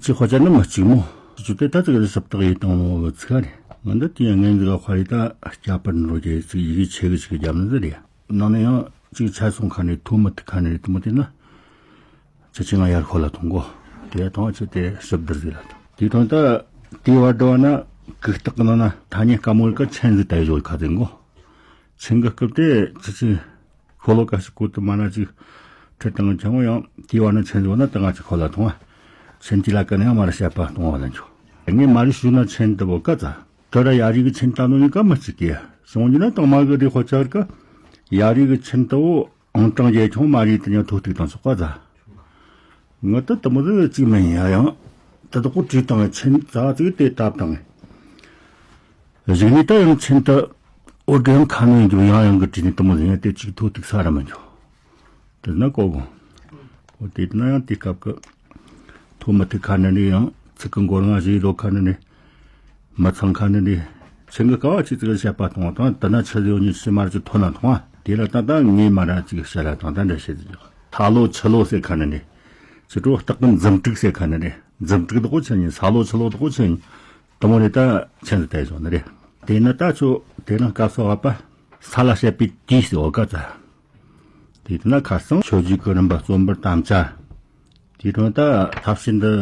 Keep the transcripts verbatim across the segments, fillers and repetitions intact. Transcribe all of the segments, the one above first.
དེ་ཁོ་ཅག་ནི་མི་གཅིག་མོ། ཅུ་དེ་ད་ཙི་གི་ཞིབ་བཏགས་ཡིད་དང་ནོ་གི་ཚིག་རེད། ང་འདི་དེ་ཡང་ངན་ཟིག་ག་ཁོ་རེ་ད་སྐྱ་པར་འགྲོ་རྒྱུ་ཚིག་ཡི་གེ་ཆེ་གི་ཅིག་རྒྱབ་ནི་ཟིག་རེད། ནང་ནས་ཡང་ཅིག་ཆ་སོང་ཁ་ནས་ཐོ་མི་ཐུག་ཁ་ནས་དེ་མོ་དེ་ན། ཅི་ཅི་ང་ཡར་ཁོ་ལ་ཐོང་གོ། དེ་ཐོང་ཆུ་དེ་ཞིབ་བསྡུར་ཟིག་ལ་ཐོང་། དེ་ཐོང་ད་དེ་བར་འགྲོ་བ་ན་གུག་རྟགས་ནང་ན་ཐ་སྙད་དཀའ་མོ་ལ་ཀ་ཆེན་ཟིག་ད་ཡོད་ཁ་དེ་གོ། ཆེན་གི་སྐབས་དེ་ཅི་ཅི། ཤོ་ལོ་ཀ་ཞིག་གོ་དུ་མ་ན་ཅིག་ཁྲི་སྟེང་ཆེན་མོ་ཡང་དེའི་བར་ན་ཆེན་བཟོ་ན་ད་ང་ཅིག་ཁོ་ལ་ཐོང་ཨ། ཆེན་དེ་ལ་ཀ་ནས་ཡང་མ་ར་བཤད་པ་གཏོང་བ་ལ་འཇོག། ངས་མ་རི་ཞུ་ན་ཆེན་དུ་བོ་ཀ་ཙ། དོ་ར་ཡ་རི་གི་ཆེན་ད་ནོ་ནི་ཀ་མི་གཅིག་གི་སོང་རྒྱུ་ན་དང་མ་གི་དེ་ཁོ་ཅག་གི་ཡ་རི་གི་ཆེན་དུ་བོ་ཨང་གྲངས་རྒྱལ་ཆུང་མ་རི་དེ་ཉག་ཐོ་ཐུག་དང་ཆོག་ཀ་ཙ། ངི་ད་དུ་མོ་དུ་ཅིག་མིན་ཡ་ཡང་ད་དུ་ཀོ་བྲིས་དང་ཆེན་ཙ་ཙིག་དེ་བཏབ་དང་། གཞུག་ནས་ད་ཡང་ཆེན་དུ་འོ་དེ་ཡང་ཁ་ནས་འཇུག་ཡང་ཡང་གི་བྲིས་ནས་དུ་མོ་ཡང་དེ་ཅིག་ཐོ་ཐུག་ས་ར་མ་འཇོག། དེ་ན་ཀོ་གོ། འོ་དེ་ན་ཡང་དེ་སྐབས་ཀྱི་ཐོ་མི་ཐུག་ཁ་ནས་ནི་ཡང་ཚིག་གི་མགོ་རྔ་བཞི་ཡི་ལོ་ཁ་ནས་ནི། མི་ཚང་ཁ་ནས་ནི། ཆེན་གི་ཀ་བ་ཆི་ཙིག་བཤད་པ་གཏོང་བ་དང་དེ་ན་ཆི་ཟེར་ཉི་ཤི་མར་ཅིག་ཐོ་ན་མཐོང་བ་དེ་ལ་ད་ད་ངས་མ་ར་ཅིག་བཤད་ལ་དང་ད་འདྲ་བཤད་ཟིག་ས་ལོ་ཆི་ལོ་ཟེར་ཁ་ནས་ནི། ཅི་ཀྲོ་སྟག་གི་འཛུམ་དྲུག་ཟེར་ཁ་ནས་ནི། འཛུམ་དྲུག་དག་ཆི་ཉིན་ས་ལོ་ཆི་ལོ་དག་ཆི་ཉིན། དུ་མོ་རེ་ད་ཆེན་དུ་དེ་བཟོ་ནི་རེད། དེ་ན་ད་ཆོ་དེ་ན་སྐབས་སུ་བབ་པ་ས་ལ་བཤད་པའི་དུས་སུ་འོ་ཀ་ཙ། དེ་ན་ཁ་སང་ཆོས་བརྒྱུད་ཀྱི་རིམ་པ་རྩོམ་པར་དམ་བཅའ། དེ་དོན་ད་ཐབས་ཤེས་འདི་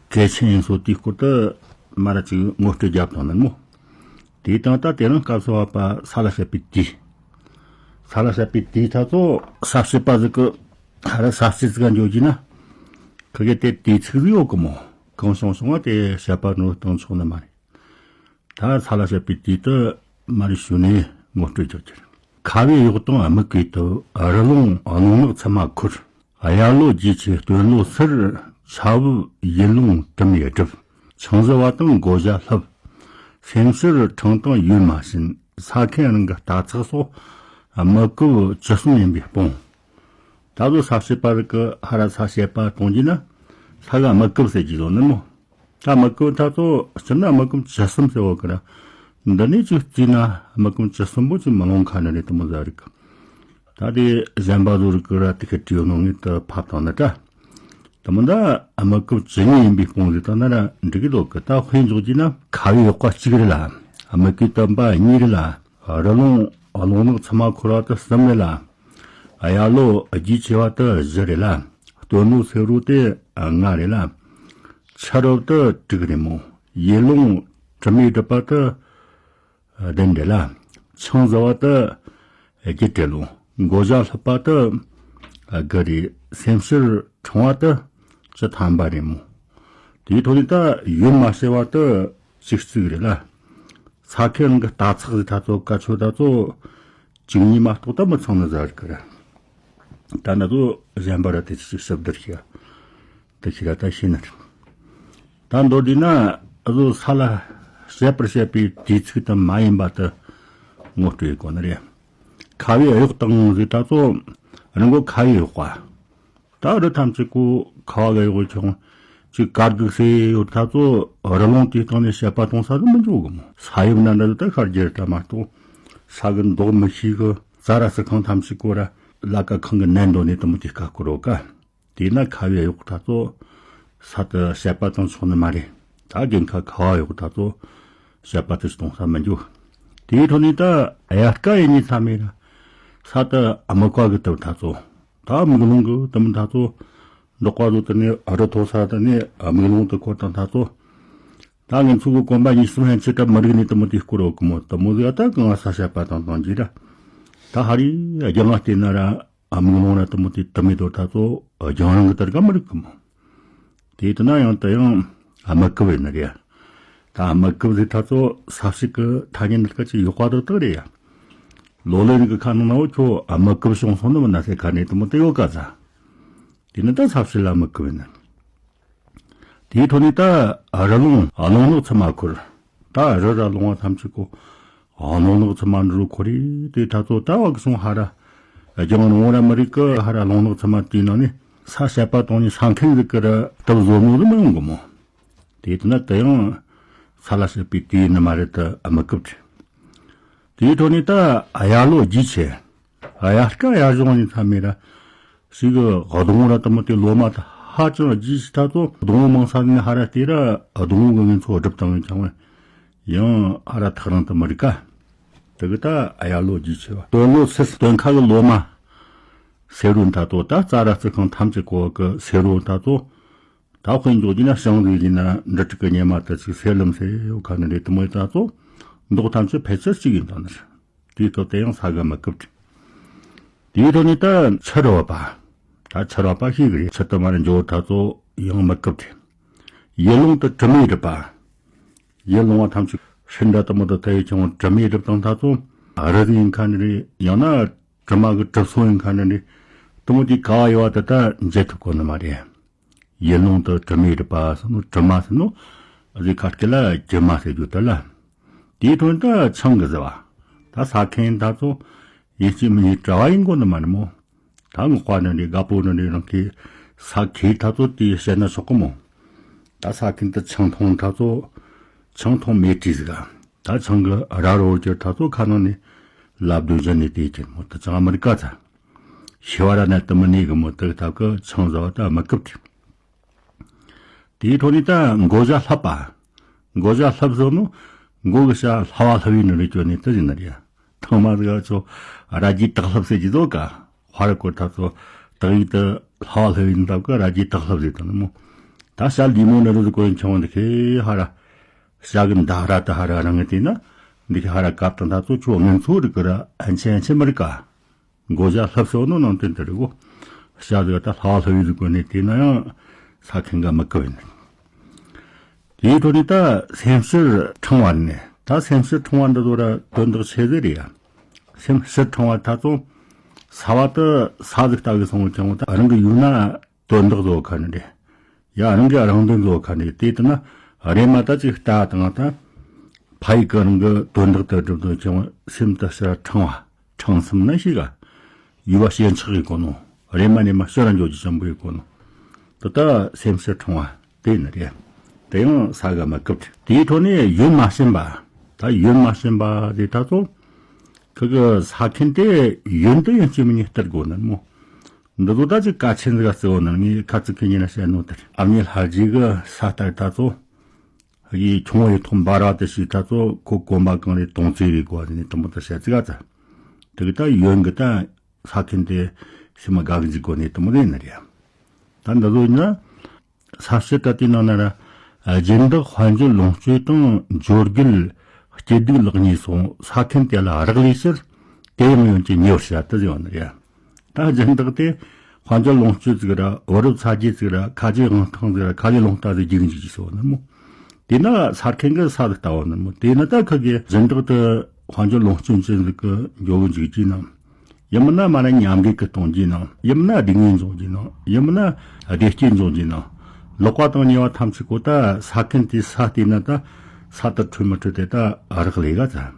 གལ་ཆེན་ཡིན་སོ་དེའི་སྐོར་དུ་མ་ར་ཅིག་ངོ་སྤྲོད་རྒྱབ་དང་ནི་མོ། དེ་དང་ད་དེ་རིང་སྐབས་སུ་བབ་པ་ས་ལ་བཤད་པའི་དུས། ས་ལ་བཤད་པའི་དུས་ད་ཚོ་ས་བཤད་པ་ཟིག་གི་ཧ་ར་ས་བཤད་ཟིག་ག་འཇོག་གྱིས་ན། ཁི་གེ་དེ་དུས་ཚིགས་ཟིག་ཡོད་གི་མོ། གང་བྱུང་བྱུང་བ་དེ་བཤད་པ་ནོར་གཏོང་ཆོག་ནི་མ་རེད། ད་ས་ལ་བཤད་པའི་དུས་དུ་མ་རེད་ཞུ་ནས་ངོ་སྤྲོད་རྒྱག་རྒྱུ་རེད། ཁ་བའི་གཡོག་དང་དམིགས་གུས་དུ་རི་ལུང་རླུང་ནག་མཚུ་མ་ཁུར། གཡར་ལོ་རྗེས་ཆེ་སྟོན་ལོ་སར་ཆ་བུབ་ཡུལ་ལུང་དུ་མའི་སྒྲུབ། ཆང་བཟི་བ་དང་མགོ་བྱ་ལྷབ། སེམས་ཕྱིར་ཁྲང་དང་ཡུལ་མ་བྱིན། ས་ཁེན་རང་གི་རྟ་ཚག་སོགས་དམིགས་གུབ་ཅི་གསུང་ཡིན་པས་སྤོང་། ད་གཟོད་ས་བཤད་པ་རིག་གི་ཧ་ར་ས་བཤད་པ་གཏོང་རྒྱུ་ན་ས་ག་དམིགས་གུབ་ཟེར་གྱི་བཟོ་ནི་མོ། ད་དམིགས་གུབ་ད་ཚོ་སྤྱིར་ན་དམིགས་གུབ་ཅི་གསུམ་ཟེར་བ་གི་ར། འདི་ནས་ཅིག་བརྩིས་ན་དམིགས་གུབ་ཅི་གསུམ་པོ་ཅིག་མི་ལོང་ཁ་ནི་རེད་དུ་མོ་ཟ་རིག་གི། ད་དེ་གཞན་པ་ཚོ་རིག་གི་ར་དེ་གི་བྲིས་ནོ་ངེས་དུ་ཕབ་དང་ནི་ད། དུ་མོ་ད་དམིགས་གུབ་ཇི་སྙེད་ཡིན་པའི་སྤོང་ཟིག་དང་ན་ར་འགྲིག་གི་འདུག་གི། ད་དཔེ་འཇོག་རྒྱུ་ན་ཁ་བའི་གཡོག་པ་གཅིག་རེད་ལ། དམིགས་གུབ་དམ་པ་གཉིས་རེད་ལ། རི་ལུང་རླུང་ནག་མཚུ་མ་ཁུར་བ་དུ་གསུམ་རེད་ལ། གཡར་ལོ་རྗེས་ཆེ་བ་དུ་བཞི་རེད་ལ། སྟོན་ལོ་སེར་རོ་དེ་ལྔ་རེད་ལ། ཆ་རོབ་དུ་དྲུག་རེད་མོ། ཡུལ་ལུང་དྲི་མེད་སྒྲུབ་པ་དུ་བདུན་རེད་ལ། ཆང་བཟི་བ་དུ་བརྒྱད་རེད་ལོ། མགོ་བྱ་ལྷུབ་པ་དུ་དགུ་རེད། སེམས་ཕྱིར་ཁྲང་བ་དུ་བཅུ་ཐམ་པ་རེད་མོ། དེའི་ཐོག་ནས་ད་ཡུལ་མ་ཤེས་པ་དུ་བཅུ་གཅིག་རེད་ལ། ས་ཁེ་རང་གི་རྟ་ཚག་ཟིག་ད་ཚོ་ཀ་ཆོ་ད་ཚོ་བཅུ་གཉིས་མ་གཏོགས་ད་མི་ཚང་ནི་ཟ་རེད་གི་ར། ད་ན་ཚོ་གཞན་པ་ར་དེ་ཅིག་ཞིབ་བསྡུར་བྱས། དེ་ཤི་ར་ད་ཤི་ན། ད་མདོར་བསྡུས་ན་ཨ་ཟོ་ས་ལ་བཤད་པར་བཤད་པའི་དུས་ཚིགས་དུ་མ་ཡིན་པ་དུ་ངོ་སྤྲོད་ཡི་གོ་ནི་རེད། ཁ་བའི་གཡོག་དང་ཟིག་ད་ཚོ་རི་མགོ་ཁ་བའི་གཡོག་པ། ད་རི་ཐམས་ཅད་ཀོ་ཁ་བ་གཡོག་ཆུང་ཅིག་དཀར་གུག་སེ་ཡོད་ད་ཚོ་རི་ལུང་དེའི་སྟེང་ནས་བཤད་པ་གཏོང་ས་དུ་མི་འཇོག་གི་མོ། ས་ཡོམ་ན་འདྲ་ད་ཤར་རྒྱུ་རེད་ད་མ་གཏོགས་ས་གི་མདོག་མི་ཤེས་གི། རྩྭ་ར་སི་ཁང་ཐམས་ཅད་ཀོ་ར་ལ་ཀ་ཁང་གི་ནན་འདོད་ནས་དུ་མོ་དེ་ཀ་ཀོ་རོ་ཀ། དེས་ན་ཁ་བའི་གཡོག་ད་ཚོ་ས་དུ་བཤད་པ་དང་ཆོག་ནི་མ་རེད། ད་རྒན་ཁ་ཁ་བ་གཡོག་ད་ཚོ་བཤད་པ་དུ་གཏོང་ས་མི་འཇུག། དེའི་ཐོག་ནས་ད་དབྱར་ཁ་ཡིན་ནི་ཚ་མེད་ར་ས་དུ་དམག་བཀའ་གི་དུ་ད་ཚོ་ད་དམིགས་ལུང་གི་དུ་མི་ད་ཚོ་འབྲོག་པ་ཚོ་དུ་ནས་རི་མཐོ་ས་དུ་ནས་དམིགས་ལུང་དུ་འཁོར་དང་ད་ཚོ་ད་ངན་ཚུགས་གི་གོམ་པ་ཉིས་གསུམ་ཧན་ཆེ་ད་མི་རིག་ནི་དུ་མི་དེ་སྐོར་འོག་གི་མོ་དུ་མོ་ཟིག་ད་གང་ས་བཤད་པ་དང་དང་རྒྱུ་ར་ད་ཧ་རི་རྒྱང་ང་བལྟས་ན་ར། དམིགས་ལུང་ར་དུ་མོ་དེ་དུ་མི་དོ་ད་ཚོ་རྒྱང་རིང་གི་དར་ག་མི་རིག་གི་མོ། དེ་དུ་ན་ཡང་དུ་ཡང་དམག་གི་བས་ན་རེད། ད་དམག་གི་བས་ད་ཚོ་ས་ཞིག་གི་ཐ་སྙད་ནི་ཀ་ཅིག་ཡོད་པ་དག་དག་རེད་ཡ། ལོ་ལོན་གི་ཁ་ནང་ན་འོ་ཁྱོ་དམག་གི་བས་བྱུང་སོང་ནི་མི་ན་སེ་ཁ་ནས་དུ་མོ་དེ་ཡོད་ག་ས། དེ་ནི་ད་ས་ཞིག་ལ་དམག་གི་བས་ན། དེའི་ཐོག་ནས་ད་རི་ལུང་རླུང་ནག་མཚུ་མ་ཁུར། ད་རི་ར་ལུང་བ་ཐམས་ཅད་ཀོ་རླུང་ནག་མཚུ་མ་འགྲོ་ཁོ་རེ་དེ་ད་ཚོ་ད་བ་གི་སོང་ཧ་ར་རྒྱང་རིང་ར་མི་རིག་གི་ཧ་ར་རླུང་ནག་མཚུ་མ་དེའི་ནང་ནས་ས་བཤད་པ་གཏོང་ནས་ས་མཁན་ཟིག་གི་ར་དུ་བཟོ་མོ་ཟིག་མི་ཡོང་གི་མོ། དེ་ད་ན་དུ་ཡང་ས་ལ་བཤད་པའི་དུས་ནི་མ་རེད་དུ་དམག་གི་བས་དེའི་ཐོག་ནས་ད་གཡར་ལོ་རྗེས་ཆེ། དབྱར་ཁ་དབྱར་གཞུང་ནས་ཚ་མེད་ར། ཞིག་གི་གདོང་ར་དུ་མོ་དེ་ལོ་མ་ད་ ཧ་ཅང་རྒྱས་ཆེ་ད་ཚོ། སྡོང་བོ་མང་ས་ནས་ཧ་ར་དེ་ར་སྡོང་བོ་གི་ངན་ཚོ་སྒྲུབ་བཏང་ཡོད་ཀྱང་། ཡང་ཧ་ར་ཐག་རིང་དུ་མི་རིག་ག། དེ་གི་ད་ཨ་ཡ་ལོ་རྒྱས་ཆེ་བ། སྟོན་ལོ་སི་སྟོན་ཁ་གི་ལོ་མ། སེ་རུ་ད་ཚོ་ད་རྩྭ་ར་རྩི་ཁང་ཐམས་ཅད་གོ་གི་སེ་རུ་ད་ཚོ། ད་དཔེ་འཇོག་རྒྱུ་ན་ཞིང་ཟིག་ཡིན་ན་འབྲུ་དྲུག་གི་ཉི་མ་དུ་ཅིག་སེར་ལམ་སེ་ཡོད་ཁ་ནི་རེད། དུ་མོ་ད་ཚོ་མདོག་ཐམས་ཅད་ཕལ་ཆེར་གཅིག་ཡིན་དང་ནི། དེའི་སྐབས་དེ་ཡང་ས་ག་མི་སྐབས་དེ། དེའི་ཐོག་ནས་ད་ཆུ་རུ་བ་པ། ད་ཆུ་རུ་བ་པ་ཤེས་གི་རེད། ཆུ་དུ་མ་རུ་འཇོག་ད་ཚོ་ཡང་མི་སྐབས་དེ། ཡུལ་ལུང་དུ་དྲི་མེད་རུ་པ། ཡུལ་ལུང་བ་ཐམས་ཅད་ཧྲིན་འདྲ་དུ་མོ་དུ་ད་ཡི་ཆུང་དྲི་མེད་རུ་དང་ད་ཚོ་རུ་ཡིན་ཁ་ནི་རེད། ཡང་ན་དྲི་མ་གི་གྲིབ་སོ་ཡིན་ཁ་ནི་རེད། དུ་མོ་དེ་ག་བ་ཡོད་བ་དུ་ད་འཇལ་ཐུབ་གོ་ནི་མ་རེད། ཡུལ་ལུང་དུ་དྲི་མེད་རུ་པ་ཟེར་ནོ། དྲི་མ་ཟེར་ནོ། ཨ་ཟི་ཁ་སྐད་ལ་དྲི་མ་ཟེར་རྒྱུ་དེ་ལ། དེའི་ཐོག་ད་ཆང་གི་ཟེར་བ། ད་ས་ཁེན་ད་ཚོ་ཡིན་གཅིག་མིན་གཉིས་གྲྭ་བ་ཡིན་དགོ་ནི་མ་ནི་མོ། ད་ངོ་ཁ་ནི་རེད། དགའ་པོ་ནི་རེད། རང་གི་ས་ཁེ་ད་ཚོ་དེ་བཤད་ན་ཆོག་གི་མོ། ད་ས་ཁེན་ད་ཆང་འཐུང་ད་ཚོ་ཆང་འཐུང་མེད་དྲིས་ཟིག་ག། ད་ཆང་གི་ར་རོ་གྱུར་ད་ཚོ་ཁ་ནང་ནས་ལབ་དུས་བཞིན་ནས་དེ་གྱུར་མོ། ད་ཅང་མི་རིག་ག་ཚ། ཤི་བ་ར་ན་དུ་མི་ནས་གི་མོ་དུ་ཐབ་ཀི་ཆང་ཟ་བ་ད་མི་སྐབས་དེ། དེའི་ཐོག་ནས་ད་མགོ་བྱ་ལྷབ་པ། མགོ་བྱ་ལྷབ་ཟེར་ནོ། མགོ་གི་བྱ་ལྷ་བ་ལྷབ་ཡིན་ནི་རེད་ཀྱོ་ནས་དུ་ཡིན་ནི་རེད། ཐང་མ་ཟིག་ཚོ་ར་རྒྱའི་སྟག་ལྷབ་ཟེར་གྱི་ཟོ་ག། དཔའ་ར་སྐོར་ཐབ་ཚོ་སྟག་ཡིག་ཏུ་ལྷ་བ་ལྷབ་ཡིན་ཐབ་ཀི་ར་རྒྱའི་སྟག་ལྷབ་ཟེར་དང་ནི་མོ། ད་བྱ་ལི་མོ་ནི་རུ་ཟིག་གོ་ཡིན་ཆང་འདི་ཁེ་ཧ་ར། བྱ་གི་མདའ་ར་དུ་ཧ་ར་རང་ངི་དེ་ན། འདི་ཁེ་ཧ་ར་བཀབ་དང་ད་ཚོ་ཆོ་ངན་ཚོ་རིག་གི་ར་ཨན་ཆེ་ཨན་ཆེ་མི་རིག་ག། མགོ་བྱ་ལྷབ་སོ་ནོ་ནང་དོན་དེ་རེད་གོ། བྱ་ཟིག་ད་ལྷ་བ་ལྷབ་ཡི་ཟིག་གོ་ནས་དེ་ན་ཡང་ས་ཁེན་ག་མི་སྐབས་ཡིན། དེའི་ཐོག་ནས་ད་སེམས་ཕྱིར་ཕྲེང་བ་ནས། ད་སེམས་ཕྱིར་ཕྲེང་བ་འདི་ཚོ་ར་དོན་དག་ཆེ་ཟིག་རེད་ཡ། སེམས་ཕྱིར་ཕྲེང་བ་ད་ཚོ་ས་བ་དུ་ས་ཟིག་ལྟ་གི་སོང་བ་ཀྱང་ད་རང་གི་ཡུལ་ན་དོན་དག་བཟོ་ཁ་ནི་རེད། ཡ་རང་གི་རང་དོན་བཟོ་ཁ་ནི་དེ་ལྟ་ན་རེ་མ་ད་ཅིག་ལྟ་དང་ད་ཕ་ཡི་གི་རང་གི་དོན་དག་དུ་སྒྲུབ་དོན་ཀྱང་སེམས་དུ་ཕྱིར་ཕྲེང་བ། ཕྲེང་སེམས་ན་ཞིག་ག། ཡུལ་བ་ཞེན་ཆགས་ཡི་གོ་ནོ། རེ་མ་ནས་མ་ཤོར་ར་འཇོག་རྒྱུ་ཅན་པོ་ཡི་གོ་ནོ། དེ་ལྟ་སེམས་ཕྱིར་ཕྲེང་བ་དེ་ནི་རེད། དེ་ཡང་ས་ག་མི་སྐབས་དེའི་ཐོག་ནས་ཡོན་མ་བྱིན་པ། ད་ཡོན་མ་བྱིན་པ་དེ་ད་ཚོ་ཁི་གི་ས་ཁེན་དེ་ཡོན་དུ་ཡང་སྐྱེ་མི་ཉིད་སྟེར་དགོ་ནི་མོ། འདི་ཚོ་ད་ཅིག་གལ་ཆེན་ཟིག་ག་བརྩི་བོ་ནི་ངས་ཁ་ཚིག་ཁི་ཉིན་ན་བཤད་ནོ་དེར་ཨ་མྱེས་ལྷ་རྗེ་གི་ས་ལྟར་ད་ཚོ། ཡི་ཆུང་བའི་ཐོག་འབར་བ་དེ་ཞིག་ད་ཚོ་ཁོ་གོམ་པ་གང་རེ་དོང་ཙེ་རེ་གོ་བ་ནི་དུ་མོ་དུ་བཤད་ཚིག་ག་ཚ། དེ་གི་ད་ཡོན་གི་ད་ས་ཁེན་དེ་སེམས་དགའ་གི་འཇིག་གོ་ནི་དུ་མོ་རེ་ནི་རེད། ད་འདི་ལོ་ཡིན་ན་ས་བཤད་ད་དེ་ནང་ན་ར་སྦྱིན་བདག་དཔལ་འབྱོར་ལོངས་སྤྱོད་དང་འབྱོར་རྒུད་སྐྱིད་སྡུག་ལེགས་ཉེས་སོགས་ས་ཁེན་དེ་ལ་རག་ལས་ཕྱིར་དེ་ཡང་ཡོན་གྱི་ཉེ་བར་བྱ་དུ་ཡོད་ནི་རེད། ད་སྦྱིན་བདག་དེ་དཔལ་འབྱོར་ལོངས་སྤྱོད་ཅིག་ར་བུ་རབས་ཚ་རྒྱུད་ཅིག་ར་ཁ་རྗེ་དབང་ཐང་ཟིག་ར་ཁ་ལས་ལོང་ལྟ་ཟིག་རྒྱུག་འཇུག་ཅིག་སོ་ནི་མོ། དེ་ན་ས་ཁེན་གི་ས་ཟིག་ལྟ་བ་ནི་མོ། དེ་ན་ད་ཁ་གི་སྦྱིན་བདག་དེ་དཔལ་འབྱོར་ལོངས་སྤྱོད་ཅན་ཟིག་གི་འགྱོ་གི་འཇུག་ཅིག་ན། ཡིན་མིན་ན་མ་ན་ཉམས་རྒུད་གི་གཏོང་རྒྱུ་ན། ཡིན་མིན་ན་སྡུག་བསྔལ་འབྱུང་རྒྱུ་ན། ཡིན་མིན་ན་བདེ་སྐྱིད་འབྱུང་རྒྱུ་ན། ལོག་པ་དང་ཉེ་བ་ཐམས་ཅད་གོ་ད་ས་ཁེན་དེ་ས་དེ་ན་ད་ས་དེ་འཕྲོད་མི་འཕྲོད་དེ་ད་རག་ལས་ག་ཚ།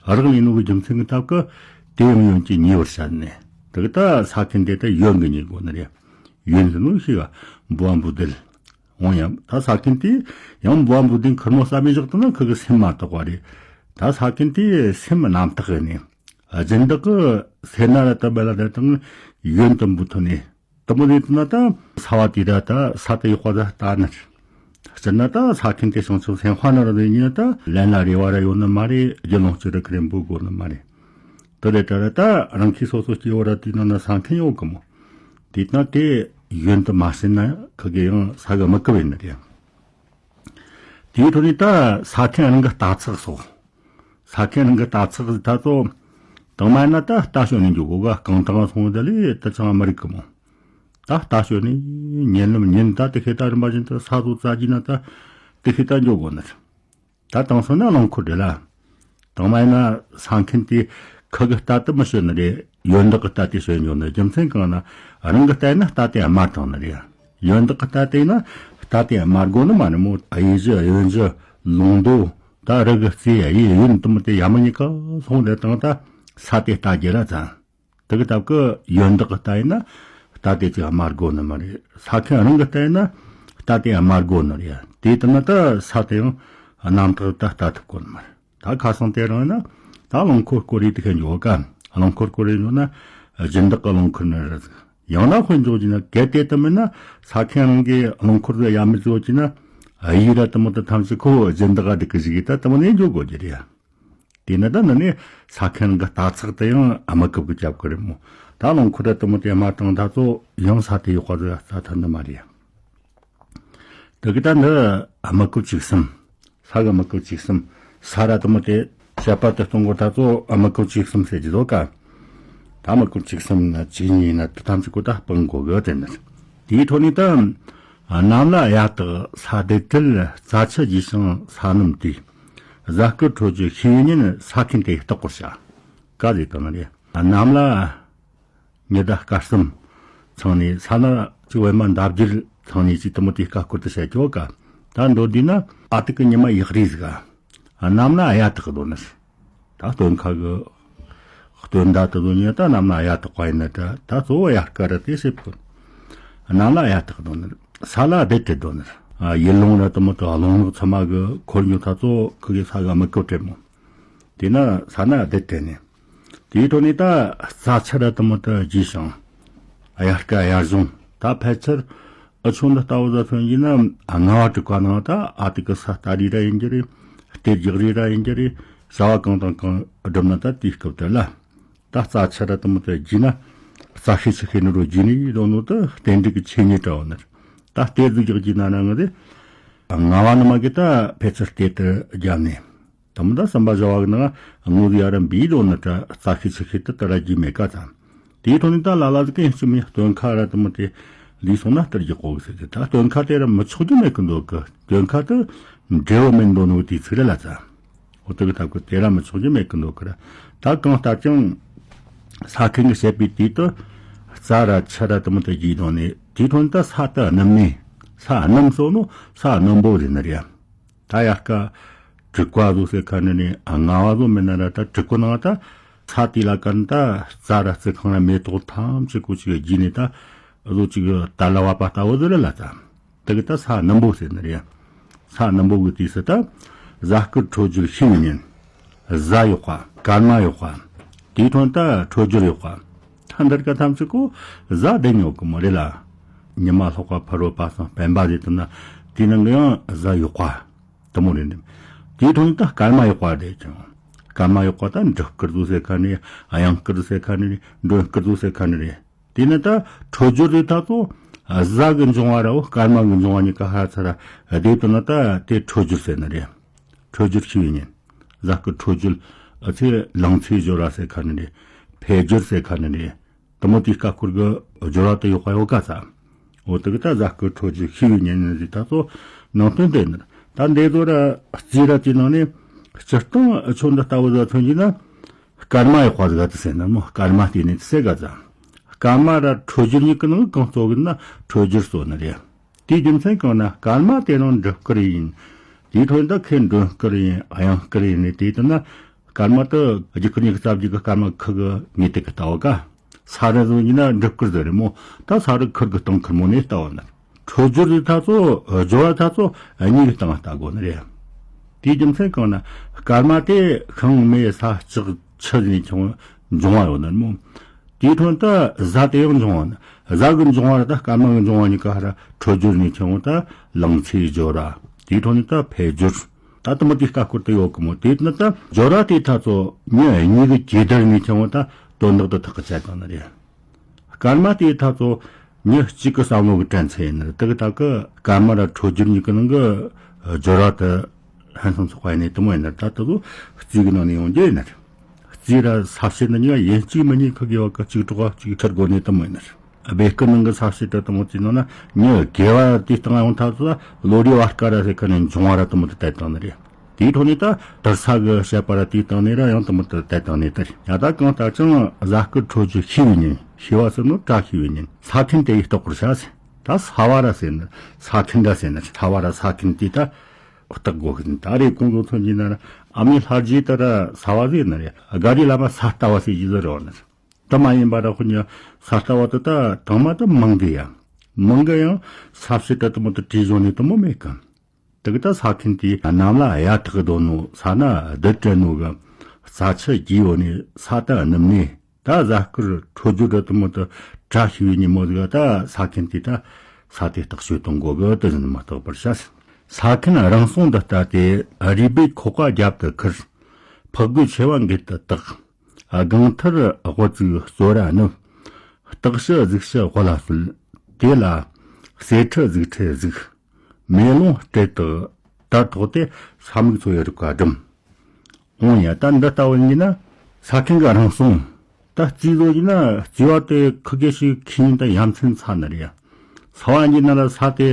རག་ལས་ནོ་གི་རྒྱུ་མཚན་གི་སྟབས་ཀི་དེ་ཡང་ཡོན་གྱི་ཉེ་བར་བྱ་ནས། དེ་གི་ད་ས་ཁེན་དེ་ད་ཡོན་གི་ཉེ་གོ་ནི་རེད། ཡོན་ཟེར་ནོ་ཞིག་ག་འབུལ་བ་འབུལ་དེ་ལ། འོང་ཡང་ད་ས་ཁེན་དེ་ཡང་འབུལ་བ་འབུལ་དེ་ཁུར་མོ་ས་མེད་བཞག་ཏུ་ན་ཁི་གི་སེམས་མ་དག་པ་རེད། ད་ས་ཁེན་དེ་སེམས་རྣམ་དག་གི་ནས། སྦྱིན་བདག་གི་སེར་སྣ་ར་ད་བེ་ལ་དེ་དང་ཡོན་དུ་འབུལ་ཐུབ་ནས། དུ་མོ་ནས་དུ་ན་ད་ས་བ་དེ་ར་ད་ས་དེ་ཡོག་པ་ད་ལྟ་ནི། སྤྱིར་ན་ད་ས་ཁེན་དེ་བྱང་ཆུབ་སེམས་དཔའ་ན་ར་དེ་ཉིད་ད་ལན་ལ་རེ་བ་ར་ཡོད་ནི་མ་རེད། རྒྱུ་ལོངས་སྤྱོད་ར་ཁི་རེ་འབུལ་དགོ་ནི་མ་རེད། དེ་རེད་ད་ར་ད་རང་གིས་སོ་སོ་སྐྱེ་བོ་ར་དེ་ན་ན་ས་ཁེན་ཡོད་གི་མོ། དེ་ན་དེ་ཡོན་དུ་མ་ཟིན་ན་ཁི་གི་ཡང་ས་ག་མི་སྐབས་ཡིན་ནི་རེད། དེའི་ཐོག་ནས་ད་ས་ཁེན་རང་གི་རྟ་ཚག་སོགས། ས་ཁེན་རང་གི་རྟ་ཚག་ད་ཚོ། དང་མ་ཡིན་ན་ད་རྟ་ཞོན་ནས་འཇུག་གོ་ག། རྐང་ཐང་སོང་ད་ལས་ད་ཅང་མ་རིག་གི་མོ། ད་རྟ་ཞོན་ནས་ཉིན་ལམ་ཉིན་ད་དེ་ཁེ་ད་རིམ་པ་བཞིན་དུ་ས་ཚོ་རྩ་རྒྱུ་ན་ད་དེ་ཁེ་ད་འཇུག་གོ་ནི། ད་དང་སོང་ན་རླངས་འཁོར་རེད་ལ། དང་མ་ཡིན་ན་ས་ཁེན་དེ་ཁི་གི་རྟ་དེ་མི་ཞོན་ནི་རེད། ཡོན་བདག་གི་རྟ་དེ་ཞོན་འཇོག་ནི། རྒྱུ་མཚན་གང་ན་རང་གི་རྟ་ཡིན་ན་རྟ་དེ་དམར་དང་ནི་རེད། ཡོན་བདག་གི་རྟ་དེ་ཡིན་ན་རྟ་དེ་དམར་དགོ་ནི་མ་ནི་མོ། གཡས་གཞུ་གཡོན་གཞུ་ལུང་མདོ་ད་རི་གི་རྩེ་གཡས་གཡོན་དུ་མི་དེ་ཡ་མི་གཉིས་ཀ་སོང་དེ་དང་ད་ས་དེ་རྟ་རྒྱུ་ར་ཚ། དེ་གི་སྟབས་ཀྱི་ཡོན་བདག་གི་རྟ་ཡིན་ན་རྟ་དེ་ཅིག་དམར་དགོ་ནི་མ་རེད། ས་ཁེན་རང་གི་རྟ་ཡིན་ན་རྟ་དེ་དམར་དགོ་ནི་རེད། དེ་ལྟ་ན་ད་ས་དེ་ཡང་རྣམ་དག་ད་ལྟ་ཐུབ་དགོ་ནི་མ་རེད། ད་ཁ་སང་དེ་རིང་ན་ད་རླངས་འཁོར་སྐོར་རེ་དེ་ཁ་འཇོག་ག། རླངས་འཁོར་སྐོར་རེ་འཇོག་ན་སྦྱིན་བདག་གི་རླངས་འཁོར་ནི་རེད། ཡང་ན་དཔེ་འཇོག་རྒྱུ་ན་གལ་ཏེ་དེ་མིན་ན་ས་ཁན་རང་གི་རླངས་འཁོར་དུ་ཡ་མི་བཟོ་རྒྱུ་ན། ཨ་ཡིག་ར་དེ་མོ་དེ་ཐམས་ཅད་ཁོ་སྦྱིན་བདག་ག་སྒྲིག་གི་ཞིག་ད་དེ་མོ་ནས་འཇོག་དགོས་རྒྱུ་རེད་ཡ། དེ་ནི་ད་འདི་ནས་ས་ཁན་གི་རྟ་ཚག་དེ་ཡང་དམག་རྐུབ་གི་རྒྱབ་གི་རེད་མོ། ད་རླངས་འཁོར་ར་དེ་མོ་དེ་མ་བཏང་ད་ཚོ་ཡང་ས་དེ་ཡོག་པ་ཟིག་རྩ་ཐན་ནི་མ་རེད་ཡ། དེ་གི་ད་འདི་དམག་རྐུབ་བཅུ་གསུམ། ས་གི་དམག་རྐུབ་བཅུ་གསུམ། ས་ར་དེ་མོ་དེ་བཤད་པ་དེ་གཏོང་གོ་ད་ཚོ་དམག་རྐུབ་བཅུ་གསུམ་ཟེར་གྱི་འདུག་ག། ད་དམག་རྐུབ་བཅུ་གསུམ་ན་བཅུ་གཉིས་ན་དེ་ཐམས་ཅད་ཀོ་ད་སྤང་དགོས་གི་དེ་ནི། དེའི་ཁྲོད་ནས་ད། གནམ་ལ་གཡའ་དག་ས་རྡུལ་བྲལ། རྩྭ་ཆུ་རྒྱས་ཤིང་ས་རྣམས་དུས། གཟའ་སྐར་འཕྲོད་སྦྱོར་ཤེས་པའི་ཉིན། ས་ཁན་དེ་བརྟག་པར་བྱ། ག་ཟེར་དང་ནི་རེད། གནམ་ལ་ཉི་ཟླ་སྐར་གསུམ་ཚང་ནས། ས་ན་ཅིག་པད་མ་འདབ་བརྒྱད་ཚང་ནས་ཅིག་དེ་མོ་དེ་སྐར་སྐོར་དུ་བྱ་ཆོག་ག། ད་མདོར་བསྡུས་ན་ཨ་ཏི་ཀི་ཉི་མ་ཡག་རིས་ཟིག་ག། གནམ་ལ་གཡའ་དག་དོ་ནི། ད་སྟོན་ཁ་གི་སྟོན་ཟླ་དེ་ཚོ་ཉིད་ད་གནམ་ལ་གཡའ་དག་པ་ཡིན་ན་ད་ད་གཙོ་བོ་གཡའ་སྐར་ར་དེ་ཟེར་ཕོད། གནམ་ལ་གཡའ་དག་དོ་ནི། ས་ལ་རྡུལ་བྲལ་དོ་ནི། ཡུལ་ལུང་ར་དེ་མོ་དེ་རླུང་ནག་ཚང་མ་གི་འཁོར་ཉོ་ད་ཚོ་ཁུ་གི་ས་གི་དམག་རྐུབ་བྲལ་མོ། དེ་ན་ས་ན་རྡུལ་བྲལ་ནས། དེའི་ཐོག་ནས་ད་རྩྭ་ཆུ་ར་དེ་མོ་དེ་རྒྱས་ཤིང་། གཡའ་སྐར་གཡའ་གཞུང་། ད་ཕལ་ཆེར་ཨ་ཆུ་འདི་ལྟ་བུ་ཟ་མཚོན་གྱི་ན་ལྔ་བ་དྲུག་པ་ནང་ད་ཨ་ཏི་ཀི་ས་རྟ་རིས་ར་ཡིན་གྱི་རེད། གཏེར་རྒྱག་རིས་ར་ཡིན་གྱི་རེད། བྱ་བ་གང་དང་གང་བསྒྲུབ་ན་ད་དེའི་སྐབས་དེ་ལ། ད་རྩྭ་ཆུ་ར་དེ་མོ་དེ་རྒྱས་ན། རྩྭ་ཤིང་ཆུ་ཤིང་ནི་རོ་རྒྱས་ནི་ཡིན་དོ་ནོ་དེ་རྟེན་འབྲེལ་གྱི་ཆོས་ཉིད་འདྲ་བོ་ནི། ད་གཏེར་དུ་རྒྱག་རྒྱུ་ན་ན་ང་དེ། ལྔ་བ་ནི་མ་གི་ད་ཕལ་ཆེར་གཏེར་དུ་རྒྱབ་ནས། དེ་མོ་ད་གསུམ་པ་བཞི་བ་གི་ནང་དངོས་སུ་ཡ་ར་འབུད་དོ་ནི་ད་རྩྭ་ཤིང་ཆུ་ཤིང་དེ་དེ་ར་རྒྱས་མེད་ཀ་ཙང་། དེའི་ཐོག་ནས་ད་ལ་ལ་ཟིག་གི་ཡིན་གཅིག་མིན་སྟོན་ཁ་ར་དེ་མོ་དེ་ལུས་སོང་ན་གཏེར་རྒྱག་གོ་གི་ཟེར་ཏེ། ད་སྟོན་ཁ་དེ་ར་མི་ཆོག་རྒྱུ་མེད་གི་འདུག་གི། སྟོན་ཁ་དེ་འབྲས་བུ་མིན་འདོད་ནོ་དེའི་ཚིག་རེད་ལ་ཙང་། འོ་དེ་གི་ཐབས་ཀྱི་དེ་ར་མི་ཆོག་རྒྱུ་མེད་གི་འདུག་གི་ར། ད་གང་ལྟར་ཀྱང་ས་ཁན་གི་བཤད་པའི་དུས་དུ་རྩྭ་ར་ཆུ་ར་དེ་མོ་དེ་རྒྱས་དོ་ནས། དེའི་ཐོག་ནས་ད་ས་དེ་སྣུམ་ནས། ས་སྣུམ་སོགས་ནོ་ས་སྣུམ་པོ་རེད་ནི་རེད། ད་གཡའ་སྐར་དྲུག་པ་བཟོ་ཟེར་ཁ་ནི་ནི། ལྔ་བ་བཟོ་མིན་ན་ར་ད་དྲུག་པོ་ནང་ད་ས་དེ་ལ་ཀ་ནི་ད་རྩྭ་ར་རྩི་ཁང་ར་མེ་ཏོག་ཐམས་ཅད་ཀོ་ཅིག་རྒྱས་ནས་ད་བཟོ་ཅིག་ད་ལ་བ་པ་ལྟ་བུ་ཟིག་རེད་ལ་ཙང་། དེ་གི་ད་ས་སྣུམ་པོ་ཟེར་ནི་རེད། ས་སྣུམ་པོ་གི་དུས་སུ་ད་གཟའ་སྐར་འཕྲོད་སྦྱོར་ཤེས་པའི་ཉིན། གཟའ་ཡོག་པ། སྐར་མ་ཡོག་པ། དེའི་ཐོག་ད་འཕྲོད་སྦྱོར་ཡོག་པ། ད་འདིར་ཀ་ཐམས་ཅད་ཀོ་གཟའ་བདུན་ཡོད་གི་མོ་རེད་ལ། ཉི་མ་ལྷག་པ་ཕ་རོལ་པ་སང་སྤེན་པ་ཟེར་དུ་ན་དེའི་ནང་གི་ཡང་གཟའ་ཡོག་པ་དེ་མོ་རེད་འདེམ། དེའི་ཐོག་ནས་ད་སྐར་མ་ཡོག་པ་རེད་ཀྱང་། སྐར་མ་ཡོག་པ་ད་འབྲུ་སྐར་བཟོ་ཟེར་ཁ་ནི་རེད། གཡང་སྐར་བཟོ་ཟེར་ཁ་ནི་རེད། མགྲོན་སྐར་བཟོ་ཟེར་ཁ་ནི་རེད། དེ་ནི་ད་འཕྲོད་སྦྱོར་དེ་ད་ཚོ་གཟའ་གི་འབྱུང་བ་ར་འོ་སྐར་མ་གི་འབྱུང་བ་གཉིས་ཀ་ཧ་ཚ་ར་བསྡེབས་དུ་ན་ད་དེ་འཕྲོད་སྦྱོར་ཟེར་ནི་རེད། འཕྲོད་སྦྱོར་ཤེས་པའི་ཉིན། གཟའ་སྐར་འཕྲོད་སྦྱོར། ཨ་ཚེ་ལང་ཚོའི་སྦྱོར་བ་ཟེར་ཁ་ནི་རེད། འཕེལ་སྦྱོར་ཟེར་ཁ་ནི་རེད། དེ་མོ་དེའི་སྐར་སྐོར་གི་སྦྱོར་བ་དེ་ཡོག་པ་ཡོད་ཀ་ཙང་། འོ་དེ་གི་ད་གཟའ་སྐར་འཕྲོད་སྦྱོར་ཤེས་པའི་ཉིན་ནི་ཟེར་ད་ཚོ་ནང་དོན་དེ་ནི། ད་འདི་ཚོ་ར་རྩིས་ར་དེ་ནང་ནས་སྤྱིར་བཏང་ཆོ་འདི་ལྟ་བུ་ཟ་མཚོན་གྱི་ན། སྐར་མ་ཡོག་པ་ཟིག་ག་དེ་ཟེར་ན་མོ་སྐར་མ་དེ་ནི་དེ་ཟེར་ག་ཙང་། སྐར་མ་ར་འཕྲོད་སྦྱོར་གཉིས་ཀྱི་ནང་གང་གཙོ་གི་ན་འཕྲོད་སྦྱོར་གཙོ་ནི་རེད། དེའི་རྒྱུ་མཚན་གང་ན་སྐར་མ་དེ་རང་འབྲུ་སྐར་ཡིན། དེའི་ཐོག་ད་ཁེ་མགྲོན་སྐར་ཡིན། གཡང་སྐར་ཡིན་ནི་དེ་ལྟ་ན། སྐར་མ་དེ་རྒྱུ་སྐར་གཉིས་ཀྱི་རྩ་བརྒྱུད་ཀྱི་སྐར་མ་ཁུ་གི་ངེས་དེ་གི་ལྟ་བ་ཀ། ས་ར་བཟོ་ཡིན་ན་འབྲུ་སྐར་ཟེར་རེད་མོ། ད་ས་ར་ཁུར་གི་སྟེང་ཁུར་མོ་ནས་ལྟ་བ་ན། འཕྲོད་སྦྱོར་དེ་ད་ཚོ་སྦྱོར་བ་ད་ཚོ་གཉིས་ཀྱི་སྟེང་ལྟ་དགོས་ནི་རེད། དེའི་རྒྱུ་མཚན་གང་ན་སྐར་མ་དེ་ཤིང་མེ་ས་ལྕགས་ཆུ་ནས་ཀྱང་འབྱུང་བ་ཡོད་ནི་མོ། དེའི་ཐོག་ད་གཟའ་དེ་ཡང་འབྱུང་བ་ནི། གཟའ་གི་འབྱུང་བ་ར་ད་སྐར་མ་གི་འབྱུང་བ་གཉིས་ཀ་ཧ་ར་འཕྲོད་སྦྱོར་ནས་ཀྱང་ད་ལང་ཚོའི་སྦྱོར་བ། དེའི་ཐོག་ནས་ད་འཕེལ་སྦྱོར། ད་དེ་མོ་དེའི་སྐར་སྐོར་དུ་ཡོད་གི་མོ། དེ་ནི་ད་སྦྱོར་བ་དེ་ད་ཚོ་མི་གཉིས་ཀྱི་གྱེས་བརྡར་ནས་ཀྱང་ད་དོན་དག་ཏུ་ཐག་གི་བཅད་བཏང་ནི་རེད། སྐར་མ་དེ་ད་ཚོ་མི་གཅིག་གི་བསམ་བློ་གི་དྲན་ཚད་ཡིན་ནི་རེད། དེ་གི་ད་གི་སྐར་མ་ར་འཕྲོད་སྦྱོར་གཉིས་ཀྱི་ནང་གི་སྦྱོར་བ་དེ་ཧན་སོང་ཚོགས་པ་ཡིན་ནི་དེ་མོ་ཡིན་ནི་རེད། ད་དེ་ཚོ་རྩིས་ཀྱི་ནང་ནས་ཡོང་རྒྱུ་ཡིན་ནི་རེད། རྩིས་ར་ས་བཤད་ནི་གཉིས་ཡིན་གཅིག་མིན་གཉིས་ཁུ་གེ་བ་ཀ་གཅིག་གྲོགས་གཅིག་ཁྲིར་དགོས་ནི་དེ་མོ་ཡིན་ནི་རེད། སྦས་སྐུ་ནང་གི་ས་བཤད་དེ་དང་པོ་བྱས་ནོ་ན་མྱི་དགེ་བ་དེ་བཏང་ཡོང་ཐབས་སུ་ལོ་རེའི་བར་སྐར་ར་ཟེར་ཁ་ནས་འབྱུང་བ་ར་དང་པོ་དེ་བལྟས་བཏང་ནི་རེད། དེའི་ཐོག་ནས་ད་དུར་ས་གི་བཤད་པ་ར་དེའི་སྟེང་ནས་ར་ཡང་དང་པོ་དེ་བལྟས་བཏང་ནི་དེ་རེད། ཡང་ད་གང་ལྟར་ཀྱང་གཟའ་སྐར་འཕྲོད་སྦྱོར་ཤེས་པའི་ཉིན། ཤེས་པ་ཟེར་ནོ་བཀྲ་ཤིས་པའི་ཉིན། ས་ཁན་དེ་ཡིས་བརྟག་པར་བྱ་ཟེར། ད་ས་བ་ར་ཟེར་ནི་ས་ཁན་ར་ཟེར་ནི་ས་བ་ར་ས་ཁན་དེ་ད་བརྟག་དགོས་གི་ཟེར། ད་རེས་གོང་དུ་མཚོན་གྱི་ན་ར་ཨ་མའི་ལྷ་རྗེ་དེ་ར་ས་བ་ཟེར་ནི་རེད། སྒ་རི་བླ་མ་ས་ལྟ་བ་ཟེར་གྱི་ཟེར་རོ་ནི་རེད། དེ་མ་ཡིན་པ་ར་ཁོ་ཉ་ས་ལྟ་བ་དེ་ད་དང་མ་དེ་མང་གི་ཡ། མང་གི་ཡང་ས་བཤད་དེ་དེ་མོ་དེ་བྲིས་བཟོ་ནས་དེ་མོ་མེད་གི། དེ་གི་ད་ས་ཁན་དེ་གནམ་ལ་གཡའ་དག་གི་དོ་ནོ་ས་ན་རྡུལ་བྲལ་ནོ་གི་རྩྭ་ཆུ་རྒྱས་ཡོད་ནི་ས་དེ་སྣུམ་ནས་ད་གཟའ་སྐར་འཕྲོད་སྦྱོར་དེ་དེ་མོ་དེ་ གྲ་ཞིག་པའི་ཉིན་མོ་ཟིག་ད་ས་ཁན་དེ་ད་ས་དེ་བརྟག་དཔྱད་གཏོང་དགོ་གི་དེ་བཞིན་མ་བརྟག་པར་བྱ། ས་ཁན་རང་སྲུང་འདི་ལྟ་སྟེ་རུས་སྦལ་ཁོག་པ་རྒྱབ་ཏུ་ཁུར། ཕག་རྒོད་མཆེ་བ་འགུལ་དུ་བཏགས། སྒང་ཐར་དབུ་བཙུགས་བཙོ་ར་ནུབ། སྟག་ཕྱི་གཟིག་ཕྱི་དབུ་ལ་གསོལ། དེ་ལ་གསེར་ཁྲི་གཟིག་ཁྲི་གཟིགས། མེ་ལོང་སྤྲེལ་དག་དར་ཐོགས་ཏེ་ས་མིག་འཚོ་བའི་རིག་པ་སྒྲིམ། འོང་ཡ་ད་འདི་ལྟ་བུ་ཡིན་ན་ས་ཁན་གི་རང་སྲུང་། ད་རྩིས་བཟོ་ཡིན་ན་རྩིས་པ་དེ་ཁི་དགེ་ཞིག་ཁི་ཉིན་ད་ཡ་མཚན་ཚ་ནི་རེད་ཡ། ཚ་བ་ཡིན་ན་ལ་ས་དེ་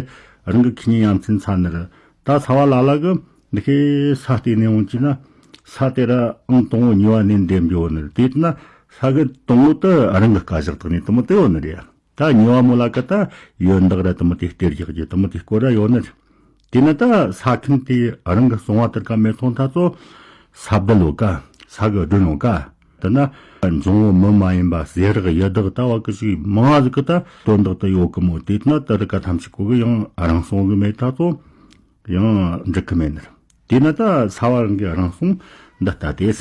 རང་གི་ཁི་ཉིན་ཡ་མཚན་ཚ་ནི་རེད། ད་ཚ་བ་ལ་ལ་གི་འདི་ཁའི་ས་སྟེང་ནས་འོང་གི་ན་ས་དེ་ར་ཨང་དང་པོ་གཉིས་པ་ནས་འདེམས་རྒྱུ་ཡོད་ནི་རེད། དེ་ཡིན་ན་ས་གི་དང་པོ་དེ་རང་གི་བཀའ་ཞག་དག་ནས་དུ་མོ་དེ་ཡོད་ནི་རེད་ཡ། ད་གཉིས་པ་མོ་ལ་ཀ་ད་ཡོན་བདག་ར་དུ་མོ་དེ་སྟེར་རྒྱག་རྒྱུ་དུ་མོ་དེ་སྐོར་ར་ཡོད་ནི་རེད། དེ་ནི་ད་ས་ཁན་དེ་རང་གི་སྲུང་བ་དེར་ཀ་མེད་སོང་ཐ་ཚོ་ས་བདག་ལོ་ཀ་ས་གི་སྒྲོན་ལོ་ཀ་དེ་ན་འབྱུང་བོ་མི་མ་ཡིན་པ་ཟས་རག་ཡི་དྭགས་ལྟ་བ་གི་ཞིག་མང་ཟིག་གི་ད་དོན་དག་ཏུ་ཡོད་གི་མོ། དེ་ན་དེ་རི་ཀ་ཐམས་ཅད་གོ་གི་ཡང་རང་སྲུང་གི་མེད་ཐ་ཚོ་ཡང་འགྲིག་གི་མེད་ནི་རེད། དེ་ན་ད་ས་བ་རང་གི་རང་སྲུང་འདི་ལྟ་སྟེ། རུས་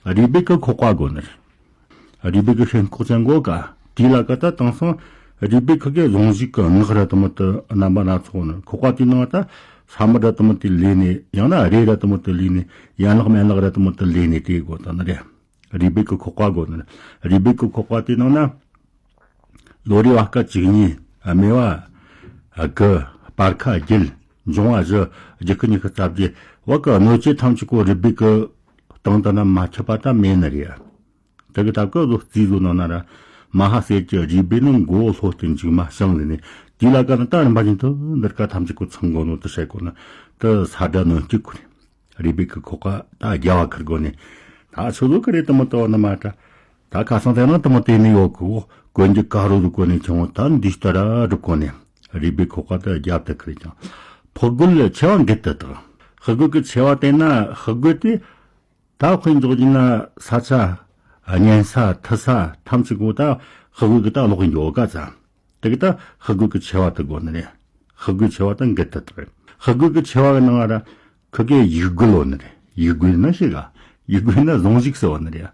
སྦལ་གི་ཁོག་པ་དགོ་ནི་རེད། རུས་སྦལ་གི་ཤེལ་ཁོག་ཅན་གོ་ཀ་དེ་ལ་ཀ་ད་དེང་སང་རུས་སྦལ་ཁོག་གི་བཟུང་བཞུགས་གི་ངག་ར་དུ་མོ་དུ་རྣམ་པ་སྣ་ཚོགས་ནི། ཁོག་པ་དེའི་ནང་ད་ས་མི་ར་དུ་མོ་དུ་ལས་ནས་ཡང་ན་རས་ར་དུ་མོ་དུ་ལས་ནས་ཡན་ལག་མན་ལག་ར་དུ་མོ་དུ་ལས་ནས་དེ་དགོ་ད་ནི་རེད། རུས་སྦལ་གི་ཁོག་པ་དགོ་ནི་རེད། རུས་སྦལ་གི་ཁོག་པ་དེའི་ནང་ན་ལོ་རེ་བ་སྐད་ཅིག་གཉིས་སྨེ་བ་དགུ་སྤར་ཁ་བརྒྱད་འབྱུང་བ་བཞི་རྒྱུ་ཁུ་ཉི་ཁུ་རྩ་བརྒྱད་བ་གི་གནོད་བྱེད་ཐམས་ཅད་ཀོ་རུས་སྦལ་གི་སྟེང་དུ་ན་མ་ཁྱབ་པ་ད་མེད་ནི་རེད། དེ་གི་ད་གི་བཟོ་རྩིས་བཟོ་ནང་ན་ར་མ་ཧ་སེར་གྱི་རུས་སྦལ་ནི་མགོ་བོ་ལྷོ་སྟེ་མཇུག་མ་བྱང་ཟིན་ནས་དེ་ལ་ཀ་ནི་ད་རིམ་པ་བཞིན་དུ་འདིར་ཀ་ཐམས་ཅད་ཀོ་ཚང་དགོ་ནོ་དུ་བཤད་གོ་ནི་དུ་ས་དགྲ་གནོན་སྐྱེལ་གོ་རེད། རུས་སྦལ་གི་ཁོག་པ་ད་རྒྱ་བ་ཁུར་དགོ་ནས་ད་ཆོ་ལོ་ཀ་རེད་དུ་མོ་དོ་ནི་མ་ད་ད་ཁ་སང་དེ་ནང་དུ་མོ་དེ་ནི་ཡོད་གི་གོན་རྒྱུ་ཀ་རུ་རུ་གོ་ནས་ཆུང་ད་འདི་ལྟ་ར་རུ་གོ་ནས་རུས་སྦལ་ཁོག་པ་ད་རྒྱབ་ཏུ་ཁུར་ཀྱང་ཕོ་རྒོད་ལ་ཆེ་བ་འགལ་དུ་དག་ཕོ་རྒོད་ཀྱི་ཆེ་བ་དེ་ན་ཕོ་རྒོད་དེ་ད་དཔེ་འཇོག་རྒྱུ་ན་ས་ཆ་གཉན་ས་ཐི་ས་ཐམས་ཅད་གོ་ད་ཕོ་རྒོད་ཀྱི་ད་ལོག་གི་འགྱོ་ག་ཚ། དེ་གི་ད་ཕོ་རྒོད་ཀྱི་ཆེ་བ་དུ་དགོ་ནི་རེད། ཕོ་རྒོད་ཆེ་བ་དང་འགལ་དུ་དག་ཕོ་རྒོད་ཀྱི་ཆེ་བ་གི་ནང་ང་ར་ཁི་གེ་ཡིག་རྒོད་ལོ་ནི་རེད། ཡིག་རྒོད་ན་ཤི་ག་ཡིག་རྒོད་ན་བཟུང་བཞུགས་སུ་བ་ནི་རེད།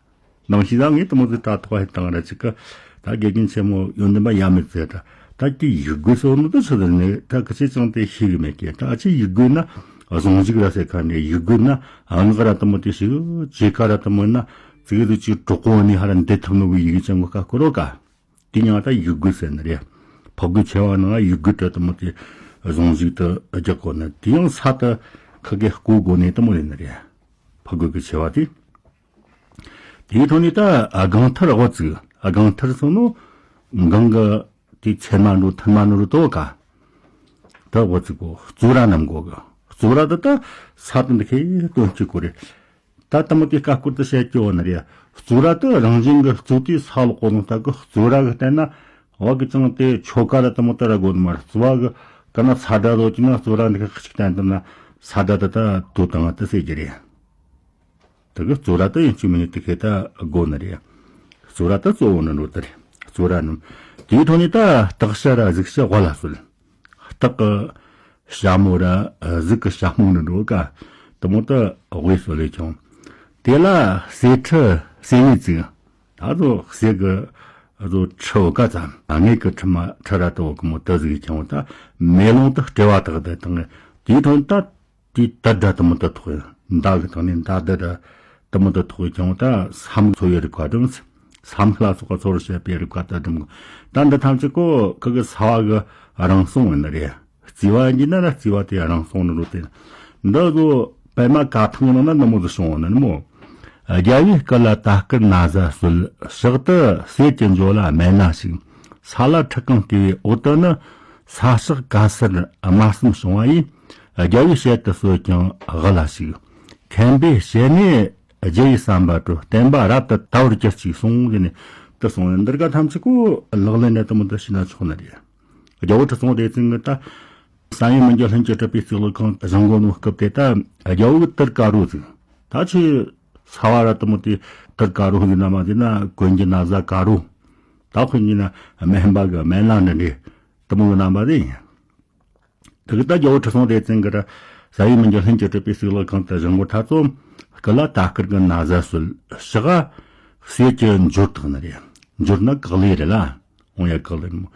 ནང་ཤི་ཟ་ངས་དུ་མོ་དུ་ད་ཐོག་ཧེ་བཏང་ར་ཅིག་གི་ད་དགེ་རྒན་ཆེན་མོ་ཡོན་ཏན་པ་ཡ་མེད་ཚེ་ད་ད་ཀི་ཡིག་རྒོད་སོ་ནི་དུ་ཆི་དུ་ནི་ད་ཀི་ཆེ་ཅང་དེ་ཤི་གི་མེད་ཀི་ད་ཨ་ཆི་ཡིག་རྒོད་ན་བཟུང་བཞུགས་ར་སེ་ཁ་ནི་ཡིག་རྒོད་ན་ཨ་ངག་ར་དུ་མོ་དེ་ཤི་གི་ཅེ་ཀ་ར་དུ་མོ་ན་ཙིག་གི་དུ་ཅིག་གྲོགས་པོ་ནི་ཧ་ར་འདི་ཐུབ་ནོ་གི་ཡིག་ཅང་གི་ཀ་ཀོ་རོ་ཀ་དེ་ཡང་ད་ཡིག་རྒོད་ཟེར་ནི་རེད། ཕོ་རྒོད་ཆེ་བ་ནང་ཡིག་རྒོད་དྲ་དུ་མོ་དེ་བཟུང་བཞུགས་དུ་རྒྱག་གོ་ནི་དེ་ཡང་ས་དུ་ཁ་གེ་བརྐོ་དགོ་ནི་དུ་མོ་རེད་ནི་རེད། ཕོ་རྒོད་ཀྱི་ཆེ་བ་དེ། དེའི་ཐོག་ནས་ད་སྒང་ཐར་དབུ་བཙུགས། སྒང་ཐར་སོང་ནོ་སྒང་གི་དེ་ཚེར་མ་འགྲོ་ཐུར་མ་འགྲོ་དོ་ཀ་ད་དབུ་བཙུགས་གོ་གཙོ་ར་རྣམས་གོ་གི་གཙོ་ར་དུ་ད་ས་དུ་འདི་ཁའི་དོན་གཅིག་གོ་རེད། ད་དུ་མོ་དེ་ཀ་སྐོར་དུ་བཤད་ཀྱི་བ་ནི་རེད། གཙོ་ར་དུ་རང་བཞིན་གྱི་གཙོ་དེ་ས་ལོག་གོ་ནོ་ད་གི་གཙོ་ར་གི་བལྟས་ན་བ་གི་ཅང་དེ་ཆོ་ག་ར་དུ་མོ་ད་ར་གོ་ནི་མ་རེད། གཙོ་བ་གི་ཀ་ན་ས་དྲ་རོ་ཅི་ན་གཙོ་ར་འདི་གི་གཅིག་བལྟས་དུ་ན་ས་དྲ་དུ་ད་དོ་དང་དུ་ཟེར་གྱི་རེད། ད་གི་གཙོ་ར་དུ་ཡིན་གཅིག་མིན་ནི་དུ་ཁེ་ད་གོ་ནི་རེད། གཙོ་ར་དུ་གཙོ་བོ་ནི་འགྲོ་དུ་རེད། གཙོ་ར་ནི་དེའི་ཐོག་ནས་ད་སྟག་ཤ་ར་གཟིག་ཤ་དབུ་ལ་གསོལ། སྟག་གི་ཞྭ་མོ་ར་གཟིག་གི་ཞྭ་མོ་ནི་འགྲོ་ཀ་དུ་མོ་ད་དབུས་སུ་ལས་ཀྱང་དེ་ལ་གསེར་ཁྲི་གསེར་ངོས་བཙུགས། ད་ཚོ་གསེར་གི་ཚོ་ཁྲི་འོ་ཀ་ཙམ་ངེད་ཀྱི་ཁྲི་མ་ཁྲི་ར་དུ་འོ་ཀི་མོ་ད་གཟིག་ཀྱང་ད་མེ་ལོང་དུ་སྤྲེལ་བ་དག་དེ་དང་དེའི་ཐོག་ད་དེའི་དར་སྒྲ་དུ་མོ་ད་ཐོག་མདའ་གི་ཐོག་ནས་མདའ་དར་སྒྲ་དུ་མོ་ད་ཐོག་ཀྱང་ད་ས་མིག་འཚོ་བའི་རིག་པ་སྒྲིམ། ས་མིག་ལ་སོགས་པ་འཚོ་བར་བྱེད་པའི་རིག་པ་ད་སྒྲིམ། ད་འདི་ཐམས་ཅད་ཀོ་ཁི་གི་ས་བ་གི་རང་སྲུང་ཡིན་ནི་རེད། རྩིས་པ་ཡིན་ན་ར་རྩིས་པ་དེ་རང་སྲུང་ནི་རུ་དེ། འདི་ཚོ་པད་མ་ཀ་ཐང་ནང་ན་ནི་མོ་ཟི་བྱུང་བ་ནི་མོ། རྒྱལ་བའི་སྐུ་ལ་དར་དཀར་ན་བཟའ་གསོལ། ཕྱག་ཏུ་གསེར་གྱི་འགྲོ་ལ་མན་ན་ཞིག་ས་ལ་ཁྲི་རྐང་བརྐོས་པའི་འོག་ཏུ་ནི། ས་ཕྱོགས་ག་སར་དམར་གསུམ་བྱུང་བ་ཡིས། རྒྱལ་བའི་ཞལ་དུ་གསོལ་ཀྱང་དབུ་ལ་ཞིག་མཁན་པོའི་ཞལ་ནས་རྒྱུ་ཡི་བསམ་པ་སྒྲོལ། བསྟན་པ་རབ་ཏུ་དར་བར་གྱུར་ཅིག་གསུངས་ཏེ་ནི་དུ་གསུངས་ནས་འདིར་ག་ཐམས་ཅད་ཀོ་ལག་ལེན་ནས་དུ་མོ་དུ་ཤེས་ན་ཆོག་ནི་རེད། རྒྱལ་པོ་ཁྲི་སྲོང་ལྡེ་བཙན་གྱིས་ད་བསམ་ཡས་མི་འགྱུར་ལྷུན་གྱིས་གྲུབ་པའི་གཙུག་ལག་ཁང་བཞེངས་གོ་ནོ་སྐབས་དེ་ད་རྒྱལ་པོ་གི་དར་དཀར་རོ་ཟིག་ད་ཆི་ས་བ་ར་དུ་མོ་དེ་དར་དཀར་རོ་ཟིག་ན་མ་ཟིག་ན་གོན་གྱི་ན་བཟའ་དཀར་རོ། ད་ཁོ་གཉིས་ན་སྨན་པ་གི་སྨན་བླ་འདྲ་འདྲ་དུ་མོ་གི་རྣམ་པ་དེ་ཡིན། དེ་གི་ད་རྒྱལ་པོ་ཁྲི་སྲོང་ལྡེ་བཙན་གྱིས་ར་བསམ་ཡས་མི་འགྱུར་ལྷུན་གྱིས་གྲུབ་པའི་གཙུག་ལག་ཁང་དུ་བཞེངས་གོ་ཐ་ཚོ་སྐུ་ལ་དར་དཀར་གྱི་ན་བཟའ་གསོལ། ཕྱག་གསེར་གྱི་འགྱུར་དག་ནི་རེད། འགྱུར་ན་གག་ལེ་རེད་ལ། ཡ་གག་ལ་མོ།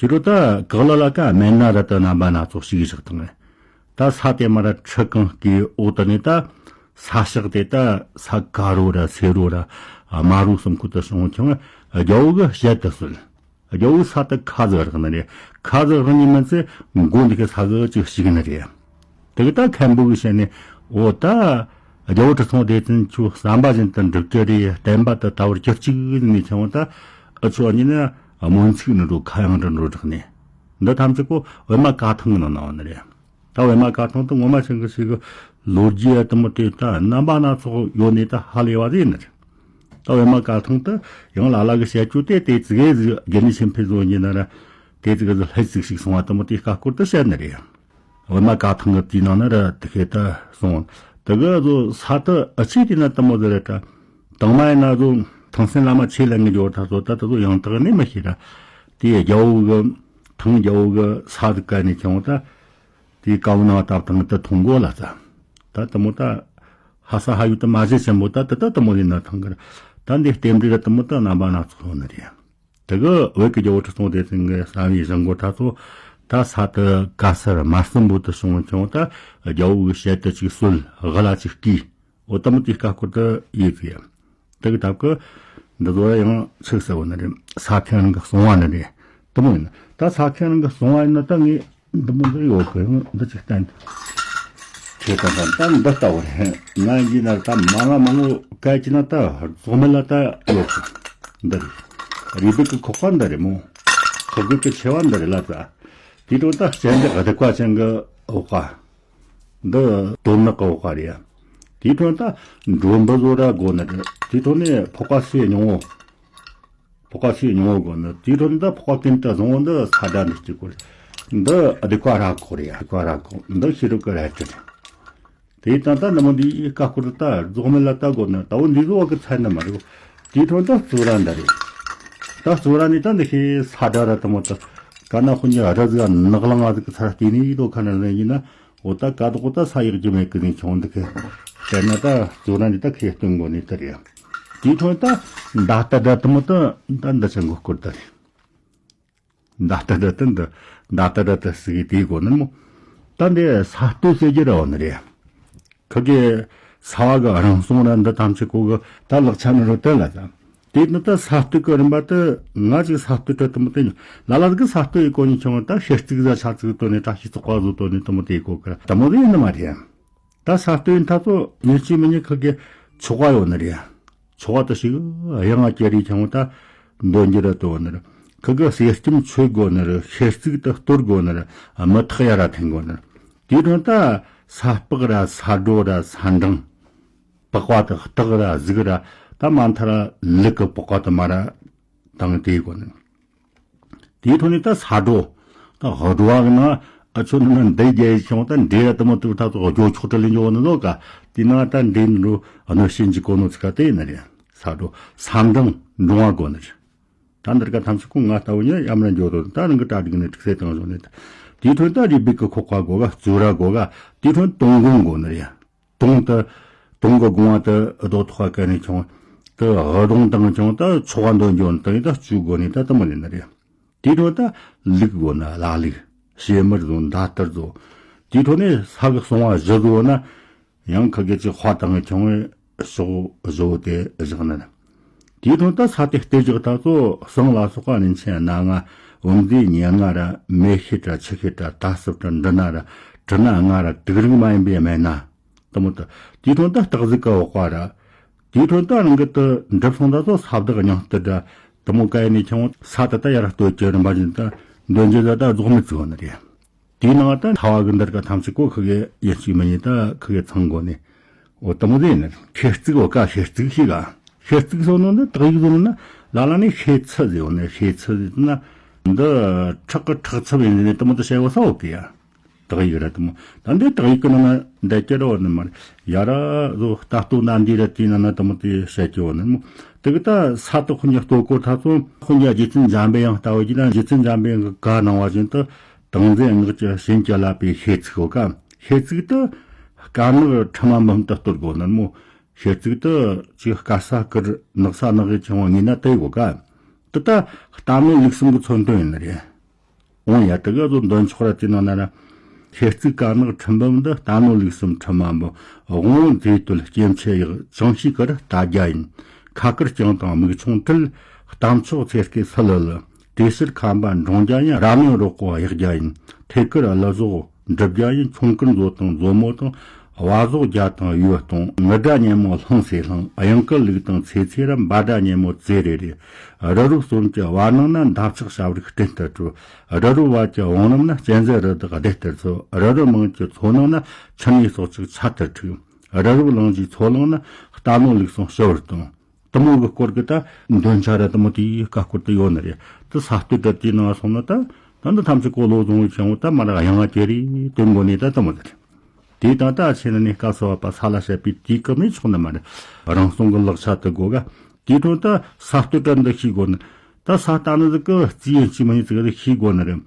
ཅི་རོ་ད་གག་ལ་ལ་ཀ་སྨན་སྣ་ར་ད་རྣམ་པ་སྣ་ཚོགས་ཞིག་བཞག་དང་། ད་ས་དེ་མ་ར་ཁྲི་གང་གི་འོག་ཏུ་ནས་ད་ས་ཞག་དེ་ད་ས་དཀར་རོ་ར་སེར་རོ་ར་དམར་རོ་གསུམ་ཁུ་ད་སོང་ཁྱང་རྒྱལ་བོ་གི་ཞལ་དུ་གསོལ། རྒྱལ་བོ་ས་དུ་ཁ་ཟིག་རག་ནི་རེད། ཁ་ཟིག་རག་ནི་མིན་ཚེ་མགོ་འདི་གི་ས་ཟིག་ཅིག་ཞིག་ནི་རེད། དེ་གི་ད་མཁན་པོ་གི་བཤད་ནས་འོ་ད་རྒྱལ་བོ་ཁྲི་སྲོང་ལྡེ་བཙན་ཁྱོད་བསམ་པ་བཞིན་དུ་འགྲུབ་ཀྱི་རེད། བསྟན་པ་དུ་ད་བར་གྱུར་ཅིག་ནས་ཁྱེར་འོང་ད་ཨ་ཆོ་གཉིས་ནི་སྨོན་ཚིག་ནི་འགྲོ་ཁ་ཡང་འདྲ་འགྲོ་རག་ནས་འདི་ཐམས་ཅད་ཀོ་པད་མ་ཀ་ཐང་གི་ནང་ན་འོ་ནི་རེད། ད་པད་མ་ཀ་ཐང་དུ་ངོ་མ་ཆེན་གི་ཞིག་གི་ལོ་རྒྱུས་ཡ་དུ་མོ་དེ་ད་རྣམ་པ་སྣ་ཚོགས་ཡོད་ནས་ད་ཧ་ལས་བ་རེད་ནི་རེད། ད་པད་མ་ཀ་ཐང་དུ་ཡང་ལ་ལ་གི་བཤད་རྒྱུ་དེ་དེ་ཙི་གེ་ཟིག་དགེ་འདུན་ཆོས་འཕེལ་བཟོ་ཉིན་ན་ར་དེ་ཙི་གེ་ཟིག་ལྷད་ཙིག་ཞིག་སོང་བ་དུ་མོ་དེ་ཀ་སྐོར་དུ་བཤད་ནི་རེད། པད་མ་ཀ་ཐང་གི་དེའི་ནང་ན་ར་དེ་ཁེ་ད་སོང་དེ་གི་ཟོ་ས་དུ་ཨ་ཆེ་དེ་ན་དུ་མོ་ཟེར་ར་ད་དང་མ་ཡིན་ན་ཟོ་ཐང་སེང་བླ་མ་ཆེ་ལ་ངི་འཇོག་ད་ཟོ་ད་དུ་ཟོ་ཡང་དག་ནི་མི་ཤེས་ར་དེ་རྒྱལ་བོ་གི་ཐང་རྒྱལ་བོ་གི་ས་དུ་ཀ་ནས་ཁྱེར་འོང་ད། དེའི་ཀའུ་ནང་བཏབ་དང་དུ་ཐུང་གོ་ལ་ཙ། ད་དུ་མོ་ད། ཧ་ས་ཧ་ཡུ་ད་མ་ཟེ་ཆེན་པོ་ད་དུ་ད་དུ་མོ་ཡིན་ན་ཐང་གར། ད་འདི་རྟེན་འབྲེལ་ར་དུ་མོ་ད་རྣམ་པ་སྣ་ཚོགས་ཡོད་ནི་རེད། དེ་གི་བོད་ཀྱི་རྒྱལ་བོ་ཁྲི་སྲོང་ལྡེ་བཙན་གྱི་བསམ་ཡས་བཞེངས་སྒོ་ད་ཚོ། ད་ས་དུ་ག་སར་མ་གསུམ་པོ་དུ་སོང་ཁྱོང་ད། རྒྱལ་བོ་གི་ཞལ་དུ་ཅིག་གསོལ་དབུ་ལ་ཅིག་བསྐུས། འོ་དུ་མོ་དེའི་ཀ་སྐོར་དུ་ཡོད་ཀྱི། དེ་གི་ཐབས་ཀྱི་འདི་ཚོ་ཡང་ཚིག་ཟེར་བ་ནི་རེད། ས་ཁྱོན་རང་གི་གསང་བ་ནི་རེད། དུ་མོ་ཡིན་ན་ད་ས་ཁྱོན་རང་གི་གསང་བ་ཡིན་ན་ད་ངས་འདི་མོ་འདི་ཡོད་གི་འདི་ཅིག་བསྟན། ཁྱེད་ད་ད་ད་འདི་ལྟ་བུ་རེད། ང་ཡིན་ན་ད་མ་ང་མ་ངོ་སྐད་ཅིག་ན་ད་རྫོགས་མེད་ལ་ད་ཡོད་གི། འདི་རེད། རུས་སྦལ་གི་ཁོག་པ་འདི་རེད་མོ། ཁོག་སྦུབས་གི་མཆེ་བ་འདི་རེད་ལ་ད། དེ་དྲུང་ད་སྤྱན་འདི་སྡིག་པ་ཅན་གི་འོག་ག། འདི་དོན་ནག་གི་འོག་ག་རེད་ཡ། དེའི་འཕྲོ་ད་འགྲོན་པ་བཟོ་ར་དགོ་ནི་རེད། དེའི་འཕྲོ་ནས་ཕོ་ཁ་སི་སྙིང་བོ། ཕོ་ཁ་སི་སྙིང་བོ་དགོ་ནི། དེའི་འཕྲོ་ནས་ད་ཕོ་ཁ་ཀུན་ཏུ་བཟང་བོ་འདི་ས་དགྲ་འདི་གཅིག་གོ་རེད། འདི་སྡིག་པ་ར་ཁོ་རེད་ཡ། སྡིག་པ་ར་ཁོ་འདི་ཤེས་རབ་ཀྱི་རལ་གྲི་རེད། དེའི་སྟེང་ད་ནི་མོ་འདི་ཡི་ཀ་སྐོར་ད་རྫོགས་མེད་ལ་ལྟ་དགོ་ནི། ད་བོ་འདི་བཟོ་བ་གི་ཚད་ནི་མ་རེད། དེའི་འཕྲོ་ད་གཙུག་ར་འདི་རེད། ད་གཙུག་ར་ནི་ད་འདི་ཤེས་ས་དགྲ་ར་ད་མོ་ད་ག་ན་ཁོ་ཉི་ར་ཟིག་ནག་ལང་ང་ཟིག་གི་ཚར་དེ་ནི་ཡི་དོ་ཁ་ན་ལ་ཡིན་ན། འོ་ད་ཀ་དོག་ད་ས་ཡག་རྒྱུ་མེད་གི་ནི་ཆུང་འདི་གི། དེ་ན་ད་གཙུག་ར་འདི་ད་ཁེ་སྟོན་དགོ་ནི་ད་རེད། དེའི་འཕྲོ་ད་མདའ་རྟ་ད་དུ་མོ་ད་ད་འདི་ཆེན་གོ་སྐོར་ད་རེད། མདའ་རྟ་ད་ད་འདི་མདའ་རྟ་ད་ད་སི་གི་དེའི་གོ་ནི་མོ། ད་འདི་ས་སྟོད་ཟེར་རྒྱུ་ར་བ་ནི་རེད། ཁ་གི་ས་བ་གི་རང་སོང་ར་འདི་ཐམས་ཅད་གོ་གི་ད་ལག་ཆ་ནི་རུ་དེ་ལ་ད། དེ་ནི་ད་ས་སྟོད་ཀྱི་རིམ་པ་དེ་ང་ཅིག་ས་སྟོད་དྲི་དུ་མོ་དེ་ཉོ་ལ་ལ་གི་ས་སྟོད་ཡི་གོ་ཉི་ཆུང་ད་ཤེར་རྩིག་ཟ་ཆ་རྩིག་དོ་ནི་བཀྲ་ཤིས་ཚོགས་པ་བཟོ་དོ་ནི་དུ་མོ་དེ་ཡི་གོ་ཀ་དུ་མོ་དེ་ཡིན་ནི་མ་རེད། ད་ས་སྟོད་ཡིན་ཐ་ཚོ་ཡིན་ཅི་མི་ཉི་ཁ་གི་ཆོ་ག་ཡོད་ནི་རེད། ཆོ་ག་དུ་ཞིག་ཡང་ང་ཀྱེ་རི་ཆུང་ད་འདོན་རྒྱུ་ར་དོ་ནི་རེད། ཁ་གི་གསེར་སྐྱེམས་མཆོད་དགོ་ནི་རེད། ཤེར་རྩིག་དུ་གཏོར་དགོ་ནི་རེད། མི་ཐག་ཡ་ར་འཐེན་དགོ་ནི་རེད། དེའི་འཕྲོ་ད་ས་སྤག་ར་ས་སྒྲོ་ར་ས་འབྲང་། པགས་པ་དང་སྟག་ར་གཟིག་ར་ད་མ་མཐའ་ར་ལུག་གི་པགས་པ་དུ་མ་ར་དང་དེའི་གོ་ནི། དེའི་འཕྲོ་ནས་ད་ས་སྒྲོ། ད་སྒྲོ་བ་གི་ན་ཨ་ཆོ་ནི་ན་འདི་རྒྱལ་ཆུང་ད་འདྲེ་ར་དུ་མོ་དུ་ད་ཚོ་སྒྲོ་ཆོག་ཏུ་ལེན་འཇོག་ནི་ལོ་ཀ། དེ་ན་ད་འདྲེ་འགྲོ་ཨ་ནོ་ཤིན་ཅི་གོ་ནོ་ཚི་ཀ་དེ་ཡིན་ནི་རེད། ས་སྒྲོ་ས་འབྲང་འབྲང་བ་གོ་ནི་རེད། ད་འདིར་ཀ་ཐམས་ཅད་ཁོ་ང་ལྟ་བུ་ཉིད་ཡམ་ར་འཇོག་དོ་ད་རང་གི་གྲ་སྒྲིག་ནས་ཁྲིག་སེ་བཏང་བཟོ་ནས་ད། དེའི་འཕྲོ་ད་རུས་སྦལ་གི་ཁོག་པ་གོ་ག་གཙུག་ར་གོ་ག། དེའི་འཕྲོ་དུང་དགོང་གོ་ནི་རེད། དུང་དུ། དུང་གི་དགོང་བ་དུ་རྡོ་ཐོག་ཁ་ནས་ཆུང་། དུ་རྡུང་དང་ཆུང་དུ་ཆོ་ག་འདོན་འཇོག་དུ་ཡིན་ད་བཅུ་དགོ་ནས་ད་དུ་མ་ལེན་ནི་རེད། དེའི་འཕྲོ་ད་ལུག་དགོ་ན་ལ་ལུག་བྱེ་མར་བཟོ་མདའ་དར་བཟོ། དེའི་འཕྲོ་ནས་ས་གི་གསང་བ་བཞི་བཟོ་ན། ཡང་ཁ་གེ་ཅིག་དཔའ་དང་ཆུང་བའི་ཕྱོགས་བཟོ་དེ་བཞག་ནི། དེའི་འཕྲོ་ད་ས་དེ་སྟེ་བཞག་ད་ཚོ་ཟངས་ལ་སོགས་པ་ནི་མཆེད་སྣ་ལྔ། བུམ་བཟེ་ཉེར་ལྔ་ར་མེ་ཤེལ་ར་ཆུ་ཤེལ་ར་ད་སྲུབས་ར་འབྲུ་སྣ་ར་དྲི་སྣ་ལྔ་ར་དུག་རིགས་མ་ཡིན་པའི་སྨན་སྣ། དུ་མོ་ད། དེའི་འཕྲོ་ད་སྟག་གཟིག་གི་འོག་པ་ར། དེའི་འཕྲོ་ད་རང་གི་དུ་འགྲུབ་སོང་ད་ཚོ་ས་བདག་སྙིང་སྟེ་ར། དུ་མོ་ཀ་ཡེ་ནས་ཆུང་ས་དུ་ད་ཡར་སྟོད་ཀྱི་རིམ་པ་བཞིན་དུ་འདོན་རྒྱུ་ད་རྫོགས་མི་ཚུགས་ནི་རེད། དེའི་ནང་ད་ཐ་བ་གི་འདིར་ཀ་ཐམས་ཅད་ཀོ་ཁི་གེ་ཡིན་གཅིག་མིན་གཉིས་ད་ཁི་གེ་ཚང་དགོ་ནི། འོ་དུ་མོ་ཟེར་ནི་ཤེར་རྩིག་འོ་ཀ་ཤེར་རྩིག་ཤིག་ག་ཤེར་རྩིག་སོ་ནོ་ནི་དག་ཡིག་བཟོ་ན་ལ་ལ་ནི་ཤེ་ཚི་ཟེར་བ་ནི་ཤེ་ཚི་ཟེར་ན་འདི་ཁྲག་གི་ཁྲག་ཚབ་ཡིན་ནི་དུ་མོ་དུ་བཤད་བ་ས་འོ་གི་ཡ། དག་ཡིག་ར་དུ་མོ་ད་འདི་དག་ཡིག་གི་ནང་ན་འདི་ཀྱི་ར་བ་ནི་མ་རེད་ཡ་ར་བཟོ་ལྟ་རྟོག་ན་འདི་ར་དེའི་ནང་ན་དུ་མོ་དེ་བཤད་ཀྱི་བ་ནི་མོ་དེ་གི་ད་ས་དུ་ཁོ་ཉི་ལྟོ་སྐོར་ཐ་ཚོ་ཁོ་ཉི་རྗེ་བཙུན་འཇམ་པའི་དབྱངས་ལྟ་བ་ཡིན་ན་རྗེ་བཙུན་འཇམ་པའི་དབྱངས་གི་ག་གནང་བ་བཞིན་དུ། ཏིང་འཛིན་སྔགས་ཀྱི་བྱིན་གྱིས་བརླབས་པའི་ཤེལ་ཚིག་འོ་ཀ། ཤེལ་ཚིག་ཏུ་དཀར་ནག་ཁྲི་མ་འབུམ་དུ་གཏོར་དགོ་ནི་མོ། ཤེལ་ཚིག་ཏུ་ཅིག་དཀར་ས་དཀར་ནག་ས་ནག་གི་ཆང་བ་ངེས་ན་དེ་འོ་ཀ། དེ་ད་རྟ་ནོར་ལུག་གསུམ་གྱི་མཚོན་དོན་ཡིན་ནི་རེད། འོང་ཡ། དེ་ག་ཚོ་འདོན་ཆོག་ར་དེ་ནང་ན་ར། ཤེལ་གཙིགས་དཀར་ནག་ཁྲི་འབུམ་འདི། རྟ་ནོར་ལུག་གསུམ་ཁྲི་མ་འབུམ། དབང་པོ་མཛེས་སྟོད་སྐྱེ་མཆེད་ཡག། ཅང་ཤེས་དཀར་རྟ་རྒྱ་ཡིན། ཁ་དཀར་རྐྱང་དང་མིག་ཆུང་དྲིལ། རྟ་མཆོག་ཚེ་སྐྱེས་སི་ལི་ལི། དེ་ཕྱིར་ཁམས་པ་འབྲོང་རྒྱ་ཡིན། རྭ་ནོར་རོ་ཀོ་གཡག་རྒྱ་ཡིན། ཐེ་དཀར་ཀླུ་ཟོག་འབྲི་རྒྱ་ཡིན། ཁྱུང་དཀར་མཛོ་དང་མཛོ་མོ་དང་། བ་ཟོག་རྒྱ་དང་ཡོས་དང་། ངུ་སྒྲ་སྙན་མོ་ལྷང་སེ་ལྷང་། གཡང་དཀར་ལུག་དང་ཚེ་ཚེ་ར། འབའ་སྒྲ་སྙན་མོ་ཙེ་རེ་རེ། རི་རབ་གསུམ་གྱི་བར་སྣང་ན། འདབ་ཆགས་བྱ་བར་སྤྲིན་ལྟར་འཕྲོ། རི་རབ་བར་གྱི་བང་རིམ་ན། གཅན་གཟན་རི་དྭགས་སྡེ་ལྟར་འཚོ། རི་རབ་མིན་གྱི་མཚོ་ནང་ན། ཆུ་ནས་སྲོག་ཆགས་ཆར་ལྟར་འཁྲིགས། རི་རབ་གླིང་བཞིའི་མཚོ་གླིང་ན། རྟ་ནོར་ལུག་གསུམ་ཞི་བར་གཏོང་། དེ་མོ་གི་སྐོར་གྱི་ད་འདོན་ཆ་ར་དེ་མོ་དེའི་ཀ་སྐོར་དུ་ཡོད་ནི་རེད། དེ་ས་སྟོད་ར་དེའི་ནང་སོང་ན་ད། ད་འདི་ཐམས་ཅད་གོ་ལོ་བཟུང་བའི་ཆེན་པོ་ད་མ་ར་གཡང་ང་ཅེ་རེད། དེ་མགོ་ནས་ད་དེ་མོ་དེ་རེད། དེ་དང་ད་ཆེ་ན་ནི་སྐབས་སུ་བབ་པ་ས་ལ་བཤད་པའི་དུས་སྐབས་ནས་ཆོག་ནི་མ་རེད། རང་སྲུང་གི་ལག་ཆ་དེ་དགོས་ག། དེའི་དོན་ད་ས་སྟོད་ར་འདི་ཤེས་དགོས་ནི། ད་ས་སྟ་ནི་ཟིག་གི་རྩིས་ཡིན་གཅིག་མིན་ཟིག་གི་ཤེས་དགོས་ནི་རེད།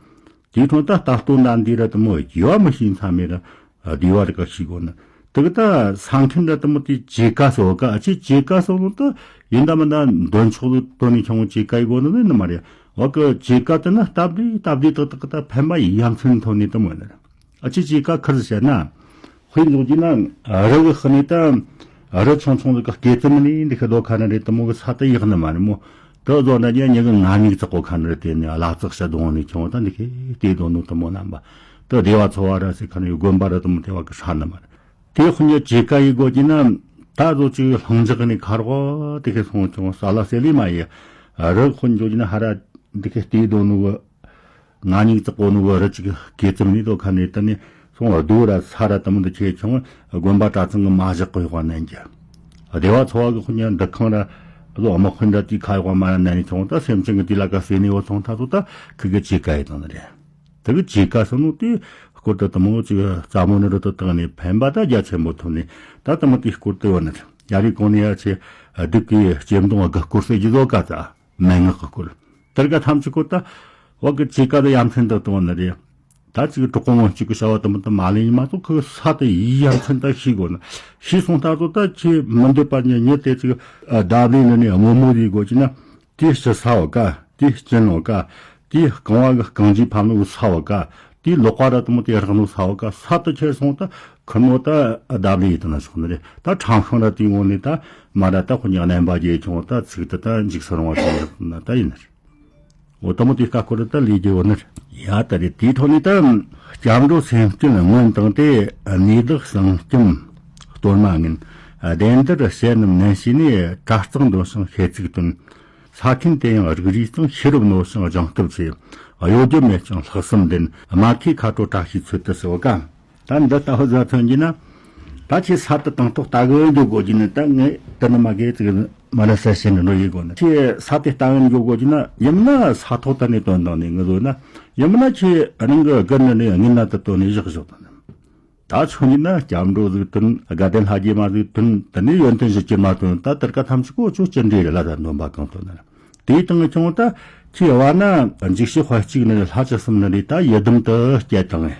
དེའི་དོན་ད་ལྟ་སྟོན་ད་འདི་ར་དེ་མོ་ཡོད་མི་ཤེས་མཚམས་མེད་ར། བསྡུས་པ་རིགས་ཀ་ཤེས་དགོས་ནི། དེ་གི་ད་ས་མཁན་ར་དེ་མོ་དེ་ཇེ་ཀ་སོ་ག་ཨ་ཅེ་ཇེ་ཀ་སོ་ནི་ད་ཡིན་ད་མིན་ད་འདོན་ཆོག་ལ་དོན་ནི་ཆུང་ཇེ་ཀ་ཡི་དགོས་ནི་ནི་མ་རེད། འོ་གི་ཇེ་ཀ་དེ་ན་སྟབས་བདེ་སྟབས་བདེ་ཏག་ཏག་ད་ཕན་པ་ཡ་མཚན་ཐོན་ནི་དེ་མོ་ནི་རེད། ཨ་ཅེ་ཇེ་ཀ་ཁར་བཤད་ན། དཔེ་འཇོག་རྒྱུ་ན། རི་གི་ཤི་ནས་ད། རི་ཆུང་ཆུང་ཟིག་གི་སྐེད་ཙམ་ནས་འདི་ཤི་ལོ་ཁ་ན་རེད་དེ་མོ་གི་ས་དེ་ཡག་ནི་མ་རེད་མོ། དེ་བཟོ་ན་རྒྱ་ཉི་གི་ང་ཉིག་ཙག་གོ་ཁ་ན་རེད་དེ་ནས་ལ་ཙག་ཤ་དོང་ནས་ཁྱོང་ད་འདི་ཁེ་དེ་དོ་ནུ་དེ་མོ་རྣམ་པ། དེ་སྡེ་བ་ཚོ་བ་ར་སི་ཁ་ན་ཡོད་དགོན་པ་ར་དེ་མོ་དེ་བ་གི་ཧྲ་ནི་མ་རེད། དེ་ཁོ་ཉིད་ཇེ་ཀ་ཡི་དགོས་ཀྱི་ན། ད་བཟོ་ཅིག་ལྷིང་འཇགས་ནས་ཁ་རོག་དེ་ཁེ་སོང་ཁྱོང་ས་ལ་སེ་ལི་མ་ཡི། རི་ཁོ་འཇོག་ཀྱི་ན་ཧ་ར་འདི་ཁེ་དེ་དོ་ནུ་གི། ང་ཉིག་ཙག་གོ་ནུ་བ་རི་ཅིག་གེ་ཙམ་ནི་དོ་ཁ་ནི་ད་ནི་སོང་བ་རྡོ་ར་ས་ར་དམ་དུ་ཆེ་ཆུང་དགོན་པ་གྲྭ་ཚང་གི་མ་བཞག་གི་ཡོག་ནན་གྱི། སྡེ་བ་ཚོ་བ་གི་ཁོ་ཉ་འདི་ཁང་ར་ལོ་དམག་དཔོན་ར་དེ་ཁ་ཡོག་མ་ར་ནན་ནི་ཆུང་ད་སེམས་ཅན་གི་དེ་ལ་ཀ་སེ་ནི་བ་ཚོང་ཐ་ཚོ་ད་ཁི་གི་ཅི་ཀ་ཡི་དང་ནི་རེད། དེ་གི་ཅི་ཀ་སོ་ནུ་དེ་སྐོར་ད་དམ་ཅིག་རྩ་མོ་ནི་རུ་དུ་དང་ནི་ཕན་པ་ད་རྒྱ་ཆེན་པོ་ཐོན་ནི་ད་དམ་དེ་སྐོར་དུ་ཡོད་ནི་རེད། ཡ་རི་གོང་ནི་ཡ་ཆེ་སྡུག་གི་སྐྱེ་མདུང་བ་གི་སྐོར་སེ་ཇི་བཟོ་ཀ་ཙ། མན་ངག་གི་སྐོར། དེར་ག་ཐམས་ཅད་སྐོར་ད། བག་གི་ཅི་ཀ་ད་ཡ་མཚན་དུ་གཏོང་ནི་རེད། ད་ཅིག་གྲོགས་པོ་ངོ་གཅིག་གི་བྱ་བ་དུ་མི་དུ་མ་ལེན་མ་གཏོགས་ཁོ་ས་དེ་ཡི་ཡ་མཚན་ད་ཤེས་དགོས་ན། ཤེས་སོང་ད་ཚོ་ད་ཁྱེད་མི་འདོད་པ་ཉིད་ཉིད་དེ་ཅིག་བརྡབ་ལེན་ནི་ནི་རྨོ་མོ་ཡི་དགོས་ཀྱི་ན། དེ་ཕྱི་ས་བ་ཀ། དེ་སྤྱི་ནོ་ཀ། དེ་རྐང་བ་གི་རྐང་རྗེས་ཕམ་ནོ་ས་བ་ཀ། དེ་ལོག་པ་ར་དུ་མོ་དེ་རག་ནོ་ས་བ་ཀ་ས་དུ་ཁྱེར་སོང་ད། ཁུ་མོ་ད་བརྡབ་ལེན་ཡི་དུ་ན་ཆོག་ནི་རེད། ད་ཁྲང་ཤང་ར་དེའི་ངོ་ནས་ད་མ་ར་ད་ཁོ་ཉག་རྣམ་པ་རྒྱས་ཆུང་ད་ཚིག་ཏུ་ད་འཇིགས་སུ་རུང་བ་ཆུང་ཟིག་ན་ད་ཡིན་ནི་རེད། འོ་དུ་མོ་དེ་ཀ་ཁོ་ར་ད་ལས་རྒྱུ་བོ་ནི་རེད། ཡ་ད་རེད། དེའི་ཐོག་ནས་ད་སྐྱབས་འགྲོ་སེམས་བསྐྱེད་སྔོན་བཏང་སྟེ། ནུས་བདག་གསང་སྐྱོམ་གཏོར་མ་ངན། བདེན་དར་ཞལ་རྣམས་ནན་བྱས་ནས། གྲྭ་གཙང་འདོན་ཞིང་ཤེས་ཚིག་བཏོན། ས་ཁན་དེ་ཡང་རིགས་རུས་གཙང་། ཤེས་རབ་རྣོ་ཞིང་སྦྱངས་སྟོབས་ཆེ། གཡོ་སྒྱུ་མེད་ཅིང་ལྷག་བསམ་ལྡན། རྨ་ཁའི་མཁའ་འགྲོ་བཀྲ་ཤིས་ཚོད་དུ་གསོལ་ག། ད་འདི་ལྟ་བུ་ཟ་ཐོན་གྱི་ན། ད་ཁྱེད་ས་དུ་དང་ཐོག་ལྟ་གི་འཇོག་དགོས་ཀྱི་ནི་ད་ངས་དེ་ནི་མ་གས་ཙིག་མ་ལ་ས་ཤེས་ནི་འགྲོ་ཡི་དགོས་ནི། ཁྱེད་ས་དེ་ལྟ་གི་འཇོག་དགོས་ཀྱི་ན་ཡིན་ན་ས་ཐོག་ད་ནི་དོན་དང་ནི་ངི་བཟོ་ན་ཡིན་ན་ཁྱེད་རང་གི་དགུ་ནི་ནི་ངི་ན་དུ་དོན་ནི་བཞག་བཞག་དང་ནི། ད་ཆོས་ཉིད་ན་སྐྱབས་འགྲོ་ཟིག་དོན། དགའ་ལྡན་ལྷ་རྗེ་མ་ཟིག་དོན། དེ་ནས་ཡོན་ཏན་བཞི་བཅུ་མ་དོན། ད་དེར་ཀ་ཐམས་ཅད་ཀོ་ཆོས་ཅི་འདྲའི་རེད་ལ་ད་འདོན་པ་གང་དོན་ན། དེའི་སྟེང་ཁྱོང་ད་ཁྱེད་བ་ན་འཇིགས་བྱེད་དཔལ་གཅིག་ནི་ལྷ་བཅུ་གསུམ་ནི་རེད། ད་ཡི་དམ་དུ་སྐྱེ་དང་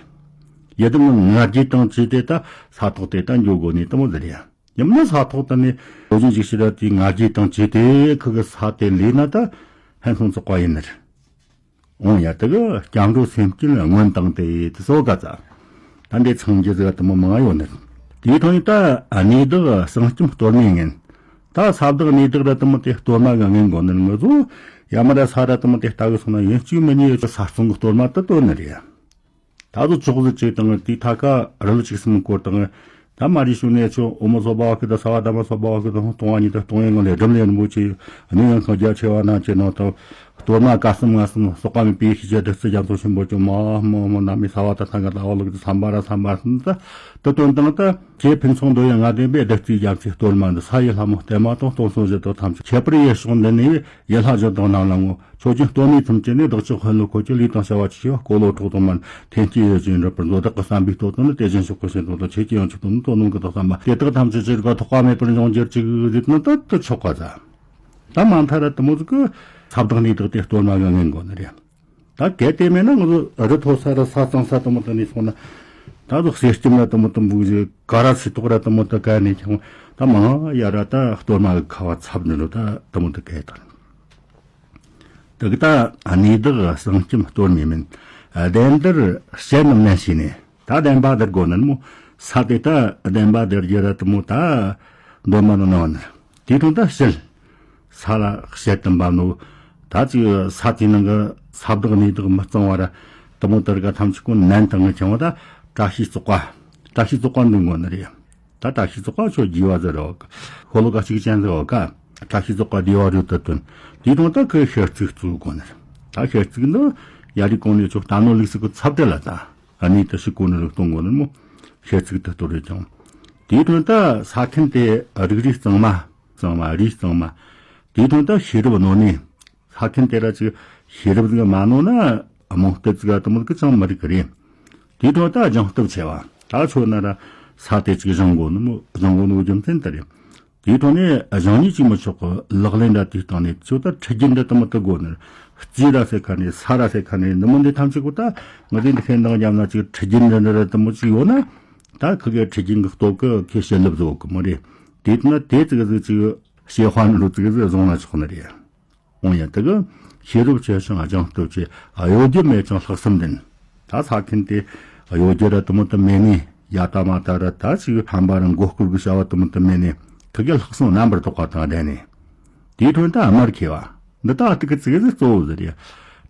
ཡི་དམ་ནི་ང་རྒྱལ་དང་བཅས་ཏེ་ད་ས་ཐོག་དེ་ད་འགྱོ་དགོས་ནི་དེ་མོ་ཟེར་ཡ། ཡིན་ན་ས་ཐོག་ད་ནི་ལོ་རྒྱུས་འཇིགས་བྱེད་ད་དེའི་ང་རྒྱལ་དང་བཅས་ཏེ་ཁུ་གི་ས་དེ་ལས་ན་ད་ཕན་སོང་ཚོགས་པ་ཡིན་ནི་རེད། འོང་ཡ། དེ་གི་སྐྱབས་འགྲོ་སེམས་བསྐྱེད་སྔོན་བཏང་སྟེ་དེ་སོགས་ག་ཙ། ད་འདི་ཚང་རྒྱུ་ཟིག་དུ་མོ་མང་ཡོད་ནི། དེའི་ཐོག་ནས་ད་གནས་བདག་གསང་སྐྱོམ་གཏོར་མའི་ངན། ད་ས་བདག་གནས་བདག་ར་དུ་མོ་དེ་གཏོར་མ་གི་ངན་དགོ་ནི་ངུ་ཚོ། ཡ་མ་ར་ས་ར་དུ་མོ་དེ་ལྟ་གི་སོང་ན་ཡིན་གཅིག་མིན་གཉིས་ས་སྲུང་གི་གཏོར་མ་དུ་གཏོར་ནི་རེད། ད་དུ་ཅོག་ཟིག་ཅིག་དང་དེའི་ཐ་ཀ་རི་ལུ་ཅིག་གསུམ་སྐོར་དང་། ད་མ་རི་ཤུ་ནས་ཆོ་འོ་མོ་སོ་བ་ཁི་ད་ས་བ་ད་མ་སོ་བ་ཁི་ད་སྟོང་བ་ཉིད་ད་སྟོང་ཡན་ངོ་ལས་སྒྲུབ་ལས་རིན་པོ་ཆེ་གནས་ཡང་ཁང་རྒྱ་ཆེ་བ་ན་ཆེ་ནོ་ད་གཏོར་མ་ཀ་གསུམ་ང་གསུམ་སོག་པ་མི་པའི་ཤི་ཆེ་བདག་རྩི་རྒྱ་མཚོ་ཆེན་པོ་ཆུ་མ་མོ་མོ་ན་མི་ས་བ་ད་ཐང་ག་ད་བ་ལུག་ད་སམ་བ་ར་སམ་བ་སུན་ད་ད་དོན་དང་ད་ཁྱེད་ཕུན་ཚོགས་འདོད་ཡང་ང་ལྡན་པའི་བདག་རྩི་རྒྱ་མཚོའི་གཏོར་མ་འདི་ས་ཡི་ལྷ་མོ་བརྟན་མ་དང་སྟོང་གསུམ་བཞི་དང་ཐམས་ཅད་ཁྱད་པར་ཡེ་ཤོག་འདི་ནས་ཡེ་ལྷ་བཞི་དང་རྣམས་ལ་ངོ་། ཆོས་ཀྱི་གཏོར་མའི་ཚུལ་གྱིས་ནི་བདག་ཅག་འཁོར་ལོ་འཁོར་གྱི་ལུས་དང་བྱ་བ་ཆེ་ཆེ་བ་བསྐོར་ལོ་གྲོགས་དང་མན་འཐེན་སྐྱེས་ཡོད་ཅིང་འགྲུབ་པར་མཛོད་བདག་གི་བསམ་པའི་སྟོབས་དང་ནི་དེ་བཞིན་གཤེགས་པའི་སེམས་དང་དང་ཆོས་ཀྱི་དབྱིངས་ཀྱི་སྟོབས་ནི་དོན་ནོ་གི་བདག་བསམ་པ་དེ་དག་ཐམས་ཅད་ཅི་རིགས་ཐོགས་པ་མེད་པར་འབྱུང་འགྱུར་ཅིག་ཟེར་ན་ད་དུ་ཆོག་ག་ཟ། ད་མ་མཐའ་ར་དུ་མོ་ཟིག་གི་ས་བདག་ནི་བདག་དེ་གཏོར་མ་གི་ངན་དགོ་ནི་རེད། ད་གལ་ཏེ་མེད་ན་ང་ཚོ་རི་མཐོ་ས་ར་ས་གཙང་ས་དུ་མོ་དུ་ནི་སོང་ན། ད་ཚོ་གསེར་སྐྱེམས་ར་དུ་མོ་དུ་འབུག་ཟེར་ག་ར་སི་ཏོག་ར་དུ་མོ་དུ་ག་ནས་ཀྱང་ད་མང་ཡ་ར་ད་གཏོར་མ་གི་ཁ་བ་ཚབ་ནི་རུ་ད་དུ་མོ་དུ་གས་དང་། དེ་གི་ད་གནས་བདག་གསང་སྐྱབས་སྟོར་མེད་མིན། བདེན་བདར་བཤད་རྣམས་ནན་བྱས་ནས། ད་བདེན་པ་བདར་དགོས་ནི་མོ། ས་དེ་ད་བདེན་པ་བདར་རྒྱུ་ར་དེ་མོ་ད་འདོན་མ་ནོ་ནོ་ནི། དེའི་དོན་ད་བཤད། ས་ལ་བཤད་དམ་པ་ནོ། ད་ཅིག་ས་དེའི་ནང་གི་ས་བདག་གནས་བདག་མི་གཙང་བ་ར་དེ་མོ་དེར་ག་ཐམས་ཅད་ཀུན་ནན་དང་ངི་ཆང་བ། ད་བཀྲ་ཤིས་བཙོག་པ། བཀྲ་ཤིས་བཙོག་པ་འདོན་དགོས་ནི་རེད། ད་བཀྲ་ཤིས་བཙོག་པ་ཆོ་རྒྱས་པ་ཟེར་རོ། ཤོ་ལོ་ཀ་གཅིག་ཅན་ཟེར་རོ་ཀ། བཀྲ་ཤིས་བཙོག་པ་བདེ་བ་རུ་དུ་དོན། དེའི་དོན་ད་ཁོས་ཤེར་ཚིག་བཙུགས་དགོས་ནི་རེད། ད་ཤེར་ཚིག་འདི་ཡ་རི་གོང་ནས་ཆོ་ལྟ་ནོ་ལུགས་སུ་ཁོ་ཚབ་དེ་ལ་ད། ཨ་ནི་ད་ཤི་གོ་ནི་རུ་གཏོང་དགོས་ནི་མོ། ཤེར་ཚིག་ཏུ་གཏོར་རེ་ཀྱང་། དེའི་དོན་ད་ས་ཁན་དེ་རིགས་རུས་གཙང་མ། གཙང་མ་རུས་གཙང་མ། དེའི་དོན་ད་ཤེས་རབ་ནོ་ནི། ས་ཁན་དེ་ར་ཅིག་ཤེས་རབ་ཟིག་མ་ནོ་ན་རྨོངས་དད་ཟིག་དེ་མོ་ཟིག་ཅང་མི་རིགས་གི་རེད། དེའི་དོན་ད་སྦྱང་སྟོབས་ཆེ་བ། ད་ཆོ་ན་ར་ས་དེ་ཅིག་སྦྱང་དགོས་ནི་མོ། སྦྱང་དགོས་ནི་རྒྱུ་མཚན་དེ་རེད། དེའི་ཐོག་ནས་སྦྱང་ནི་ཅིག་མི་ཆོག་གི། ལག་ལེན་འདྲ་དེའི་སྟེང་ནས་ཚོད་ལྟ་ཁྲིད་རྒྱུ་འདྲ་དེ་མོ་དེ་དགོས་ནི། རྩིས་ར་ཟེར་ཁ་ནས་ས་ར་ཟེར་ཁ་ནས་འདི་མོ་འདི་ཐམས་ཅད་གོ་ད་ང་ཚོས་འདི་ཁའི་འདང་རྒྱབ་ན་ཅིག་ཁྲིད་རྒྱུ་འདྲ་འདྲ་ར་དེ་མོ་ཅིག་ཡོད་ན། ད་ཁི་གེ་ཁྲིད་རྒྱུ་གི་སྟོབས་ཀི་ཁོས་བྱིན་རླབས་བཟོ་གི་མོ་རེད། དེ་ན་དེ་ཙིག་ཟིག་ཅིག་བྱེད་དཔའ་ནི་རུ་ཙིག་ཟིག་བཟུང་ན་ཆོག་ནི་རེད། འོང་ཡ་དེ་གི་ཤེས་རབ་ཆེ་ཞིང་སྦྱང་སྟོབས་ཆེ། གཡོ་སྒྱུ་མེད་ཅིང་ལྷག་བསམ་ལྡན། ད་ས་ཁན་དེ་གཡོ་སྒྱུ་ར་དེ་མོ་དེ་མེད་ནི། ཡ་ད་མ་ད་ར་ད་ཅིག་ཕམ་པ་ར་མགོ་སྐོར་གི་བྱ་བ་དེ་མོ་དེ་མེད་ནི། ཁི་གེ་ལྷག་བསམ་རྣམ་པར་དག་པ་དང་ལྡན་ནི། དེའི་དོན་ད་དམར་ཁེ་བ། འདི་ད་ཨ་ཏི་གི་ཙིག་ཟིག་གཙོ་བོ་ཟིག་རེད།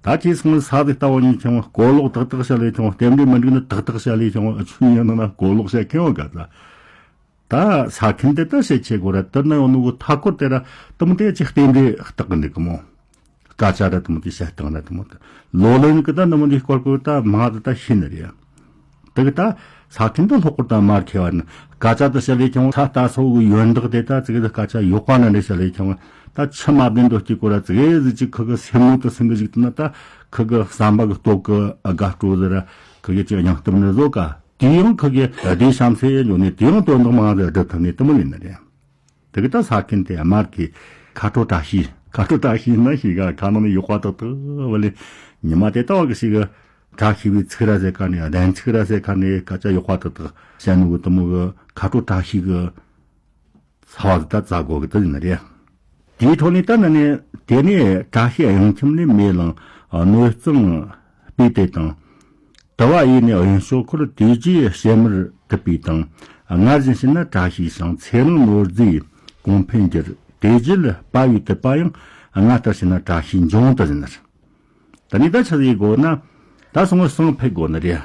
ད་ཅིག་སོང་ས་ཟིག་ལྟ་བ་ཉིད་ཆུང་བ། གོ་ལོག་ཏག་ཏག་བྱ་ལས་ཆུང་བ། རྟེན་འབྲེལ་མི་འགྲིག་ནི་ཏག་ཏག་བྱ་ལས་ཆུང་བ། ཨ་ཆུ་ཡིན་ན་ན་གོ་ལོག་བྱ་ཁེ་བ་ག་ད། ད་ས་ཁན་དེ་ད་བཤད་ཆེ་གོ་ར་དེ་ན་ཡོང་ནོ་གི་མཐའ་སྐོར་དེ་ར་དེ་མོ་དེ་ཅིག་རྟེན་འབྲེལ་རྟག་གི་འདུག་གི་མོ། སྐད་ཆ་ར་དེ་མོ་དེ་བཤད་སྟངས་ར་དེ་མོ་དེ་ལོ་ལོན་གི་ད་དེ་མོ་དེ་སྐོར་གི་ད་མང་དེ་ད་ཤེས་ནི་རེད། དེ་གི་ད་ས་ཁན་དེ་ལྷག་པར་ད་དམར་ཁེ་བ་ནི། སྐད་ཆ་དེ་བཤད་ལས་ཀྱང་ས་ལྟ་སོ་གི་ཡོན་བདག་དེ་ད་ཙིག་གི་སྐད་ཆ་ཡོག་པ་ན་རེ་བཤད་ལས་ཀྱང་ད་ཆུ་མ་བདེན་དོ་སྐྱིད་གོ་ར་ཙིག་གི་ཟིག་ཅིག་ཁི་གི་སེམས་ངོ་དེ་སེམས་གི་ཞིག་དེ་ན་ད་ཁི་གི་བསམ་པ་གི་སྟོབས་གི་དགའ་སྤྲོ་ཟེར་ར་ཁི་གི་ཅིག་སྙིང་སྟོབས་ནི་བཟོ་ག། དེ་ཡང་ཁི་གེ་བདེ་ཤམ་སེ་ཡོད་ནས་དེ་ཡང་དོན་དག་མང་རེ་སྒྲུབ་ཐུབ་ནས་དེ་མོ་ཡིན་ནི་རེད། དེ་གི་ད་ས་ཁན་དེ་དམར་གི་ཁ་དྲོ་བཀྲ་ཤིས། ཁ་དྲོ་བཀྲ་ཤིས་ན་ཤི་ག་ཁ་ནང་ནས་ཡོག་པ་ཏག་ཏག་བ་ལས་ཉི་མ་དེ་ལྟ་བ་གི་ཤི་ག་བཀྲ་ཤིས་པའི་ཚིག་ར་ཟེར་ཁ་ནས་བདེན་ཚིག་ར་ཟེར་ཁ་ནས་སྐད་ཆ་ཡོག་པ་ཏག་ཏག་བཤད་ནོ་གི་དེ་མོ་གི་ཁ་དྲོ་བཀྲ་ཤིས་གི་ཚ་བ་དེ་ད་བཙལ་དགོས་གི་དེ་ཡིན་ནི་རེད། དེའི་ཐོག་ནས་ད་ནི་ནི་དེ་ནས་བཀྲ་ཤིས་གཡང་འཁྱམས་ནས་མེ་ལང་། གནོད་གཙང་སྤོས་དེ་དང་། དུ་བ་གཡས་ནས་གཡོན་ཕྱོགས་འཁོར། དེ་རྗེས་ཕྱེ་མར་དུད་པའི་དང་། སྔར་བཞིན་བྱས་ན་བཀྲ་ཤིས་ཤིང་། ཚེ་རིང་ནོར་རྫས་གོང་འཕེལ་འགྱུར། དེ་རྗེས་དཔའ་བའི་དུད་པ་ཡང་། སྔར་ལྟར་བྱས་ན་བཀྲ་ཤིས་འབྱུང་དུ་ཟིན། ད་ནི་ད་ཆི་ཟིག་དགོས་ན། ད་སོང་བ་བསང་ཕུད་དགོས་ནི་རེད།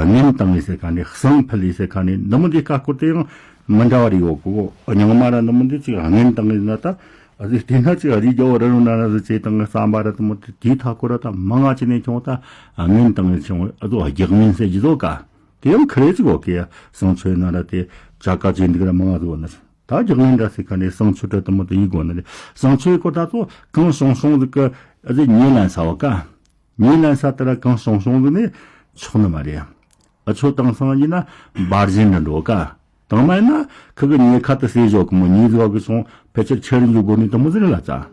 རྔན་བཏང་ངེས་ཟེར་ཁ་ནས་བསང་ཕུད་ལས་ཟེར་ཁ་ནས་འདི་མོ་འདི་ཀ་སྐོར་དེ་ཡང་མི་འདྲ་བ་རེ་ཡོད་གོ། རྙིང་མ་ར་འདི་མོ་འདི་ཅིག་རྔན་བཏང་ངེས་ན་ད་ཨ་ཟི་དེ་ན་ཅིག་རི་རྒྱ་བོ་ར་རུ་ན་ན་ཟི་ཅེ་བཏང་ངེས་བསམ་པ་ར་འདི་མོ་དེ་དེའི་མཐའ་སྐོར་ར་ད་མང་ང་ཅི་ནས་བྱུང་ད་རྔན་བཏང་ངེས་བྱུང་ཨ་ཟོ་རྒྱག་རྔན་ཟེར་གྱི་ཟོ་ཀ། དེ་ཡང་ཁ་རེ་ཅིག་ཡོད་ཀི་ཡ། བསང་མཆོད་ན་ར་དེ་ཅ་ཀ་ཅེ་འདི་ག་ར་མང་ང་ཟོ་ན། ད་རྒྱག་རྔན་འདྲ་ཟེར་ཁ་ནས་བསང་མཆོད་འདྲ་འདི་མོ་དེ་ཡིན་དགོས་ནི་རེད། བསང་མཆོད་སྐོར་ད་ཚོ་གང་བྱུང་བྱུང་ཟིག་གི་ཨ་ཟི་ཉེ་ལན་ས་བ་ཀ། ཉེ་ལན་ས་དེ་ར་གང་བྱུང་བྱུང་ཟིག་ནས་ཆོག་ནི་མ་རེད། ཨ་ཆོ་དེང་སང་ཡིན་ན་འབར་བཞིན་འདྲ་འགྲོ་ཀ། དང་མ་ཡིན་ན་ཁི་གི་ཉེ་ཁ་དེ་ཟེར་ཞོག་གི་མོ་ཉེ་ཟིག་གི་སོང་ཕལ་ཆེར་ཁྱེར་འཇུག་དགོས་ནི་དེ་མོ་ཟིག་རེད་ལ་ཙ།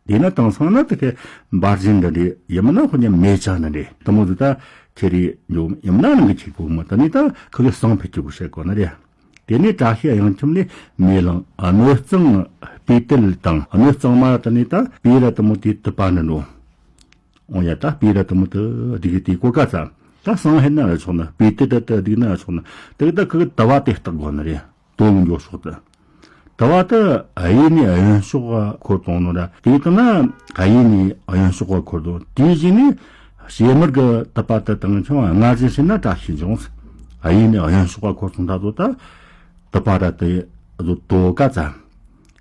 དེ་ན་དེང་སང་ན་དེ་ཁའི་འབར་བཞིན་འདྲ་འདྲ་ཡིན་མིན་ན་ཁོ་ཉ་མེ་ཆ་འདྲ་འདྲ་དེ་མོ་ཟིག་ད་ཁྱེར་རེ་འཇུག་ཡིན་མིན་ན་རང་གི་ཁྱེར་དགོས་མོ་ད་ནི་ད་ཁི་གི་བསང་ཕུད་ཀྱི་དགོས་བཤད་དགོས་ནི་རེད། དེ་ནས་བཀྲ་ཤིས་གཡང་འཁྱམས་ནས་མེ་ལང་། གནོད་གཙང་སྤོས་དེ་དང་། གནོད་གཙང་མ་དེ་ནས་ད་སྤོས་ར་དེ་མོ་དེ་དུད་པ་ནི་འགྲོ། འོང་ཡ་ད་སྤོས་ར་དེ་མོ་དེ་འདི་གི་དེ་གོ་ཀ་ཙ། ད་བསང་ཧེ་ན་ར་ཆོག་ན་སྤོས་དེ་ད་ད་འདི་ན་ར་ཆོག་ན་དེ་གི་ད་ཁི་གི་དུ་བ་དེ་བཏགས་དགོས་ནི་རེད། དོ་མི་འགྱོ་ཕྱོགས་དེ། དུ་བ་དེ་གཡས་ནས་གཡོན་ཕྱོགས་འཁོར་གཏོང་ནོ་ར་དེ་ལྟ་ན་གཡས་ནས་གཡོན་ཕྱོགས་འཁོར་གཏོང་དེའི་རྗེས་ནས་ཕྱེ་མར་གི་དུད་པ་དེ་དང་ཆང་སྔར་བཞིན་བྱས་ན་བཀྲ་ཤིས་འབྱུང་། གཡས་ནས་གཡོན་ཕྱོགས་འཁོར་སོང་ད་དོ་ད་དུད་པ་ར་དེ་བཟོ་དོ་ཀ་ཙ།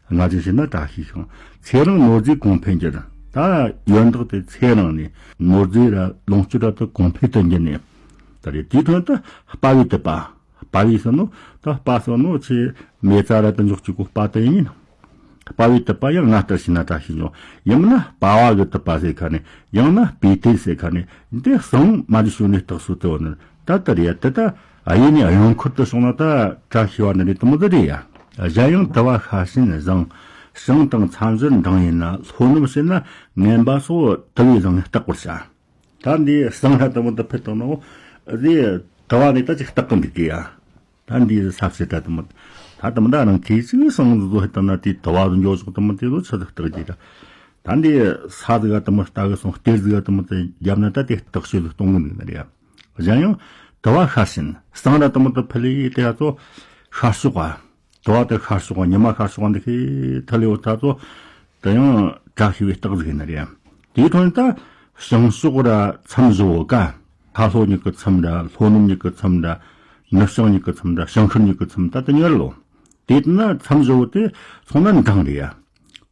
སྔར་བཞིན་བྱས་ན་བཀྲ་ཤིས་ཤིང་། ཚེ་རིང་ནོར་རྫས་གོང་འཕེལ་འགྱུར། ད་ཡོན་བདག་དེ་ཚེ་རིང་ནས་ནོར་རྫས་ར་ལོངས་སྤྱོད་ར་དེ་གོང་འཕེལ་དུ་འགྱུར་ནས། ད་རེད་དེའི་དོན་དུ་དཔའ་བའི་དུད་པ། དཔའ་བའི་ཟེར་ནོ། ད་དཔའ་ཟེར་ནོ་ཆེ་མེ་བཙའ་ར་དུ་འཇོག་ཅིག་གོ་དཔའ་དུ་ཡིན། དཔའ་བའི་དུད་པ་ཡང་སྔར་ལྟར་བྱས་ན་བཀྲ་ཤིས་འབྱུང་། ཡིན་མིན་ན་དཔའ་བ་གི་དུད་པ་ཟེར་ཁ་ནས་ཡང་ན་སྤོས་དེ་ཟེར་ཁ་ནས་འདི་གསང་མ་རིག་ཤུ་ནས་རྟགས་སུ་དུ་བ་ནི་ད་ལྟ་རེད་ཡ། དེ་ད་གཡས་ནས་གཡོན་འཁོར་དུ་སོང་ན་ད་བཀྲ་ཤིས་པ་ནི་རེད་དུ་མོ་དུ་རེད་ཡ། གཞན་ཡང་དུ་བ་ཤ་ཞེན་བཟང་། ཞིང་དང་མཚམས་སྦྱོར་འབྲིང་ཡིན་ན། ལྷོ་ནུབ་བྱས་ན་ངན་པ་སོགས་དུ་བའི་བཟང་ངན་བརྟག་པར་བྱ། ད་འདི་གསང་ར་དུ་མོ་དུ་ཕེ་བཏང་ནོ། འདི་དུ་བ་ནི་ད་ཅིག་བརྟག་གི་འདུག་གི་ཡ། ད་འདི་ས་བྱེད་ད་དུ་མོ། ད་དུ་མོ་ད་རང་ཁྱེད་ཅིག་གསང་བཟོ་ཧེ་བཏང་ན་དེ་དུ་བ་དུ་འཇོག་ཆོག་དུ་མོ་དེ་ཚོ་ཆི་ཟིག་བརྟག་གི་ད། ད་འདི་ས་ཟིག་ག་དུ་མོ་ལྟ་གི་སོང་། གཏེར་ཟིག་ག་དུ་མོ་དེ་བརྒྱབ་ན་ད་དེ་སྟག་ཤོད་ལ་གཏོང་གི་འདུག་ནི་རེད་ཡ། གཞན་ཡང་དུ་བ་ཤར་ཕྱིན་གཙང་ར་དུ་མོ་དུ་ཕུལ་ལི་དེ་ཡ་ཚོ་ཤར་ཕྱོགས་ག་དུ་བ་དེ་ཤར་ཕྱོགས་ག་ཉི་མ་ཤར་ཕྱོགས་ག་འདི་ཁའི་ཐ་ལེ་བོ་ད་ཚོ་དེ་ཡང་བཀྲ་ཤིས་པའི་རྟགས་ཟིག་ཡིན་ནི་རེད་ཡ། དེའི་ཐོག་ནས་ད་བྱང་ཕྱོགས་ར་མཚམས་བཞི་བོ་ག་ལྷ་ལྷོ་གཉིས་ཀྱི་མཚམས་འདྲ། ལྷོ་ནུབ་གཉིས་ཀྱི་མཚམས་འདྲ། ནུབ་བྱང་གཉིས་ཀྱི་མཚམས་འདྲ། བྱང་ཤར་གཉིས་ཀྱི་མཚམས་ད་དེ་གཉིས་རེད་ལོ། དེ་ན་མཚམས་བཞི་བོ་དེ་ཚང་ན་འབྲིང་རེད་ཡ།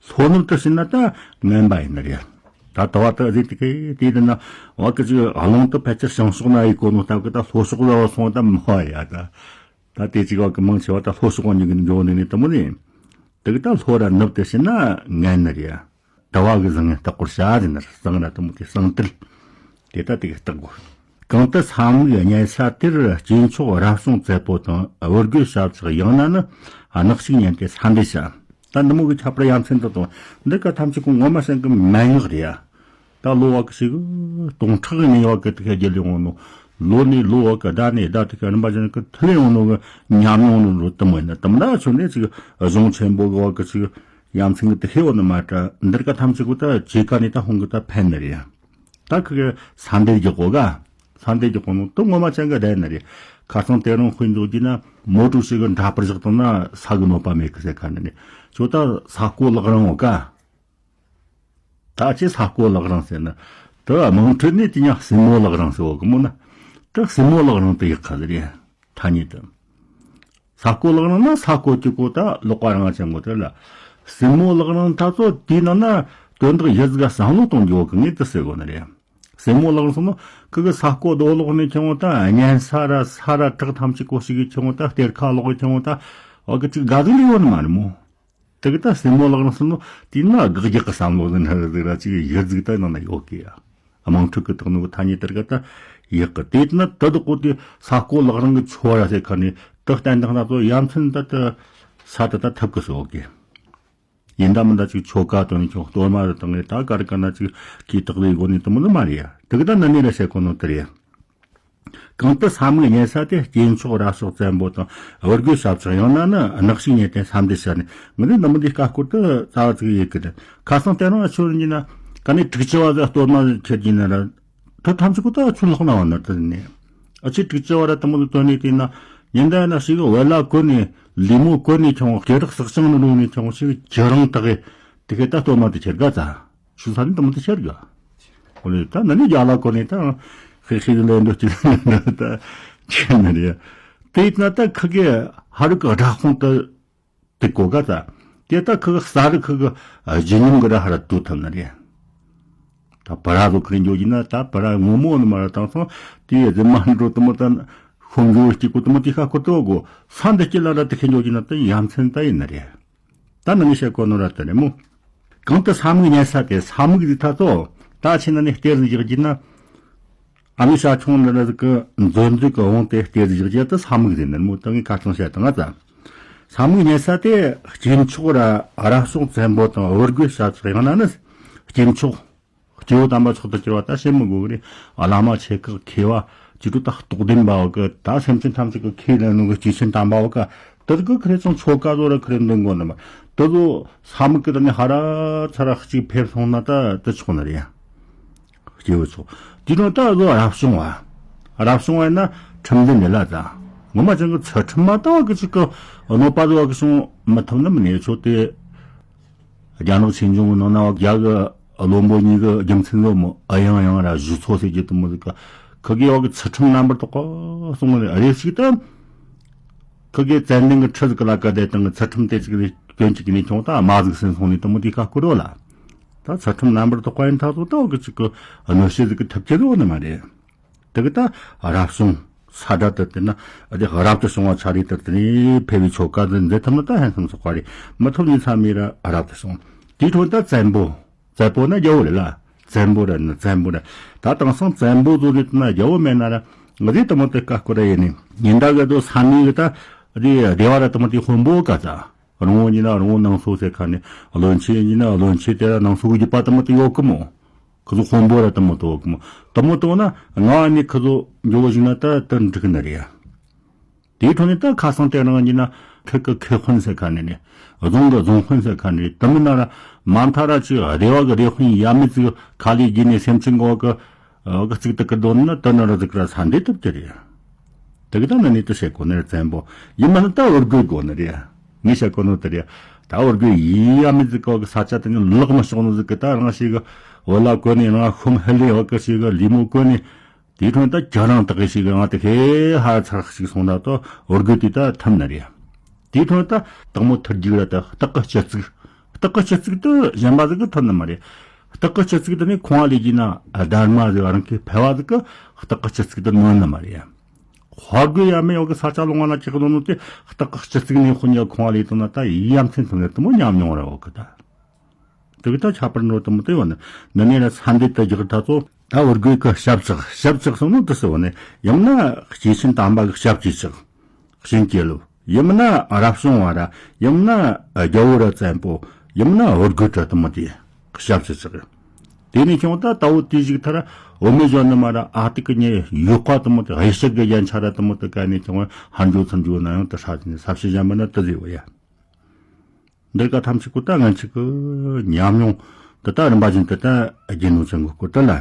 ལྷོ་ནུབ་དུ་ཕྱིན་ན་ད་ངན་པ་ཡིན་ནི་རེད་ཡ། ད་དུ་བ་དུ་ཟིག་དེ་གའི་དེ་དེ་ན་བ་གི་ཅིག་རླུང་དུ་ཕལ་ཆེར་བྱང་ཕྱོགས་ན་ཡི་གོ་ནོ་སྟབས་ཀྱི་ད་ལྷོ་ཕྱོགས་ལ་བ་སོང་ད་མི་བ་ཡ། ད་ད་དེ་ཅིག་བ་གི་མང་ཆེ་བ་ད་ལྷོ་ཕྱོགས་གཉིས་ཀྱི་འགྲོ་ནི་ནི་དུ་མོ་ནི། དེ་གི་ད་ལྷོ་ར་ནུབ་དུ་ཕྱིན་ན་ངན་ནི་རེད་ཡ། དུ་བ་གི་བཟང་ངན་བརྟག་པར་བྱ་ཟེར་ན་གཙང་ར་དུ་མོ་དེ་གཙང་དུ་དེ་ལྟ་དེ་གི་བརྟག་དགོས། གང་དུ་ས་མིག་གཉན་ས་དེར་སྐྱེས་མཆོག་རབ་བྱུང་བཙད་པོ་དང་། བུ་རྒོད་ཞབས་ཕྱག་ཡང་ན་ནི། ནག་ཕྱུགས་ཉན་ཏེ་ས་འདི་བྱ། ད་འདི་མོ་གི་ཁྱད་པར་ཡ་མཚན་དུ་དང་འདི་ག་ཐམས་ཅད་ཀྱི་ངོ་མ་ཤེས་གི་མན་ངག་རེད་ཡ། ད་ལོ་བ་གི་ཞིག་སྟོང་ཕྲག་གི་ནས་བ་གི་དེ་ག་རྒྱུ་ལས་འོང་ནོ། ལོ་ནས་ལོ་བ་གི་ཟླ་ནས་ཟླ་དེ་ག་རིམ་པ་བཞིན་གི་ཐུ་ལས་འོང་ནོ་གི་ཉམས་མྱོང་ནོ་ལོ་དུ་མོ་ཡིན་ན་དམ་ལ་ཆོ་ནས་ཅིག་གཞུང་ཆེན་པོ་གི་བ་གི་ཅིག་ཡ་མཚན་གི་དེ་ཤེས་བ་ནི་མ་ཏྲ་འདིར་ག་ཐམས་ཅད་གོ་ད་ཇི་ག་ནས་ད་ཧོང་གི་ད་ཕན་ནི་རེད། ད་ཁི་གི་ས་འདིར་རྒྱག་གོ་ག་ས་འདིར་རྒྱག་གོ་ནོ་དུ་ངོ་མ་ཅན་གི་བསྡད་ནི་རེད། ཁ་སང་དེ་རིང་དཔེ་འཇོག་རྒྱུ་ན་མོ་ཀྲུའུ་ཞིག་གི་འདྲ་པར་བཞག་བཏང་ན་ས་གི་གནོད་པ་མེད་གི་ཟེར་ཁ་ནི་རེད། ཁྱོད་ད་ས་རྐོ་ལག་རིང་བ་ག་ད་ཅི་ས་རྐོ་ལག་རིང་ཟེར་ན། དེ་དམངས་ཁྲོད་ནས་དེ་ཉག་སྲིན་མོ་ལག་རིང་ཟེར་བ་གི་མོ་ན། དེ་སྲིན་མོ་ལག་རིང་དུ་ཡག་ཁ་ཟེར་ཡ། ཐ་སྙད་དུ། ས་རྐོ་ལག་རིང་ན་ས་རྐོ་གི་གོ་ད་ལོག་པ་རང་ཅན་གོ་དེ་ལ། སྲིན་མོ་ལག་རིང་ད་ཚོ་དེའི་ནང་ན་དོན་དག་ཡི་ཟིག་བསམ་བློ་གཏོང་རྒྱུ་བ་གི་ངེས་དུ་ཟེར་གོ་ནི་རེད། སྲིན་མོ་ལག་རིང་སོང་ནོ་ཁི་གི་ས་རྐོ་རྡོ་སློག་ནས་ཁྱེར་འོང་ད་གཉན་ས་ར་ས་ར་བྲག་ཐམས་ཅད་རྐོ་ཞིག་གི་ཁྱེར་འོང་ད་གཏེར་ཁ་ལོག་གི་ཁྱེར་འོང་ད་བ་གི་ཅིག་དགའ་གི་ལས་ཡོད་ནི་མ་རེད་མོ། དེ་གི་ད་སྲིན་མོ་ལག་རིང་སོང་ནོ་དེས་ན་དགག་རྒྱག་གི་བསམ་བློ་ཟིན་ཧ་ཟིག་ར་ཅིག་ཡི་ཟིག་ད་ནང་ན་ཡོད་གི་ཡ། དམངས་ཁྲོད་ཀྱི་དག་ནོ་གི་ཐ་སྙད་དེར་ག་ད་ཡག་གི་དེས་ན་དུ་དག་གོ་དེ་ས་རྐོ་ལག་རིང་གི་ཆོ་ར་ཟེར་ཁ་ནས་དུ་བསྟན་དང་ན་ཚོ་ཡ་མཚན་ད་དུ་ས་དུ་ད་ཐབས་གི་སོ་གི། ཡིན་ད་མིན་ད་ཅིག་ཆོ་ག་དོན་ཆོག་གཏོར་མ་རུ་བཏང་ངེ་ད་གར་ག་ན་ཅིག་གི་དག་ལས་གོ་ནི་དུ་མོ་ནི་མ་རེད་ཡ། དེ་གི་ད་ན་ནི་ར་བཤད་གོ་ནོ་དེ་རེད། གང་དུ་ས་མིག་གཉན་ས་དེ་སྐྱེས་མཆོག་རབ་ཕྱོགས་བཙན་པོ་དང་། བུ་རྒོད་ཞབས་ཕྱག་ཡང་ན་ནི་ནག་ཕྱུགས་ཉན་ཏེ་ས་འདི་ཤར་ནས་ངི་འདི་འདི་མོ་འདི་ཀ་སྐོར་དུ་རྩ་བ་ཚིག་ཡེ་གི་དེ་ཁ་སང་དེ་རིང་ཨ་ཆོ་ཡིན་ན་ག་ནས་དྲུག་ཅུ་བ་ཟེར་གཏོར་མ་ཁྱེར་གྱིན་ན་ར་དུ་ཐམས་ཅད་ཀོ་ད་ཆུ་ལྷག་ན་བ་ན་དེ་ནས་ཨ་ཆི་དྲུག་ཅུ་བ་ར་དུ་མོ་དུ་དོན་ནས་དེ་ན་ཉིན་ད་ན་ཞིག་བེ་ལ་གོ་ནས་ལི་མོ་གོ་ནས་ཁྱོང་སྐེ་རགས་སག་ཅང་ནི་རུ་ནས་ཁྱོང་ཞིག་ཇི་རང་དག་གི་དེ་གི་ད་གཏོར་མ་དུ་ཁྱེར་ག་ཚ། ཆུ་ས་ནི་དམ་དུ་ཤར་ག་ཁོ་ལས་ད་ན་ནི་རྒྱ་ལ་ཁོ་ནི་ད་ཧེ་ཧེ་ལེ་འདུ་ཅི་ད་ཁྱེད་ནི་རེད། དེ་ཡིན་ན་ད་ཁི་གེ་ཧ་རུ་གི་སྒྲ་ཁོང་དུ་དེ་གོ་ག་ད་དེ་ད་ཁི་གེ་ས་རུ་ཁི་གེ་ཇི་ཉིམ་གི་ར་ཧ་ར་དུ་ཐམ་ནི་རེད། ད་པ་ར་རུ་ཁི་འཇོ་གི་ན་ད་པ་ར་ངོ་མོ་ནི་མ་ར་དང་སོང་དེ་ཡི་ཟི་མ་འགྲོ་དུ་མོ་ད་ཤོང་གི་སྐྱིད་གོ་དུ་མོ་དེ་ཤ་ཁོ་དོ་གོ་ས་འདི་སྐྱིད་ལ་ར་དེ་ཁི་འཇོ་གི་ན་ད་ཡ་མཚན་ད་ཡིན་ནི་རེད། ད་ནི་ངས་བཤད་གོ་ནོ་ར་དེ་རེད་མོ། གང་དུ་ས་མིག་གཉན་ས་དེ་ས་མིག་དེ་ད་ཚོ་ད་ཕྱིན་ན་ནི་གཏེར་ཟིག་བཞག་རྒྱུ་ན། ཨ་མི་ཤ་ཆུང་འདི་ར་ཟིག་གི་མཛོད་འཛུགས་གི་འོང་དེ་གཏེར་ཟིག་བཞག་རྒྱུ་ད་ས་མིག་དེ་ནི་མོ་ད་ངས་ཁ་ཚང་བཤད་དང་ང་ད། ས་མིག་གཉན་ས་དེ་སྐྱེས་མཆོག་ར་རབ་བྱུང་བཙན་པོ་དང་བུ་རྒོད་ཞབས་ཕྱག་ཡང་ན་ནི་སྐྱེས་མཆོག་སྐྱེས་བུ་དམ་པ་མཆོག་ཏུ་གྱུར་པ་ད་བཤད་མི་དགོས་གི་རེད། བླ་མ་ཆེ་ཁག་མཁས་པ་ཅི་ཏུ་ད་རྟོགས་ལྡན་པ་བ་གི་ད་སེམས་ཅན་ཐམས་ཅད་ཀྱི་ཁས་ལེན་ནོ་གི་སྐྱེས་ཆེན་དམ་པ་བ་གི་དེ་གི་ཁ་རེ་ཚང་ཆོ་ག་བཟོ་ར་ཁ་རེ་འདོན་དགོས་ནི་མ་དེ་ཚོ་ས་མིག་གི་ད་ནི་ཧ་ར་ཚ་ར་གཅིག་ཕེབས་སོང་ན་ད་དེ་ཆོག་ནི་རེད། སྐྱེས་བུ་ཚོ་དེ་ནོ་ད་བཟོ་རབ་བྱུང་བ་རབ་བྱུང་བ་ཡིན་ན་ཁྲིམས་ལྡན་ནི་ལ་ད་ངོ་མ་ཅན་གི་ཚུལ་ཁྲིམས་མ་ད་བ་གི་ཅིག་གི་གནོད་པ་བཟོ་བ་གི་བྱུང་མི་ཐུབ་ནི་མི་ནས་ཆོག་དེ། རྒྱ་ནག་ཆོས་འབྱུང་གི་ནང་ན་རྒྱ་གི་བློན་པོ་གཉིས་ཀྱི་རྒྱུ་མཚན་ལོ་མོ་ཨ་ཡང་ཡང་ར་གཞུ་ཚོ་ཟེར་གྱི་དུ་མོ་ཟིག་ག་ཁི་གེ་བ་གི་ཚུལ་ཁྲིམས་རྣམ་པར་དག་ག་སོང་ནི་རེ་ཞིག་ཏུ་ཁི་གེ་ཙན་དན་གི་ཁྲི་ཟིག་གི་ལ་ཀ་དེ་དང་གི་ཚུལ་ཁྲིམས་དེ་ཅིག་གི་སྐྱོན་ཅིག་གི་ནས་ཁྱོང་ད་མ་ཟིག་སེམས་སོང་ནས་དུ་མོ་དེ་ཁ་བསྐུར་རོ་ལ། ད་ཚུལ་ཁྲིམས་རྣམ་པར་དག་ག་ཡིན་ཐག་ཚོ་ད་བ་གི་ཅིག་གི་གནོད་བྱེད་ཟིག་གི་ཐུབ་ཀྱི་རོ་ནི་མ་རེད། དེ་གི་ད་རབ་བྱུང་ས་སྒྲ་དེ་དེ་ན་དེ་རབ་ཏུ་བྱུང་བ་ཆ་རེ་དེ་དེ་ནས་ཕེབས་པའི་ཆོ་ག་དེ་མཛད་ཐུབ་ན་ད་ཧན་སམ་སོགས་པ་རེད། མི་ཐུབ་ནི་ཚ་མེད་ར་རབ་ཏུ་བྱུང་། དེའི་འཕྲོ་ད་བཙན་པོ་བཙན་པོ་ན་རྒྱལ་བོ་རེད་ལ། བཙན་པོ་ར་ནི་བཙན་པོ་ར་ད་དེང་སང་བཙན་པོ་ཚོ་རེད་ན་རྒྱལ་བོ་མེད་ན་ར་ང་ཚོའི་དུ་མོ་དེ་ཀ་སྐོར་ར་ཡིན་ནི་ཉིན་ད་གི་དོ་ས་ནི་གི་ད་དེ་སྡེ་བ་ར་དུ་མོ་དེ་དཔོན་པོ་ག་ཚ། རོང་བོ་ཡིན་ན་རོང་བོ་ནང་སོ་ཟེར་ཁ་ནས། བློན་ཆེན་ཡིན་ན་བློན་ཆེན་དེ་ལ་ནང་སོ་གི་རྒྱུད་པ་དུ་མོ་དུ་ཡོད་གི་མོ། ཁི་ཚོ་དཔོན་པོ་ར་དུ་མོ་དུ་ཡོད་གི་མོ། དུ་མོ་དུ་ན་ང་ནི་ཁི་ཚོ་འཇོ་བོ་ཞིག་ན་ད་དུ་འགྲིག་ནི་རེད་ཡ། དེའི་ཁྲོད་ནས་ད་ཁ་སང་དེ་རིང་ཡིན་ན་ཁུལ་གི་ཁུལ་དཔོན་ཟེར་ཁ་ནས་ནས། རྫོང་གི་རྫོང་དཔོན་ཟེར་ཁ་ནས་དུ་མིན་ན་ར་མ་མཐའ་ར་ཅིག་སྡེ་བ་གི་སྡེ་དཔོན་ཡ་མེད་ཅིག་ཁ་ལས་བརྒྱུད་ནས་སེམས་ཅན་གོ་གི་གི་གཅིག་ཏུ་ཀི་དོན་ན་དུ་ན་ར་ཟིག་ར་ས་འདི་ཐུབ་ཀྱི་རེད། དེ་གི་ད་ན་ནི་དུ་བཤད་གོ་ནི་རེད་བཙན་པོ། ཡིན་མིན་ད་འུར་རྒོད་གོ་ནི་རེད། ངས་བཤད་གོ་ནོ་དེ་རེད། ད་འུར་རྒོད་ཡི་ཡ་མེད་ཟིག་གོ་གི་ས་ཆ་དེ་ནི་ལག་མི་ཤོག་ནོ་ཟིག་གི་ད་རང་ཞིག་གི་འོ་ལ་གོ་ནི་རང་ཤོམ་ཧི་ལི་འོ་གི་ཞིག་གི་ལི་མོ་གོ་ནི། དེའི་ཁྲོད་ད་ཁྱེད་རང་དག་གི་ཞིག་ང་དེ་ཁེ་ཧ་ཚར་ཞིག་སོང་ད་དོ་འུར་རྒོད་དེ་ད་ཐུམ་ན་རེད། དེའི་ཁྲོད་ད་སྟག་མོ་ཐུར་རྒྱུག་ར་ད་སྟག་གི་སྤྱི་གཙུག་སྟག་གི་སྤྱི་གཙུག་དུ་གཞན་པ་ཟིག་གི་ཐོན་ནི་མ་རེད། སྟག་གི་སྤྱི་གཙུག་དུ་ནི་ཁོང་ལས་ཀྱི་ན་སྡར་མ་ཟིག་རང་གི་ཕལ་བ་ཟིག་གི་སྟག་གི་སྤྱི་གཙུག་དུ་ནོན་ནི་མ་རེད། ཧོར་རྒོད་ཡ་མེད་འོག་གི་ས་ཆ་ལུང་བ་ན་ཅིག་ནོན་ནོ་དེ་སྟག་གི་སྤྱི་གཙུག་ནས་དཔོན་ཡ་ཁོང་ལས་དོན་ན་ད་ཡི་ཡ་མཚན་ཐོན་ནི་དུ་མོ་ཉམས་མྱོང་ར་འོག་གི་ད། དེ་གི་ད་ཁྱད་པར་འགྲོ་དུ་མི་དེ་བ་ནི་ནི་ནི་ར་ས་འདི་དུ་རྒྱག་ད་ཚོ་ད་འུར་རྒོད་གི་ཞབས་ཆག་ཞབས་ཆག་སོང་ནོ་དུ་སི་བ་ནི་ཡང་ན་སྐྱེས་ཆེན་དམ་པ་གི་ཞབས་ཀྱིས་ཆག་གཤིན་སྐྱེ་ལོ་ཡིན་མིན་ན་རབ་བྱུང་བ་ར་ཡིན་མིན་ན་རྒྱལ་བོ་ར་བཙན་པོ་ཡིན་མིན་ན་འུར་རྒོད་ར་དུ་མི་དེ་ཞབས་ཀྱིས་ཆག་གི། དེ་ནས་ཁྱོད་ད་ལྟ་བུ་དུས་ཞིག་ཐར་འོ་མེ་གཞོན་ནུ་མ་ར་ཨ་ཏི་ཀི་ཉེ་ཡོད་ཀ་དུ་མི་དེ་གཡས་ཕྱོགས་གི་ཡན་ཆ་ར་དུ་མི་དེ་ག་ནས་ཁྱོད་ཧར་འཇུ་ཚུར་འཇུ་ན་ཡང་དུ་ཧྲ་དེ་ནས་ས་བྱི་གཞན་པ་ན་དུ་ཟེར་བ་ཡ། འདིར་ཀ་ཐམས་ཅད་ཀོ་ད་ང་ཆི་ཀི་ཉམས་མྱོང་དུ་ད་རིམ་པ་བཞིན་དུ་ད་རྒྱུ་ནོར་ཅན་གོ་སྐོར་དུ་ལ།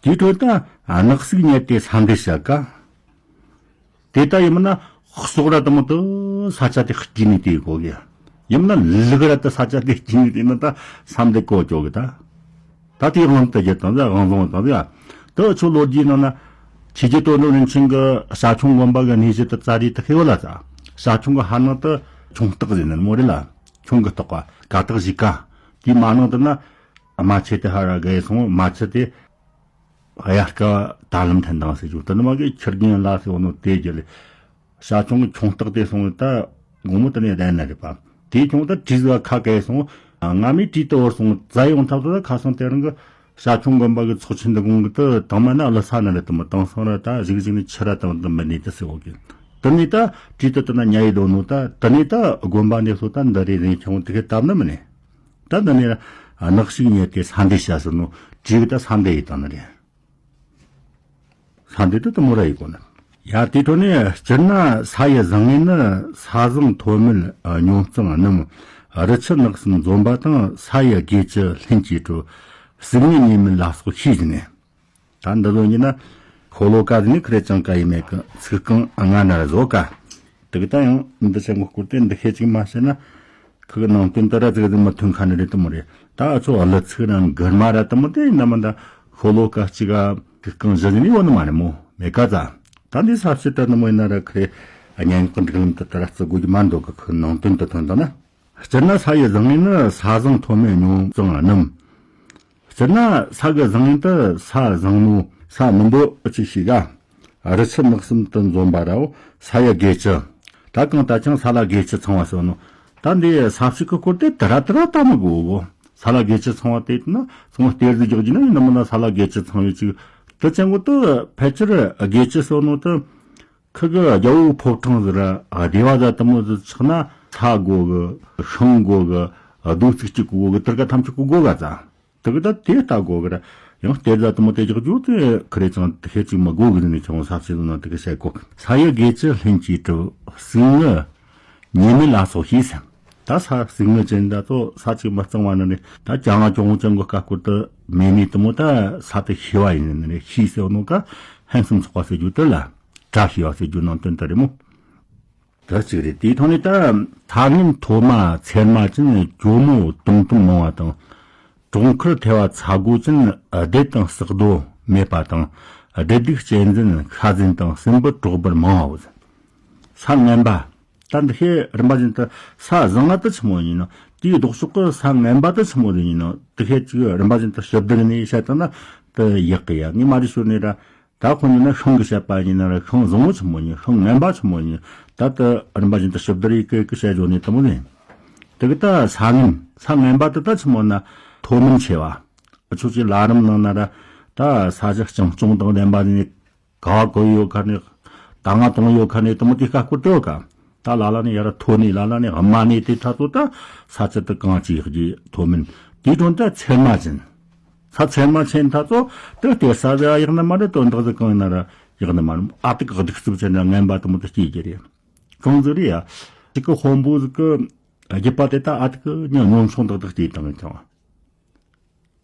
དེའི་ཁྲོད་ད་ནག་སུག་ཉལ་ཏེ་ས་འདི་བྱ་ཀ། དེ་ད་ཡིན་མིན་ན་ཟོག་ར་དུ་མོ་དུ་ས་ཆ་དེ་སྐྱིད་ནས་དེ་གོ་གི། ཡིན་མིན་ན་ལུག་ར་དུ་ས་ཆ་དེ་སྐྱིད་ནས་དེ་ན་ད་ས་འདི་གོ་ཅོ་གི་ད། ད་དེའི་དབང་དུ་རྒྱུ་དང་ཟ་དབང་བཟང་དང་ཟ། དུ་ཆོ་ལོ་རྒྱུས་ནང་ན་ཆོས་རྒྱལ་དོན་གྲུབ་རིན་ཆེན་གྱི་བྱ་ཁྱུང་དགོན་པ་གི་གནས་གཞི་དུ་ཙ་རི་དུ་ཁེ་བོ་ལ་ཟ། བྱ་ཁྱུང་གི་ཧ་ནང་དུ་ཁྱུང་སྟག་ཟེར་ནི་མོ་རེད་ལ། ཁྱུང་གི་སྟག་པ་ཀ་སྟག་བཞི་ཀ། དེའི་མ་ནང་དུ་ན་རྨ་ཆུ་དེ་ཧ་ར་གེ་སོང་། རྨ་ཆུ་དེ་དབྱར་ཁ་ད་ལམ་ཐན་དང་ཟེར་རྒྱུ་དུ་ནི་མ་གི་ཁྱི་རྒན་ལ་ཟེར་བ་ནོ་དེ་རྒྱུ་ལས། བྱ་ཁྱུང་གི་ཁྱུང་སྟག་དེ་སོང་ད་དགོང་མོ་དེ་ནས་བསྡད་ན་རེད་པ། དེའི་ཁྱུང་ད་གྲིས་ཟ་ཁ་གས་སོང་། སྔ་མའི་གྲིས་དུ་བོར་སོང་རྫ་ཡོང་ཐབས་དུ་ད་ཁ་སང་དེ་རིང་གི་བྱ་ཁྱུང་དགོན་པ་གི་ཚོགས་ཆེན་འདི་དགོང་གི་དུ་དང་མ་ན་ལི་ས་ན་རེད་དུ་མི་དང་སང་ར་ད་གཞིག་གཞིག་ནས་ཆུ་ར་དང་དུ་མི་ནས་དུ་ཟེར་བོ་གི། དུ་ནས་ད་གྲིས་དུ་དུ་ན་ཉ་ཡི་དོ་ནོ་ད་དུ་ནས་ད་དགོན་པ་ནས་སོ་ད་འདི་རེད་ནས་ཁྱུང་དེ་གས་བཏབ་ན་མི་ནས། ད་འདི་ནས་ནག་ཤིག་ཉལ་ཏེ་ས་འདི་བྱ་ཟེར་ནོ་གྲིས་གི་ད་ས་འདི་ཡི་དང་ནི་རེད། ས་འདི་དུ་དུ་མོ་ར་ཡི་གོ་ན། ཡ་དེ་ཐོ་ནས་སྤྱིར་ན་ས་ཡི་བཟང་ངན་ནི། ས་བཟང་མཐོ་དམན་སྙོམས་གཙང་རྣམས། རི་ཆུ་ནགས་གསུམ་འཛོམས་པ་དང་། ས་ཡི་དགེ་བཅུ་ལྷུན་གྱིས་གྲུབ། ཟུག་རྔུ་ཉེས་མེད་ལ་སོགས་ཤེས་ཟིན་ནས། ད་འདི་ལོ་ཉིན་ན་ཤོ་ལོ་ཀ་ནི་ཁི་རེ་ཅང་ཀ་ཡི་མེད་ཀི་ཚིག་རྐང་ལྔ་ན་ར་བཟོ་ཀ། དེ་གི་ད་ཡང་འདི་ཆེན་མོ་སྐོར་ཏེ་འདི་ཤེས་ཅིག་མ་བཤད་ན། ཁི་གི་ནང་དོན་དུ་ར་ཙིག་ཙིག་མི་མཐུན་ཁ་ནི་རེད་དུ་མོ་རེད། ད་ཨ་ཚོ་ཨ་ལི་ཚིག་རང་གིར་མ་ར་དུ་མོ་དེ་ཡིན་ན་མི་འདའ་ཤོ་ལོ་ཀ་གཅིག་ག་གི་རྐང་བཞི་ནི་ཡོད་ནི་མ་རེད་མོ་མེད་ཀ་ཙ། ད་འདི་ས་བྱི་ད་ནི་མོ་ཡིན་ན་ར་ཁི་རེ་སྙན་ངག་གི་འབྲུག་ལམ་དུ་དུ་ར་བརྩི་དགོས་ཀྱི་མ་འདོད་གི། ཁི་ནང་དོན་དུ་ཐོན་དང་ན། སྤྱིར་ན་ས་ཡི་བཟང་ངན་ནི། ས་བཟང་མཐོ་དམན་སྙོམས་གཙང་རྣམས། སྤྱིར་ན་ས་གི་བཟང་ངན་དུ་ས་བཟང་མོ་ས་སྣུམ་པོ་ཨུ་ཆི་ཞིག་ག། རི་ཆུ་ནགས་གསུམ་དུ་འཛོམས་པ་རའོ། ས་ཡི་དགེ་བཅུ། ད་གང་ལྟར་ཀྱང་ས་ལ་དགེ་བཅུ་ཚང་བ་ཟེར་ནོ། ད་འདི་ས་བྱི་གི་སྐོར་དེ་དུ་ར་དུ་ར་ལྟ་མི་དགོས་གོ། ས་ལ་དགེ་བཅུ་ཚང་བ་དེ་ན་ཚང་བ་གཏེར་དུ་རྒྱག་རྒྱུ་ན་ཡིན་ན་མིན་ན་ས་ལ་དགེ་བཅུ་ཚང་བའི་ཅིག་དུ་ཅན་གོ་དུ་ཕལ་ཆེར་དགེ་བཅུ་ཟེར་ནོ་དུ། ཁི་གི་རྒྱལ་པོའི་ཕོ་བྲང་ཟེར་ར་སྡེ་བ་ཟ་དུ་མོ་ཟིག་ཆགས་ན་ས་དགོ་གི། ཤིང་དགོ་གི། རྡོ་རྩིག་གཅིག་གི་དགོ་གི། དུར་ཀ་ཐམས་ཅད་གི་དགོ་ག་ཙ། དུ་གི་ད་དེ་ལྟ་དགོ་གི་ར། ཡང་གཏེར་ཟ་དུ་མོ་དེ་རྒྱག་རྒྱུ་དེ་ཁི་རེ་ཅང་དེ་ཤེས་ཅིག་མི་དགོ་གི་ནི་ཆུང་ས་ཆེ་ཟེར་ན་དེ་གི་བཤད་གོ། ས་ཡི་དགེ་བཅུ་ལྷུན་གྱིས་གྲུབ། ཟུག་རྔུ་ཉེས་མེད་ལ་སོགས་ཤེས་སམ། ད་ས་ཟུག་རྔུ་ཅན་ད་ཚོ་ས་ཅིག་མི་གཙང་བ་ནི་ནི་ད་ཅང་ང་ཅོང་ཅང་གི་ཀ་སྐོར་དུ་མེ་ནི་དུ་མོ་ད་ས་དེ་ཤེས་བ་ཡིན་ནི་ནི་ཤེས་ཟེར་ནོ་ཀ་ཧན་སུམ་ཚོགས་པ་ཟེར་རྒྱུ་དེ་ལ། བཀྲ་ཤིས་པ་ཟེར་རྒྱུ་ནང་དོན་དེ་རེད་མོ། དེ་གཅིག་རེད། དེའི་ཐོག་ནས་ད་ས་ངན་མཐོ་དམའ་ཚེར་མ་ཅན། གྱོ་མོ་དུམ་དུམ་མང་བ་དང་། གྲོང་ཁུལ་ཐལ་བ་ཚ་སྒོ་ཅན། སྡེ་དང་ཟགས་རྡོ་མེད་པ་དང་། བདུད་སྡིག་གཅན་གཟན་ཤ་ཟན་དང་། སྲིན་འབུ་གྲོག་སྦུར་མང་བའོ། ས་ངན་པ། ད་འདི་ཤེས་རིམ་པ་བཞིན་དུ་ས་བཟང་ང་དུ་ཆི་མོ་ཡིན་ནོ། དེའི་ལྡོག་ཕྱོགས་ཀྱི་ས་ངན་པ་དུ་ཆི་མོ་ཡིན་ནོ། དེ་ཤེས་ཅིག་རིམ་པ་བཞིན་དུ་ཞིབ་བསྡུར་ནས་བཤད་བཏང་ན་དུ་ཡག་གི་ཡ། ངས་མ་རེད་ཞུ་ནས་ར། ད་ཁོ་ཉིད་ནི་ཤིང་གི་བཤད་པ་ཡིན་ན་ར་ཤིང་བཟང་བོ་ཆི་མོ་ཡིན། ཤིང་ངན་པ་ཆི་མོ་ཡིན། ད་དུ་རིམ་པ་བཞིན་དུ་ཞིབ་བསྡུར་ཡི་གེ་གི་བཤད་བྱོ་ནས་དུ་མོ་ནས། དེ་གི་ད་ས་ངན་ས་ངན་པ་དུ་ད་ཆི་མོ་ན་མཐོ་དམན་ཆེ་བ། ཨ་ཆོ་ཅིག་ལ་རིམ་ནང་ན་ར་ད་ས་ཆ་རྐྱང་རྐྱང་དང་ལྡན་པ་ནི། ག་བ་གོ་ཡོད་ཁ་ནས། ད་ང་གཏོང་ཡོད་ཁ་ནས་དུ་མོ་དེ་ཁ་སྐོར་དེ་བ་ཀ། ད་ལ་ལ་ནས་ཡ་ར་མཐོ་ནས་ལ་ལ་ནས་དམའ་ནས་དེ་ཐ་ཚོ་ད་ས་ཆ་དུ་གང་ཅི་ཡག་གི་མཐོ་དམན། དེའི་དོན་ད་ཚེར་མ་ཅན། ས་ཚེར་མ་ཅན་ཐ་ཚོ་དུ་སྟེར་ས་ཟ་ཡག་ན་མ་རེད་དོན་དག་ཟིག་གང་ཡིན་ན་ར་ ཡག་ནི་མ་རེད། ཨ་ཏི་གི་གདུག་རྩུབ་ཅན་ན་ངན་པ་དེ་མོ་དེ་སྐྱེ་རྒྱུ་རེད། གང་ཟིག་རེད་ཡ། ཅིག་གི་དཔོན་པོ་ཟིག་གི་རྒྱུད་པ་དེ་ད་ཨ་ཏི་གི་ཉོ་ཉོ་ཆུང་ཏག་ཏག་སྐྱེ་བཏང་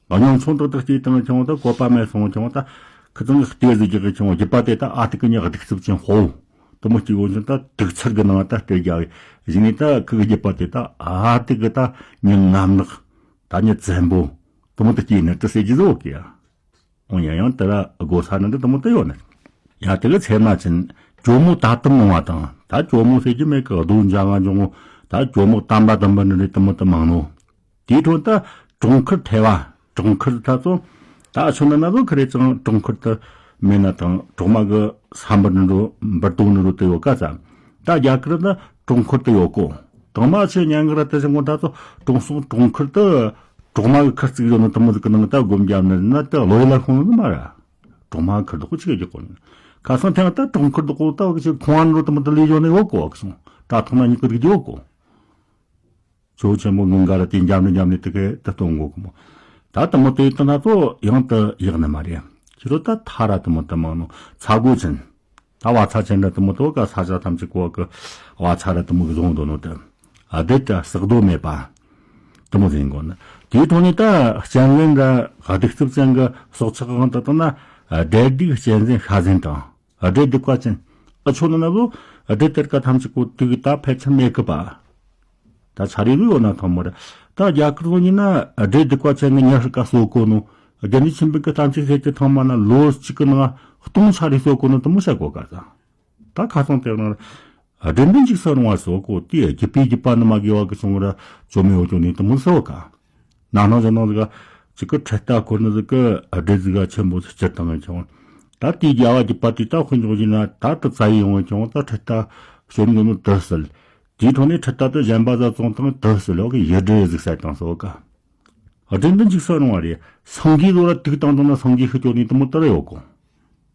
ཀྱང་། ཉོ་ཆུང་ཏག་ཏག་སྐྱེ་བཏང་ཀྱང་ད་བཀོད་པ་མེད་སོང་ཀྱང་ད་ཁི་ཚང་གི་ལྟོས་ཟིག་རྒྱག་གི་ཀྱང་རྒྱུད་པ་དེ་ད་ཨ་ཏི་གི་ཉོ་གདུག་རྩུབ་ཅན་དཔོན་པོ་དེ་མོ་སྐྱེ་གོ་ཀྱང་ད་དུག་ཚར་གི་ནང་ད་སྟེར་རྒྱུ་གཞི་ནས་ད་ཁི་གི་རྒྱུད་པ་དེ་ད་ཨ་ཏི་གི་ད་མྱི་ངན་ནག་ད་མྱི་བཙན་པོ་དེ་མོ་དེ་སྐྱེ་ནི་དེ་ཟེར་རྒྱུ་ཟིག་ཡོད་གི་ཡ། འོ་ཡང་ཡང་དེ་ར་དགོས་ས་ནི་འདི་དེ་མོ་དེ་ཡོད་ནི། ཡང་དེ་གི་ཚེ་ན་ཅན་ཇོ་མོ་ད་དམ་ནང་བ་དང་ད་ཇོ་མོ་ཟེར་གྱི་མེད་གི། རྡོ་འཇའ་ང་ཇོ་མོ་ད་ཇོ་མོ་དམ་པ་དམ་པ་ནི་རེད། དེ་མོ་དེ་མང་ནོ། དེའི་འཕྲོ་ད་གྲོང་ཁུལ་ཐེ་བ། གྲོང་ཁུལ་ད་ཚོ་ད་ཆུ་ནི་ན་ཚོ་ཁི་རེ་ཅང་གྲོང་ཁུལ་དུ་མེད་ན་དང་གྲོག་མ་གི་ས་འབུར་འགྲོ་འབུར་དོ་ནི་རུ་དེ་ཡོད་ག་ཙམ། ད་རྒྱ་གར་ད་གྲོང་ཁུལ་དུ་ཡོད་གོ། དང་མ་ཆེ་ཉན་གི་ར་དེ་བཞིན་གོ་ད་ཚོ་གྲོང་སོང་གྲོང་ཁུལ་དུ། གྲོག་མ་གི་ཁུར་བརྩིགས་ཡོད་ནོ་དེ་མོ་ཟིག་གི་ནང་ད་སྒོམ་རྒྱབ་ནི་ན་ད་ལོ་ཡི་ལ་ཤོང་ནི་མ་ར། གྲོག་མ་གི་ཁུར་དུ་ཁོ་ཆིག་རྒྱག་གོ་ནི། ཁ་སང་ཐེངས་ད་གྲོང་ཁུལ་དུ་གོ་ད་བ་གི་ཆེ་ཁོང་ཨ་ནི་རུ་དེ་མོ་ད་ལས་ཡོད་ནི་ཡོད་གོ་གི་སོང་། ད་ཐོག་ན་ཉིག་གི་རིགས་ཡོད་གོ། ཇོ་བོ་ཆེན་པོ་ངང་ག་ར་དེ་འཇམ་ནི་འཇམ་ནི་དེ་གས་ད་གཏོང་གོ་གི་མོ། ད་དེ་མོ་དེ་ད་ན་ཚོ་ཡང་ད་ཡག་ནི་མ་རེད། ཁྱེད་རོ་ད་ཐ་ར་དེ་མོ་ད་མང་ནོ་ཚ་གོ་ཆེན། ད་བ་ཚྭ་ཅན་འདྲ་དེ་མོ་དོ་ག་ས་ཆ་ཐམས་ཅད་གོ་གི་བ་ཚྭ་ར་དེ་མོ་གི་བཟུང་དོ་ནོ་དེ། ཨ་དེ་ད་ཟག་རྡོ་མེད་པ། དེ་མོ་ཟིན་གོ་ནི། དེའི་ཐོག་ནས་ད་གཅན་གཟན་འདྲ་གདུག་རྩུབ་ཅན་གི་སྲོག་ཆགས་གང་དུ་བཏང་ན་དགྲ་སྡིག་གཅན་གཟན་ཤ་ཟན་དང་། དགྲ་སྡིག་པ་ཅན། ཨ་ཆོ་ནི་ན་ལོ་དགྲ་དེར་ཀ་ཐམས་ཅད་གོ་དུག་ད་ཕལ་ཆེར་མེད་གི་པ། ད་ཆ་རེ་རུ་ཡོད་ན་ཐོན་མོ་རེད། ད་རྒྱ་གར་ཚོ་ཉིན་ན་དགྲ་སྡིག་པ་ཅན་གི་ཉ་ཧྲི་ཀ་གསོ་གོ་ནོ། རྒྱ་ནི་ཆིན་པིག་གི་ཐམས་ཅད་ཟེར་གྱི་ཐང་མ་ན་ལོ་གཅིག་གི་ནང་སྟོང་ཆ་རེ་གསོ་གོ་ནོ་དེ་མོ་བཤད་གོ་ག་ཙང་། ད་ཁ་སང་དེ་ན་དགྲ་འདུལ་འཇིགས་སུ་རུང་བ་སོགས་གོ་དེ་རྒྱུད་པའི་རྒྱུད་པ་ནི་མ་དགེ་བ་གི་བྱུང་བར་བཅོམ་མེ་འོ་ཅོ་ནི་དེ་མོ་སོགས་ག། ན་ནང་ཟེར་ནང་ཟིག་ཅིག་གི་ཁྲི་རྟ་འཁོར་ནི་ཟིག་གི་སྦྲུལ་ཟིག་ག་ཆེན་པོ་ཟིག་སྤྱིར་བཏང་ངེ་ཆུང་། ད་དེའི་རྒྱལ་བ་རྒྱུད་པ་དེ་ད་དཔེ་འཇོག་བཞིན་ན་ད་དུ་བཙལ་ཡོང་ངེ་ཆུང་། ད་ཁྲི་རྟ་ཞོན་གི་ནོ་དུ་སྲིད། དེའི་ཐོག་ནས་ཁྲི་རྟ་དུ་གཞན་པ་ཟ་བཙོང་དང་དུ་སྲིད་ལོག་གི་ཡི་སྦྲུལ་ཟིག་ཟ་དང་སོགས་ག། སྦྲུལ་འདི་འཇིགས་སུ་རུང་བ་རེད། སངས་རྒྱས་ལོ་ར་དུག་བཏང་བཏང་ན་སངས་རྒྱས་ཤི་ཅོ་ནི་དེ་མོ་ལྟར་ཡོད་གོ།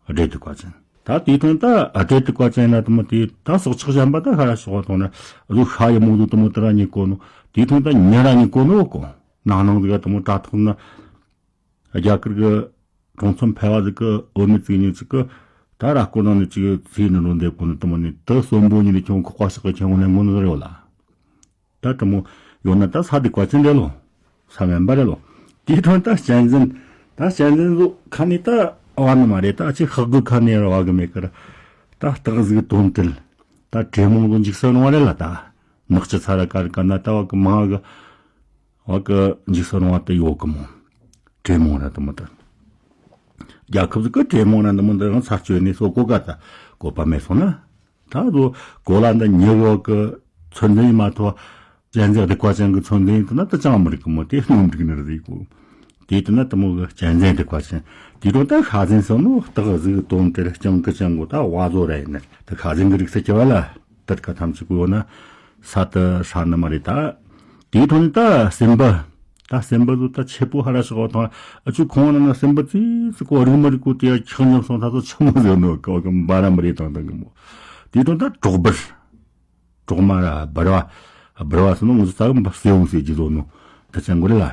སྦྲུལ་དུག་པ་ཅན། ད་དེའི་དོན་ད་སྦྲུལ་དུག་པ་ཅན་ན་དེ་མོ་དེ་ད་སྲོག་ཆགས་གཞན་པ་ད་ཤ་ར་ཤོག་དང་ན་གཟུགས་ཤ་ཡི་མོ་དུ་དེ་མོ་ད་ར་རྙེད་གོ་ནོ། དེའི་དོན་ད་ཉེ་ར་རྙེད་གོ་ནོ་གོ། ནང་ནང་ཟིག་དེ་མོ་དྲ་ཐོག་ན་རྒྱ་གར་གི་གྲོང་ཚོ་ཕལ་བ་ཟིག་གི་བུད་མེད་ཅིག་ཉིད་ཅིག་གི་ད་ར་སྐོར་ནང་ནས་ཅིག་ཚེ་ནི་རུང་འདེབས་གོ་ནོ་དེ་མོ་ནི་ད་གསོན་པོ་ཉིད་ནས་ཁྱོད་ཁོག་པ་ཤག་གི་ཁྱེད་ངོ་ལེན་གོ་ནོ་ཟིག་ཡོད་ལ། ད་དེ་མོ་ཡོད་ན་ད་ས་དེ་བཀའ་ཅན་རེད་ལོ། ས་ངན་པ་རེད་ལོ། དེའི་དོན་ད་གཅན་གཟན། ད་གཅན་གཟན་ཚོ་ཁ་ནས་ད་བ་ནི་མ་རེད། ད་ཅིག་ཧག་གི་ཁ་ནས་ར་བ་གི་མེད་ཀར། ད་སྟག་གཟིག་དོམ་དྲེད། ད་དྲེད་མོང་ཚོ་འཇིགས་སུ་རུང་བ་རེད་ལ་ད། ནགས་ཀྱི་ཚ་ར་ཀ་རི་ཀ་ན་ད་བ་གི་མང་གི། བ་གི་འཇིགས་སུ་རུང་བ་དེ་ཡོད་གི་མོ། དྲེད་མོང་ར་དེ་མོ་ད། རྒྱལ་ཁབ་ཟིག་གི་དྲེད་མོང་ར་དེ་མོ་ད་ཡང་ཚ་བཅོས་ནས་སོ་གོ་ག་ད་བཀོད་པ་མེད་སོང་ན། ད་རུ་གོ་ལ་འདི་ཉེ་བོ་གི་ཚོད་འཛིན་མ་ཐོ་གཞན་ཟག་སྡིག་པ་ཅན་གི་ཚོད་འཛིན་དུ་ན་ད་ཅང་མི་རིག་གི་མོ་དེ་སྣོམ་རིག་ནི་རེད་གོ། དེ་དུ་ན་དེ་མོ་གི་གཅན་གཟན་སྡིག་པ་ཅན། དེ་རུ་ད་ཤ་ཟན་སོ་ནོ་སྟག་གཟིག་དོམ་དྲེད་སྤྱང་ཀི་སྤྱང་གོ་ད་བ་ཟོ་ར་ཡིན་ནི་ད་ཤ་ཟན་གི་རིགས་སུ་སྐྱེ་བ་ལ་དར་ཁ་ཐམས་ཅད་གོ་ཡོད་ན་ས་དུ་ཧྲ་ནི་མ་རེད་ད། དེའི་ཐོག་ནས་ད་སྲིན་པོ། ད་སྲིན་པོ་ཚོ་ད་ཆེ་པོ་ཧ་ར་ཤོག་དང་ཨ་ཆུ་ཁོང་ནང་ན་སྲིན་པོ་ཙི་ཙི་གོ་རིག་མ་རིག་གོ་དེ་ཡ་ཆག་ཉམས་སོང་ད་ཚོ་ཆི་མོ་ཟེར་ནོ་གོ་གི་འབའ་ར་མི་རེ་དང་དང་གི་མོ། དེའི་དོན་ད་གྲོག་སྦུར། གྲོག་མ་ར་སྦུར་བ། སྦུར་བ་སོ་ནོ་ང་ཚོ་ད་གི་སེའུ་ཟེར་གྱི་ཟོ་ནོ་ད་ཅང་གོ་རེ་ལ་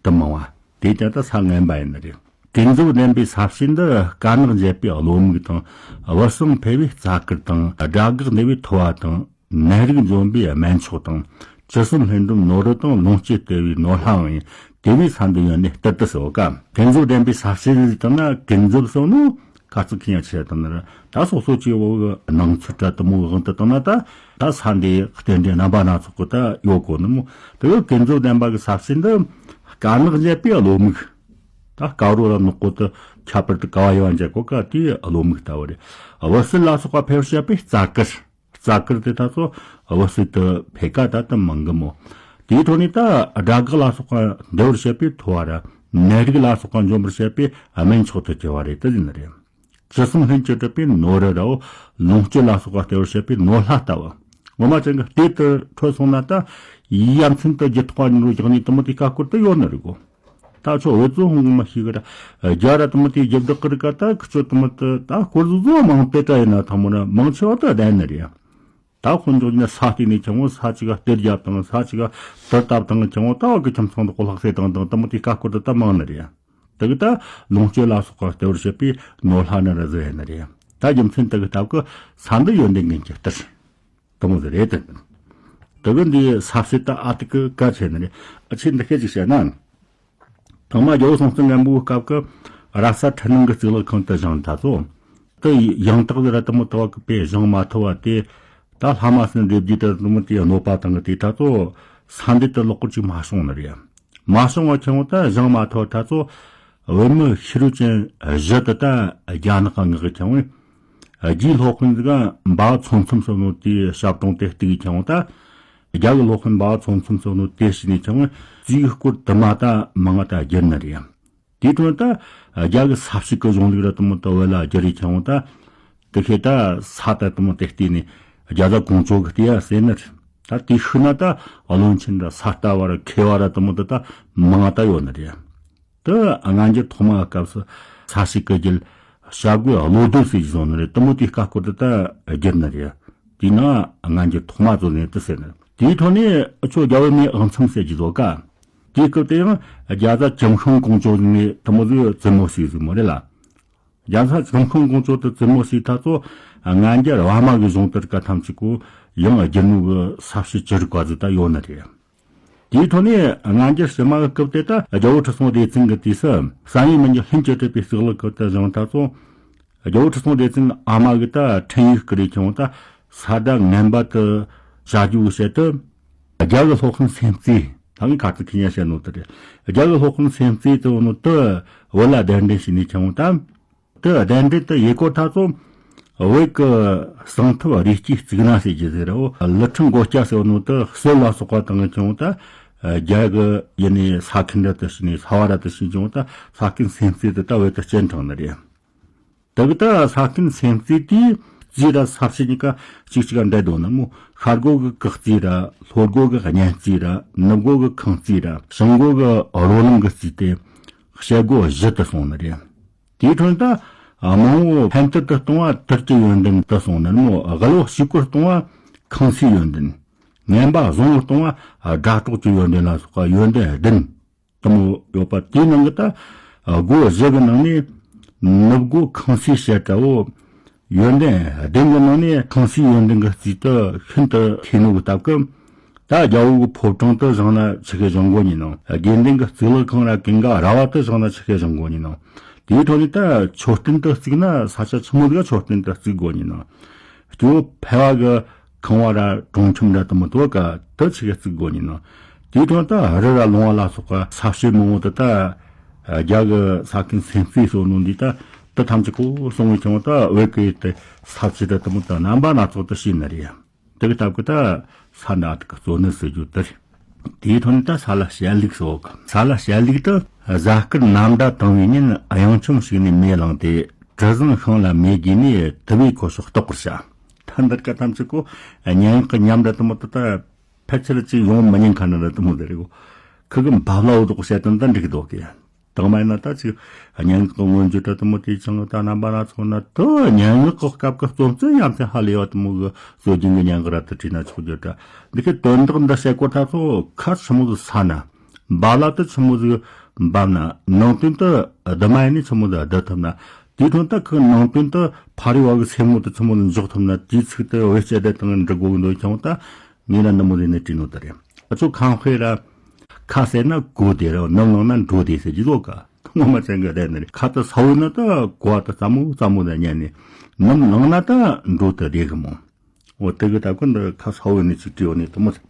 ད་མང་བ་དེ་ཀྱང་ད་ས་ངན་པ་ཡིན་ནི་རེད། ཀུན་རྫོབ་བདེན་པའི་ས་བཅད་འདི་དཀར་ནག་འབྱེད་པའི་བློ་མིག་དང་། བུད་སྲང་འཕེལ་བའི་རྩ་དཀར་དང་། དགྲ་འགག་གནས་པའི་ཐོ་བ་དང་། ནད་རིགས་འཇོམས་པའི་སྨན་མཆོག་དང་། བཅུ་གསུམ་ལྷུན་གྲུབ་ནོར་བུ་དང་། ལོངས་སྤྱོད་སྟེར་བའི་ནོར་ལྷའང་ཡིན། དེ་བས་ས་འདི་ཡོན་ནི་གཏེར་དུ་གསོལ་ག། ཀུན་རྫོབ་བདེན་པའི་ས་བཅད་ཟིག་དང་ན་ཀུན་རྫོབ་སོགས་ནོ་ཀ་ཙུག་ཁི་ཡང་ཆེ་དང་ན་ད་སོ་སོ་སྐྱེ་བོ་གི་སྣང་ཚུལ་ར་དེ་མོ་གི་དབང་དུ་བཏང་ན་ད་ད་ས་འདི་རྟེན་འབྲེལ་རྣམ་པ་སྣ་ཚོགས་གི་ད་ཡོད་གོ་ནི་མོ། དེ་གི་ཀུན་རྫོབ་བདེན་པ་གི་ས་བཅད་འདི་དཀར་ནག་འབྱེད་པའི་བློ་མིག་ད་དཀར་རོ་ལ་ནག་པོ་དུ་ཁྱད་པར་དུ་ཀ་བ་ཡོད་འཇལ་གོ་ཀ་དེའི་བློ་མིག་ལྟ་བུ་རེད། བུ་སྲིན་ལ་སོགས་པ་འཕེལ་བར་བྱེད་པའི་རྩ་དཀར། རྩ་དཀར་དེ་ད་ཚོ་བུ་སྲིན་དུ་འཕེལ་ཀ་ད་དུ་མང་གི་མོ། དེའི་ཐོག་ནས་ད་དགྲ་འགག་ལ་སོགས་པ་འདུལ་བར་བྱེད་པའི་ཐོ་བ་ར། ནད་རིགས་ལ་སོགས་པ་འཇོམས་པར་བྱེད་པའི་སྨན་མཆོག་ཏུ་གྱུར་བ་རེད་དུ་ཟིན་ནི་རེད། བཅུ་གསུམ་ལྷུན་གྱིས་གྲུབ་པའི་ནོར་བུ་ར། ལོངས་སྤྱོད་ལ་སོགས་པ་སྟེར་བར་བྱེད་པའི་ནོར་ལྷ་ལྟ་བུ། ངོ་མ་ཅན་གྱི་གཏེར་དུ་འཕྲོད་སོང་ན་ད་ཡ་མཚན་དུ་རྒྱུད་ཐོག་ཉིན་རུ་བཞག་ནས་དུ་མོ་དེ་ཀ་སྐོར་དུ་ཡོད་ནི་རེད་གོ། ད་ཆོ་འོད་ཚོ་ཧོང་མ་ཤི་གི་ར། རྒྱ་ར་དུ་མོ་དེ་རྒྱབ་བདག་གི་རི་ཀ་ད་ཁི་ཆོ་དུ་མོ་དུ་ད་སྐོར་ཟུ་ཟོ་མང་དེ་ཀ་ཡིན་ན་ཐ་མོ་ན་མང་ཆེ་བ་དུ་ལྡན་ནི་རེད། ད་ཁོ་འཇོག་ན་ས་སྟེང་ནས་ཁྱེར་འོང་ས་གཅིག་ག་གཏེར་རྒྱབ་དང་ས་གཅིག་ག་དུར་བཏབ་དང་ཁྱེར་འོང་ད་བ་གི་ཁྱིམ་ཚང་དུ་གོ་ལྷག་སེ་དང་དང་དུ་མོ་དེ་ཀ་སྐོར་དུ་ད་མང་ནི་རེད། དེ་གི་ད་ལོངས་སྤྱོད་ལ་སོགས་པ་སྟེར་བར་བྱེད་པའི་ནོར་ལྷ་ནི་ར་ཟེར་ཡ་ནི་རེད། ད་རྒྱུ་མཚན་དེ་གི་སྟབས་ཀྱིས་ས་འདི་ཡོན་ཏན་ཀུན་གྱི་གཏེར། དེ་མོ་ཟིག་རེད་དེ། དེ་གི་འདི་ས་བཤད་ད་ཨ་ཏི་ཀི་གལ་ཆེ་ནི་རེད། ཨ་ཆེ་འདི་སྐད་ཅིག་བཤད་ན། ཐང་མ་རྒྱལ་པོ་སྲོང་བཙན་སྒམ་པོའི་སྐབས་ཀྱི་ར་ས་འཕྲུལ་སྣང་གི་གཙུག་ལག་ཁང་དུ་བཞེངས་ད་ཚོ། དེ་ཡང་དག་ཟིག་ར་དེ་མོ་དེ་བ་གི་པས་བཞེངས་མ་ཐུབ་བ་དེ། ད་ལྷ་མ་སྲིན་སྡེ་བརྒྱད་དེ་དེ་མོ་དེ་གནོད་པ་བཏང་གི་དེ་ད་ཚོ། ས་འདི་དེ་ལོག་པར་ཅིག་མ་བྱུང་ནི་རེད། མ་བྱུང་བ་ཁྱེར་འོང་ད་བཞེངས་མ་ཐུབ་ད་ཚོ། བོད་མི་ཤི་རུ་ཅན་བཞི་དེ་ད་རྒྱ་ནག་གི་ངག་གི་ཁྱེར་འོང་། རྒྱའི་སློབ་དཔོན་ཟིག་འབའ་ཚོ་མཚམས་སོ་ནོ་དེའི་ཞབས་དྲུང་དེ་གཏུགས་ཁྱེར་འོང་ད། རྒྱ་གི་སློབ་དཔོན་འབའ་ཚོ་མཚམས་སོ་ནོ་དེ་ཤི་ནས་ཁྱེར་འོང་། རྩིས་སྐོར་དུ་མ་ད་མང་ང་ད་བསྒྱུར་ནི་རེད། དེའི་དོན་ད་རྒྱ་གི་ས་བྱི་གི་གཞུང་ལུགས་ར་དེ་མོ་ད་བོད་ལ་བསྒྱུར་རེ་ཁྱེར་འོང་ད། དེ་ཁེ་ད་ས་ད་དེ་མོ་དེ་བལྟས་ནས་རྒྱ་བཟའ་ཀོང་ཇོ་གི་ལྟས་ཡ་ཟེར་ནི་རེད། ད་དེ་ཤུལ་ན་ད་བློན་ཆེན་ར་ས་ལྟ་བ་ར་མཁས་པ་ར་དེ་མོ་ད་ད་མང་ང་ད་ཡོད་ནི་རེད། དེ་སྔ་འགྱུར་ཐོག་མ་སྐབས་སུ་ས་བྱི་གི་རྒྱུད་བྱ་རྒོད་བློ་ལྡན་ཟེར་གྱི་བཟོ་ནི་རེད། དེ་མོ་དེའི་སྐབས་སྐོར་དུ་ད་བསྒྱུར་ནི་རེད། དེས་ན་སྔ་འགྱུར་ཐོག་མ་ཚོ་ནས་དེ་ཟེར་ནི་རེད། དེའི་ཐོག་ནས་ཨ་ཆོ་རྒྱལ་བུ་མེས་ཨག་ཚོམ་ཟེར་གྱི་བཟོ་ཀ། དེའི་སྐབས་དེ་ཡང་རྒྱ་བཟའ་ཀྱང་ཤང་ཀོང་ཇོ་ནས་དེ་མོ་ཟིག་བཙུན་མོ་ཞིག་ཟིག་མོ་རེད་ལ། རྒྱ་བཟའ་ཀྱང་ཤང་ཀོང་ཇོ་དེ་བཙུན་མོ་ཞིག་ད་ཚོ་སྔ་འགྱུར་བ་མ་གི་གཞུང་དེར་ཀ་ཐམས་ཅད་ཀོ་ཡང་བསྒྱུར་ནོ་གི་ས་བྱི་བཅུ་དྲུག་པ་ཟིག་ད་ཡོད་ནི་རེད། དེའི་ཐོག་ནས་སྔ་འགྱུར་ཕྱི་མ་གི་སྐབས་དེ་ད་རྒྱལ་བོ་ཁྲི་སྲོང་ལྡེ་བཙན་གི་དུས་སུ་བསམ་ཡས་མི་འགྱུར་ལྷུན་གྱིས་གྲུབ་པའི་གཙུག་ལག་ཁང་དུ་བཞེངས་ད་ཚོ། རྒྱལ་བོ་ཁྲི་སྲོང་ལྡེ་བཙན་ཨ་མ་གི་ད་འཕྲིན་ཡིག་བསྐུར་རེ་ཁྱེར་འོང་ད་ས་བདག་ངན་པ་དེ་བྱ་རྒྱུ་གི་ཆེད་དུ། རྒྱ་གི་སློབ་དཔོན་སེམས་རྩེ། ད་ངས་ཁ་ཚིག་ཁི་ཉན་བཤད་ནོ་དེ་རེད། རྒྱ་གི་སློབ་དཔོན་སེམས་རྩེ་དེ་འོ་ནོ་དེ་བོད་ལ་གདན་འདྲེན་བྱས་ནས་ཁྱེར་འོང་ད། དེ་གདན་འདྲེན་དེ་ཡེ་གོ་ད་ཚོ། བོད་ཀྱི་གསང་ཐབས་རིག་སྐྱེས་གཙུག་ན་ཟེར་གྱི་ཟེར་རོ། ལི་ཁྲི་མགོ་སྐྱ་ཟེར་བ་ནོ་དེ་གསོལ་ལ་སོགས་པ་དང་ཁྱེར་འོང་ད། རྒྱ་གི་ཡིན་ནས་ས་ཁན་འདྲ་དེ་ཞིག་ནས་ས་བ་ར་དེ་ཞིག་ཁྱེར་འོང་ད་ས་ཁན་སེམས་རྩེ་དེ་ད་བོད་དུ་སྤྱན་དྲངས་ནི་རེད། དེ་གི་ད་ས་ཁན་སེམས་རྩེ་དེའི་རྩིས་ར་ས་བྱི་གཉིས་ཀ་གཅིག་གཅིག་ག་འདྲ་དོ་ན་མོ། ཤར་སྒོ་གི་གག་རྩིས་ར་ལྷོ་སྒོ་གི་གཉན་རྩིས་ར་ནུབ་སྒོ་གི་ཁང་རྩིས་ར་བྱང་སྒོ་གི་རོ་ལངས་གི་རྩིས་ཏེ་ཞལ་སྒོ་བཞི་དུ་སོང་ནི་རེད། དེའི་འཕྲོ་ད་མང་བོ་ཕན་བཏགས་དུ་གཏོང་བ་དར་གྱི་ཡོན་ཏན་དུ་སོང་ནི་མོ། དགའ་བོ་ཕྱུག་པོར་གཏོང་བ་ཁང་སའི་ཡོན་ཏན། ངན་པ་བཟང་བོར་གཏོང་བ་དགྲ་གྲོགས་ཀྱི་ཡོན་ཏན་ལ་སོགས་པ་ཡོན་ཏན་བདུན། དུ་མོ་ཡོད་པ་དེའི་ནང་གི་ད་སྒོ་བཞི་གི་ནང་ནས་ནུབ་སྒོ་ཁང་སའི་ཞལ་གྲྭ་བོ། ཡོན་ཏན་བདུན་གི་ནང་ནས་ཁང་སའི་ཡོན་ཏན་གི་རྩིས་དུ་ཤིན་ཏུ་མཁས་ནོ་གི་སྟབས་ཀྱིས། ད་རྒྱལ་བོ་གི་ཕོ་བྲང་དུ་བཞེངས་ན་ཆི་གེ་བཞེངས་དགོ་ཉིན་ནོ། དགེ་འདུན་གི་གཙུག་ལག་ཁང་ར་ཀུན་དགའ་ར་བ་དུ་བཞེངས་ན་ཆི་གེ་བཞེངས་དགོ་ཉིན་ནོ། དེའི་ཐོག་ནས་ད་མཆོད་རྟེན་དུ་བརྩིགས་ན་ས་ཆ་ཆི་མོ་ཟིག་མཆོད་རྟེན་དུ་བརྩིགས་དགོ་ཉིན་ནོ། སྐྱོ་ཕལ་བ་གི་ཁང་བ་ར་གྲོང་ཁྱིམ་ར་དུ་མོ་དོ་ཀ་དུ་ཆི་གེ་བརྩིགས་དགོ་ཉིན་ནོ། དེའི་ཐོག་ད་རི་ར་ལུང་བ་ལ་སོགས་པ་ས་བྱི་མང་བོ་དུ་ད་རྒྱ་གི་ས་ཁན་སེམས་རྩེ་སོ་ནོ་འདི་ད་དུ་ཐམས་ཅད་ཁོ་སོང་བའི་ཁྱེར་འོང་ད་བོད་ཀྱི་དེ་ས་བྱི་ར་དུ་མོ་ད་རྣམ་པ་སྣ་ཚོགས་དུ་ཤེས་ནི་རེད། དེ་གི་སྟབས་ཀྱིས་ད་ས་འདི་ཨ་ཏི་ཀི་གཙོ་ནི་ཟེར་རྒྱུ་དེ་རེད། དེའི་ཐོག་ནས་ད་ས་ལ་བྱ་ལུག་ཟེར་བ་གི། ས་ལ་བྱ་ལུག་དེ་གཟའ་སྐར་ནམ་ཟླ་དང་བའི་ཉིན་གཡང་ཆུང་ཞིག་ནས་མེ་བླངས་ཏེ་གྲུ་གཟིངས་ཤིང་ལ་མེ་བསྒོས་ནས་དུ་བའི་གོ་ཤོག་བཏོག་པར་བྱ། ད་འདིར་ཀ་ཐམས་ཅད་ཀོ་སྙན་ངག་གི་ཉམས་ར་དུ་མོ་དུ་ད་ཕལ་ཆེར་ཅིག་ཡོང་མི་ཉན་ཁ་ན་ར་དུ་མོ་དེ་རེད་གོ། ཁི་གི་འབབ་ལ་འུ་དོག་བཤད་དོན་ད་འགྲིག་འདུག་གི། དང་མ་ཡིན་ན་ད་ཅིག་སྙན་ངག་གི་མངོན་བརྗོད་འདྲ་དུ་མོ་དེ་ཅང་ད་རྣམ་པ་སྣ་ཚོགས་ན་དུ་སྙན་ངག་གི་སྐབས་ཀྱི་རྩོམ་རྩལ་ཡ་མཚན་ཧ་ལས་པ་དུ་མོ་གི་སྲོལ་རྒྱུན་གི་སྙན་ངག་ར་དུ་བྲིས་ན་ཆོག་རྒྱུ་འདྲ། འདི་གི་དོན་དག་འདི་བཤད་སྐོར་ད་ཚོ་ཁ་ཆི་མོ་ཟིག་ས་ན། འབབ་ལ་དུ་ཆི་མོ་ཟིག་འབབ་ན། ནང་དོན་དུ་བསྡུ་མ་ཡིན་ནི་ཆི་མོ་ཟིག་བསྡུ་ཐུབ་ན། དེའི་དོན་དག་གི་ནང་དོན་དུ་ཕ་རི་བ་གི་སེམས་ངོ་དུ་ཆི་མོ་ཟིག་འཇོག་ཐུབ་ན། དེའི་ཚིག་དུ་བེད་སྤྱད་དེ་དང་འབྲི་དགོས་གི་འདོད་ཀྱང་ད་ངས་ན་འདི་མོ་ཟིག་ནས་བྲིས་ནོ་ད་རེད། ཨ་ཚོ་ཁང་དཔེ་ར། ཁ་ཟེར་ན་གོ་བདེ་ར་ནམ་ལངས་ན་འགྲོ་བདེ་ཟེར་གྱི་ལོ་ཀ། ངོ་མ་ཅན་གི་རེད་ནི་རེད། ཁ་ད་ས་བོ་ན་ད་གོ་བ་ད་ཙམ་མོ་ཙམ་མོ་ད་ཉན་ནི། ནམ་ལངས་ན་ད་འགྲོ་ད་བདེ་གི་མོ། འོ་དེ་གི་ད་ཀུན་ད་ཁ་ས་བོ་ནི་ཅིག་བྲིས་ཡོད་ནི་དུ་མོ་ཟེར།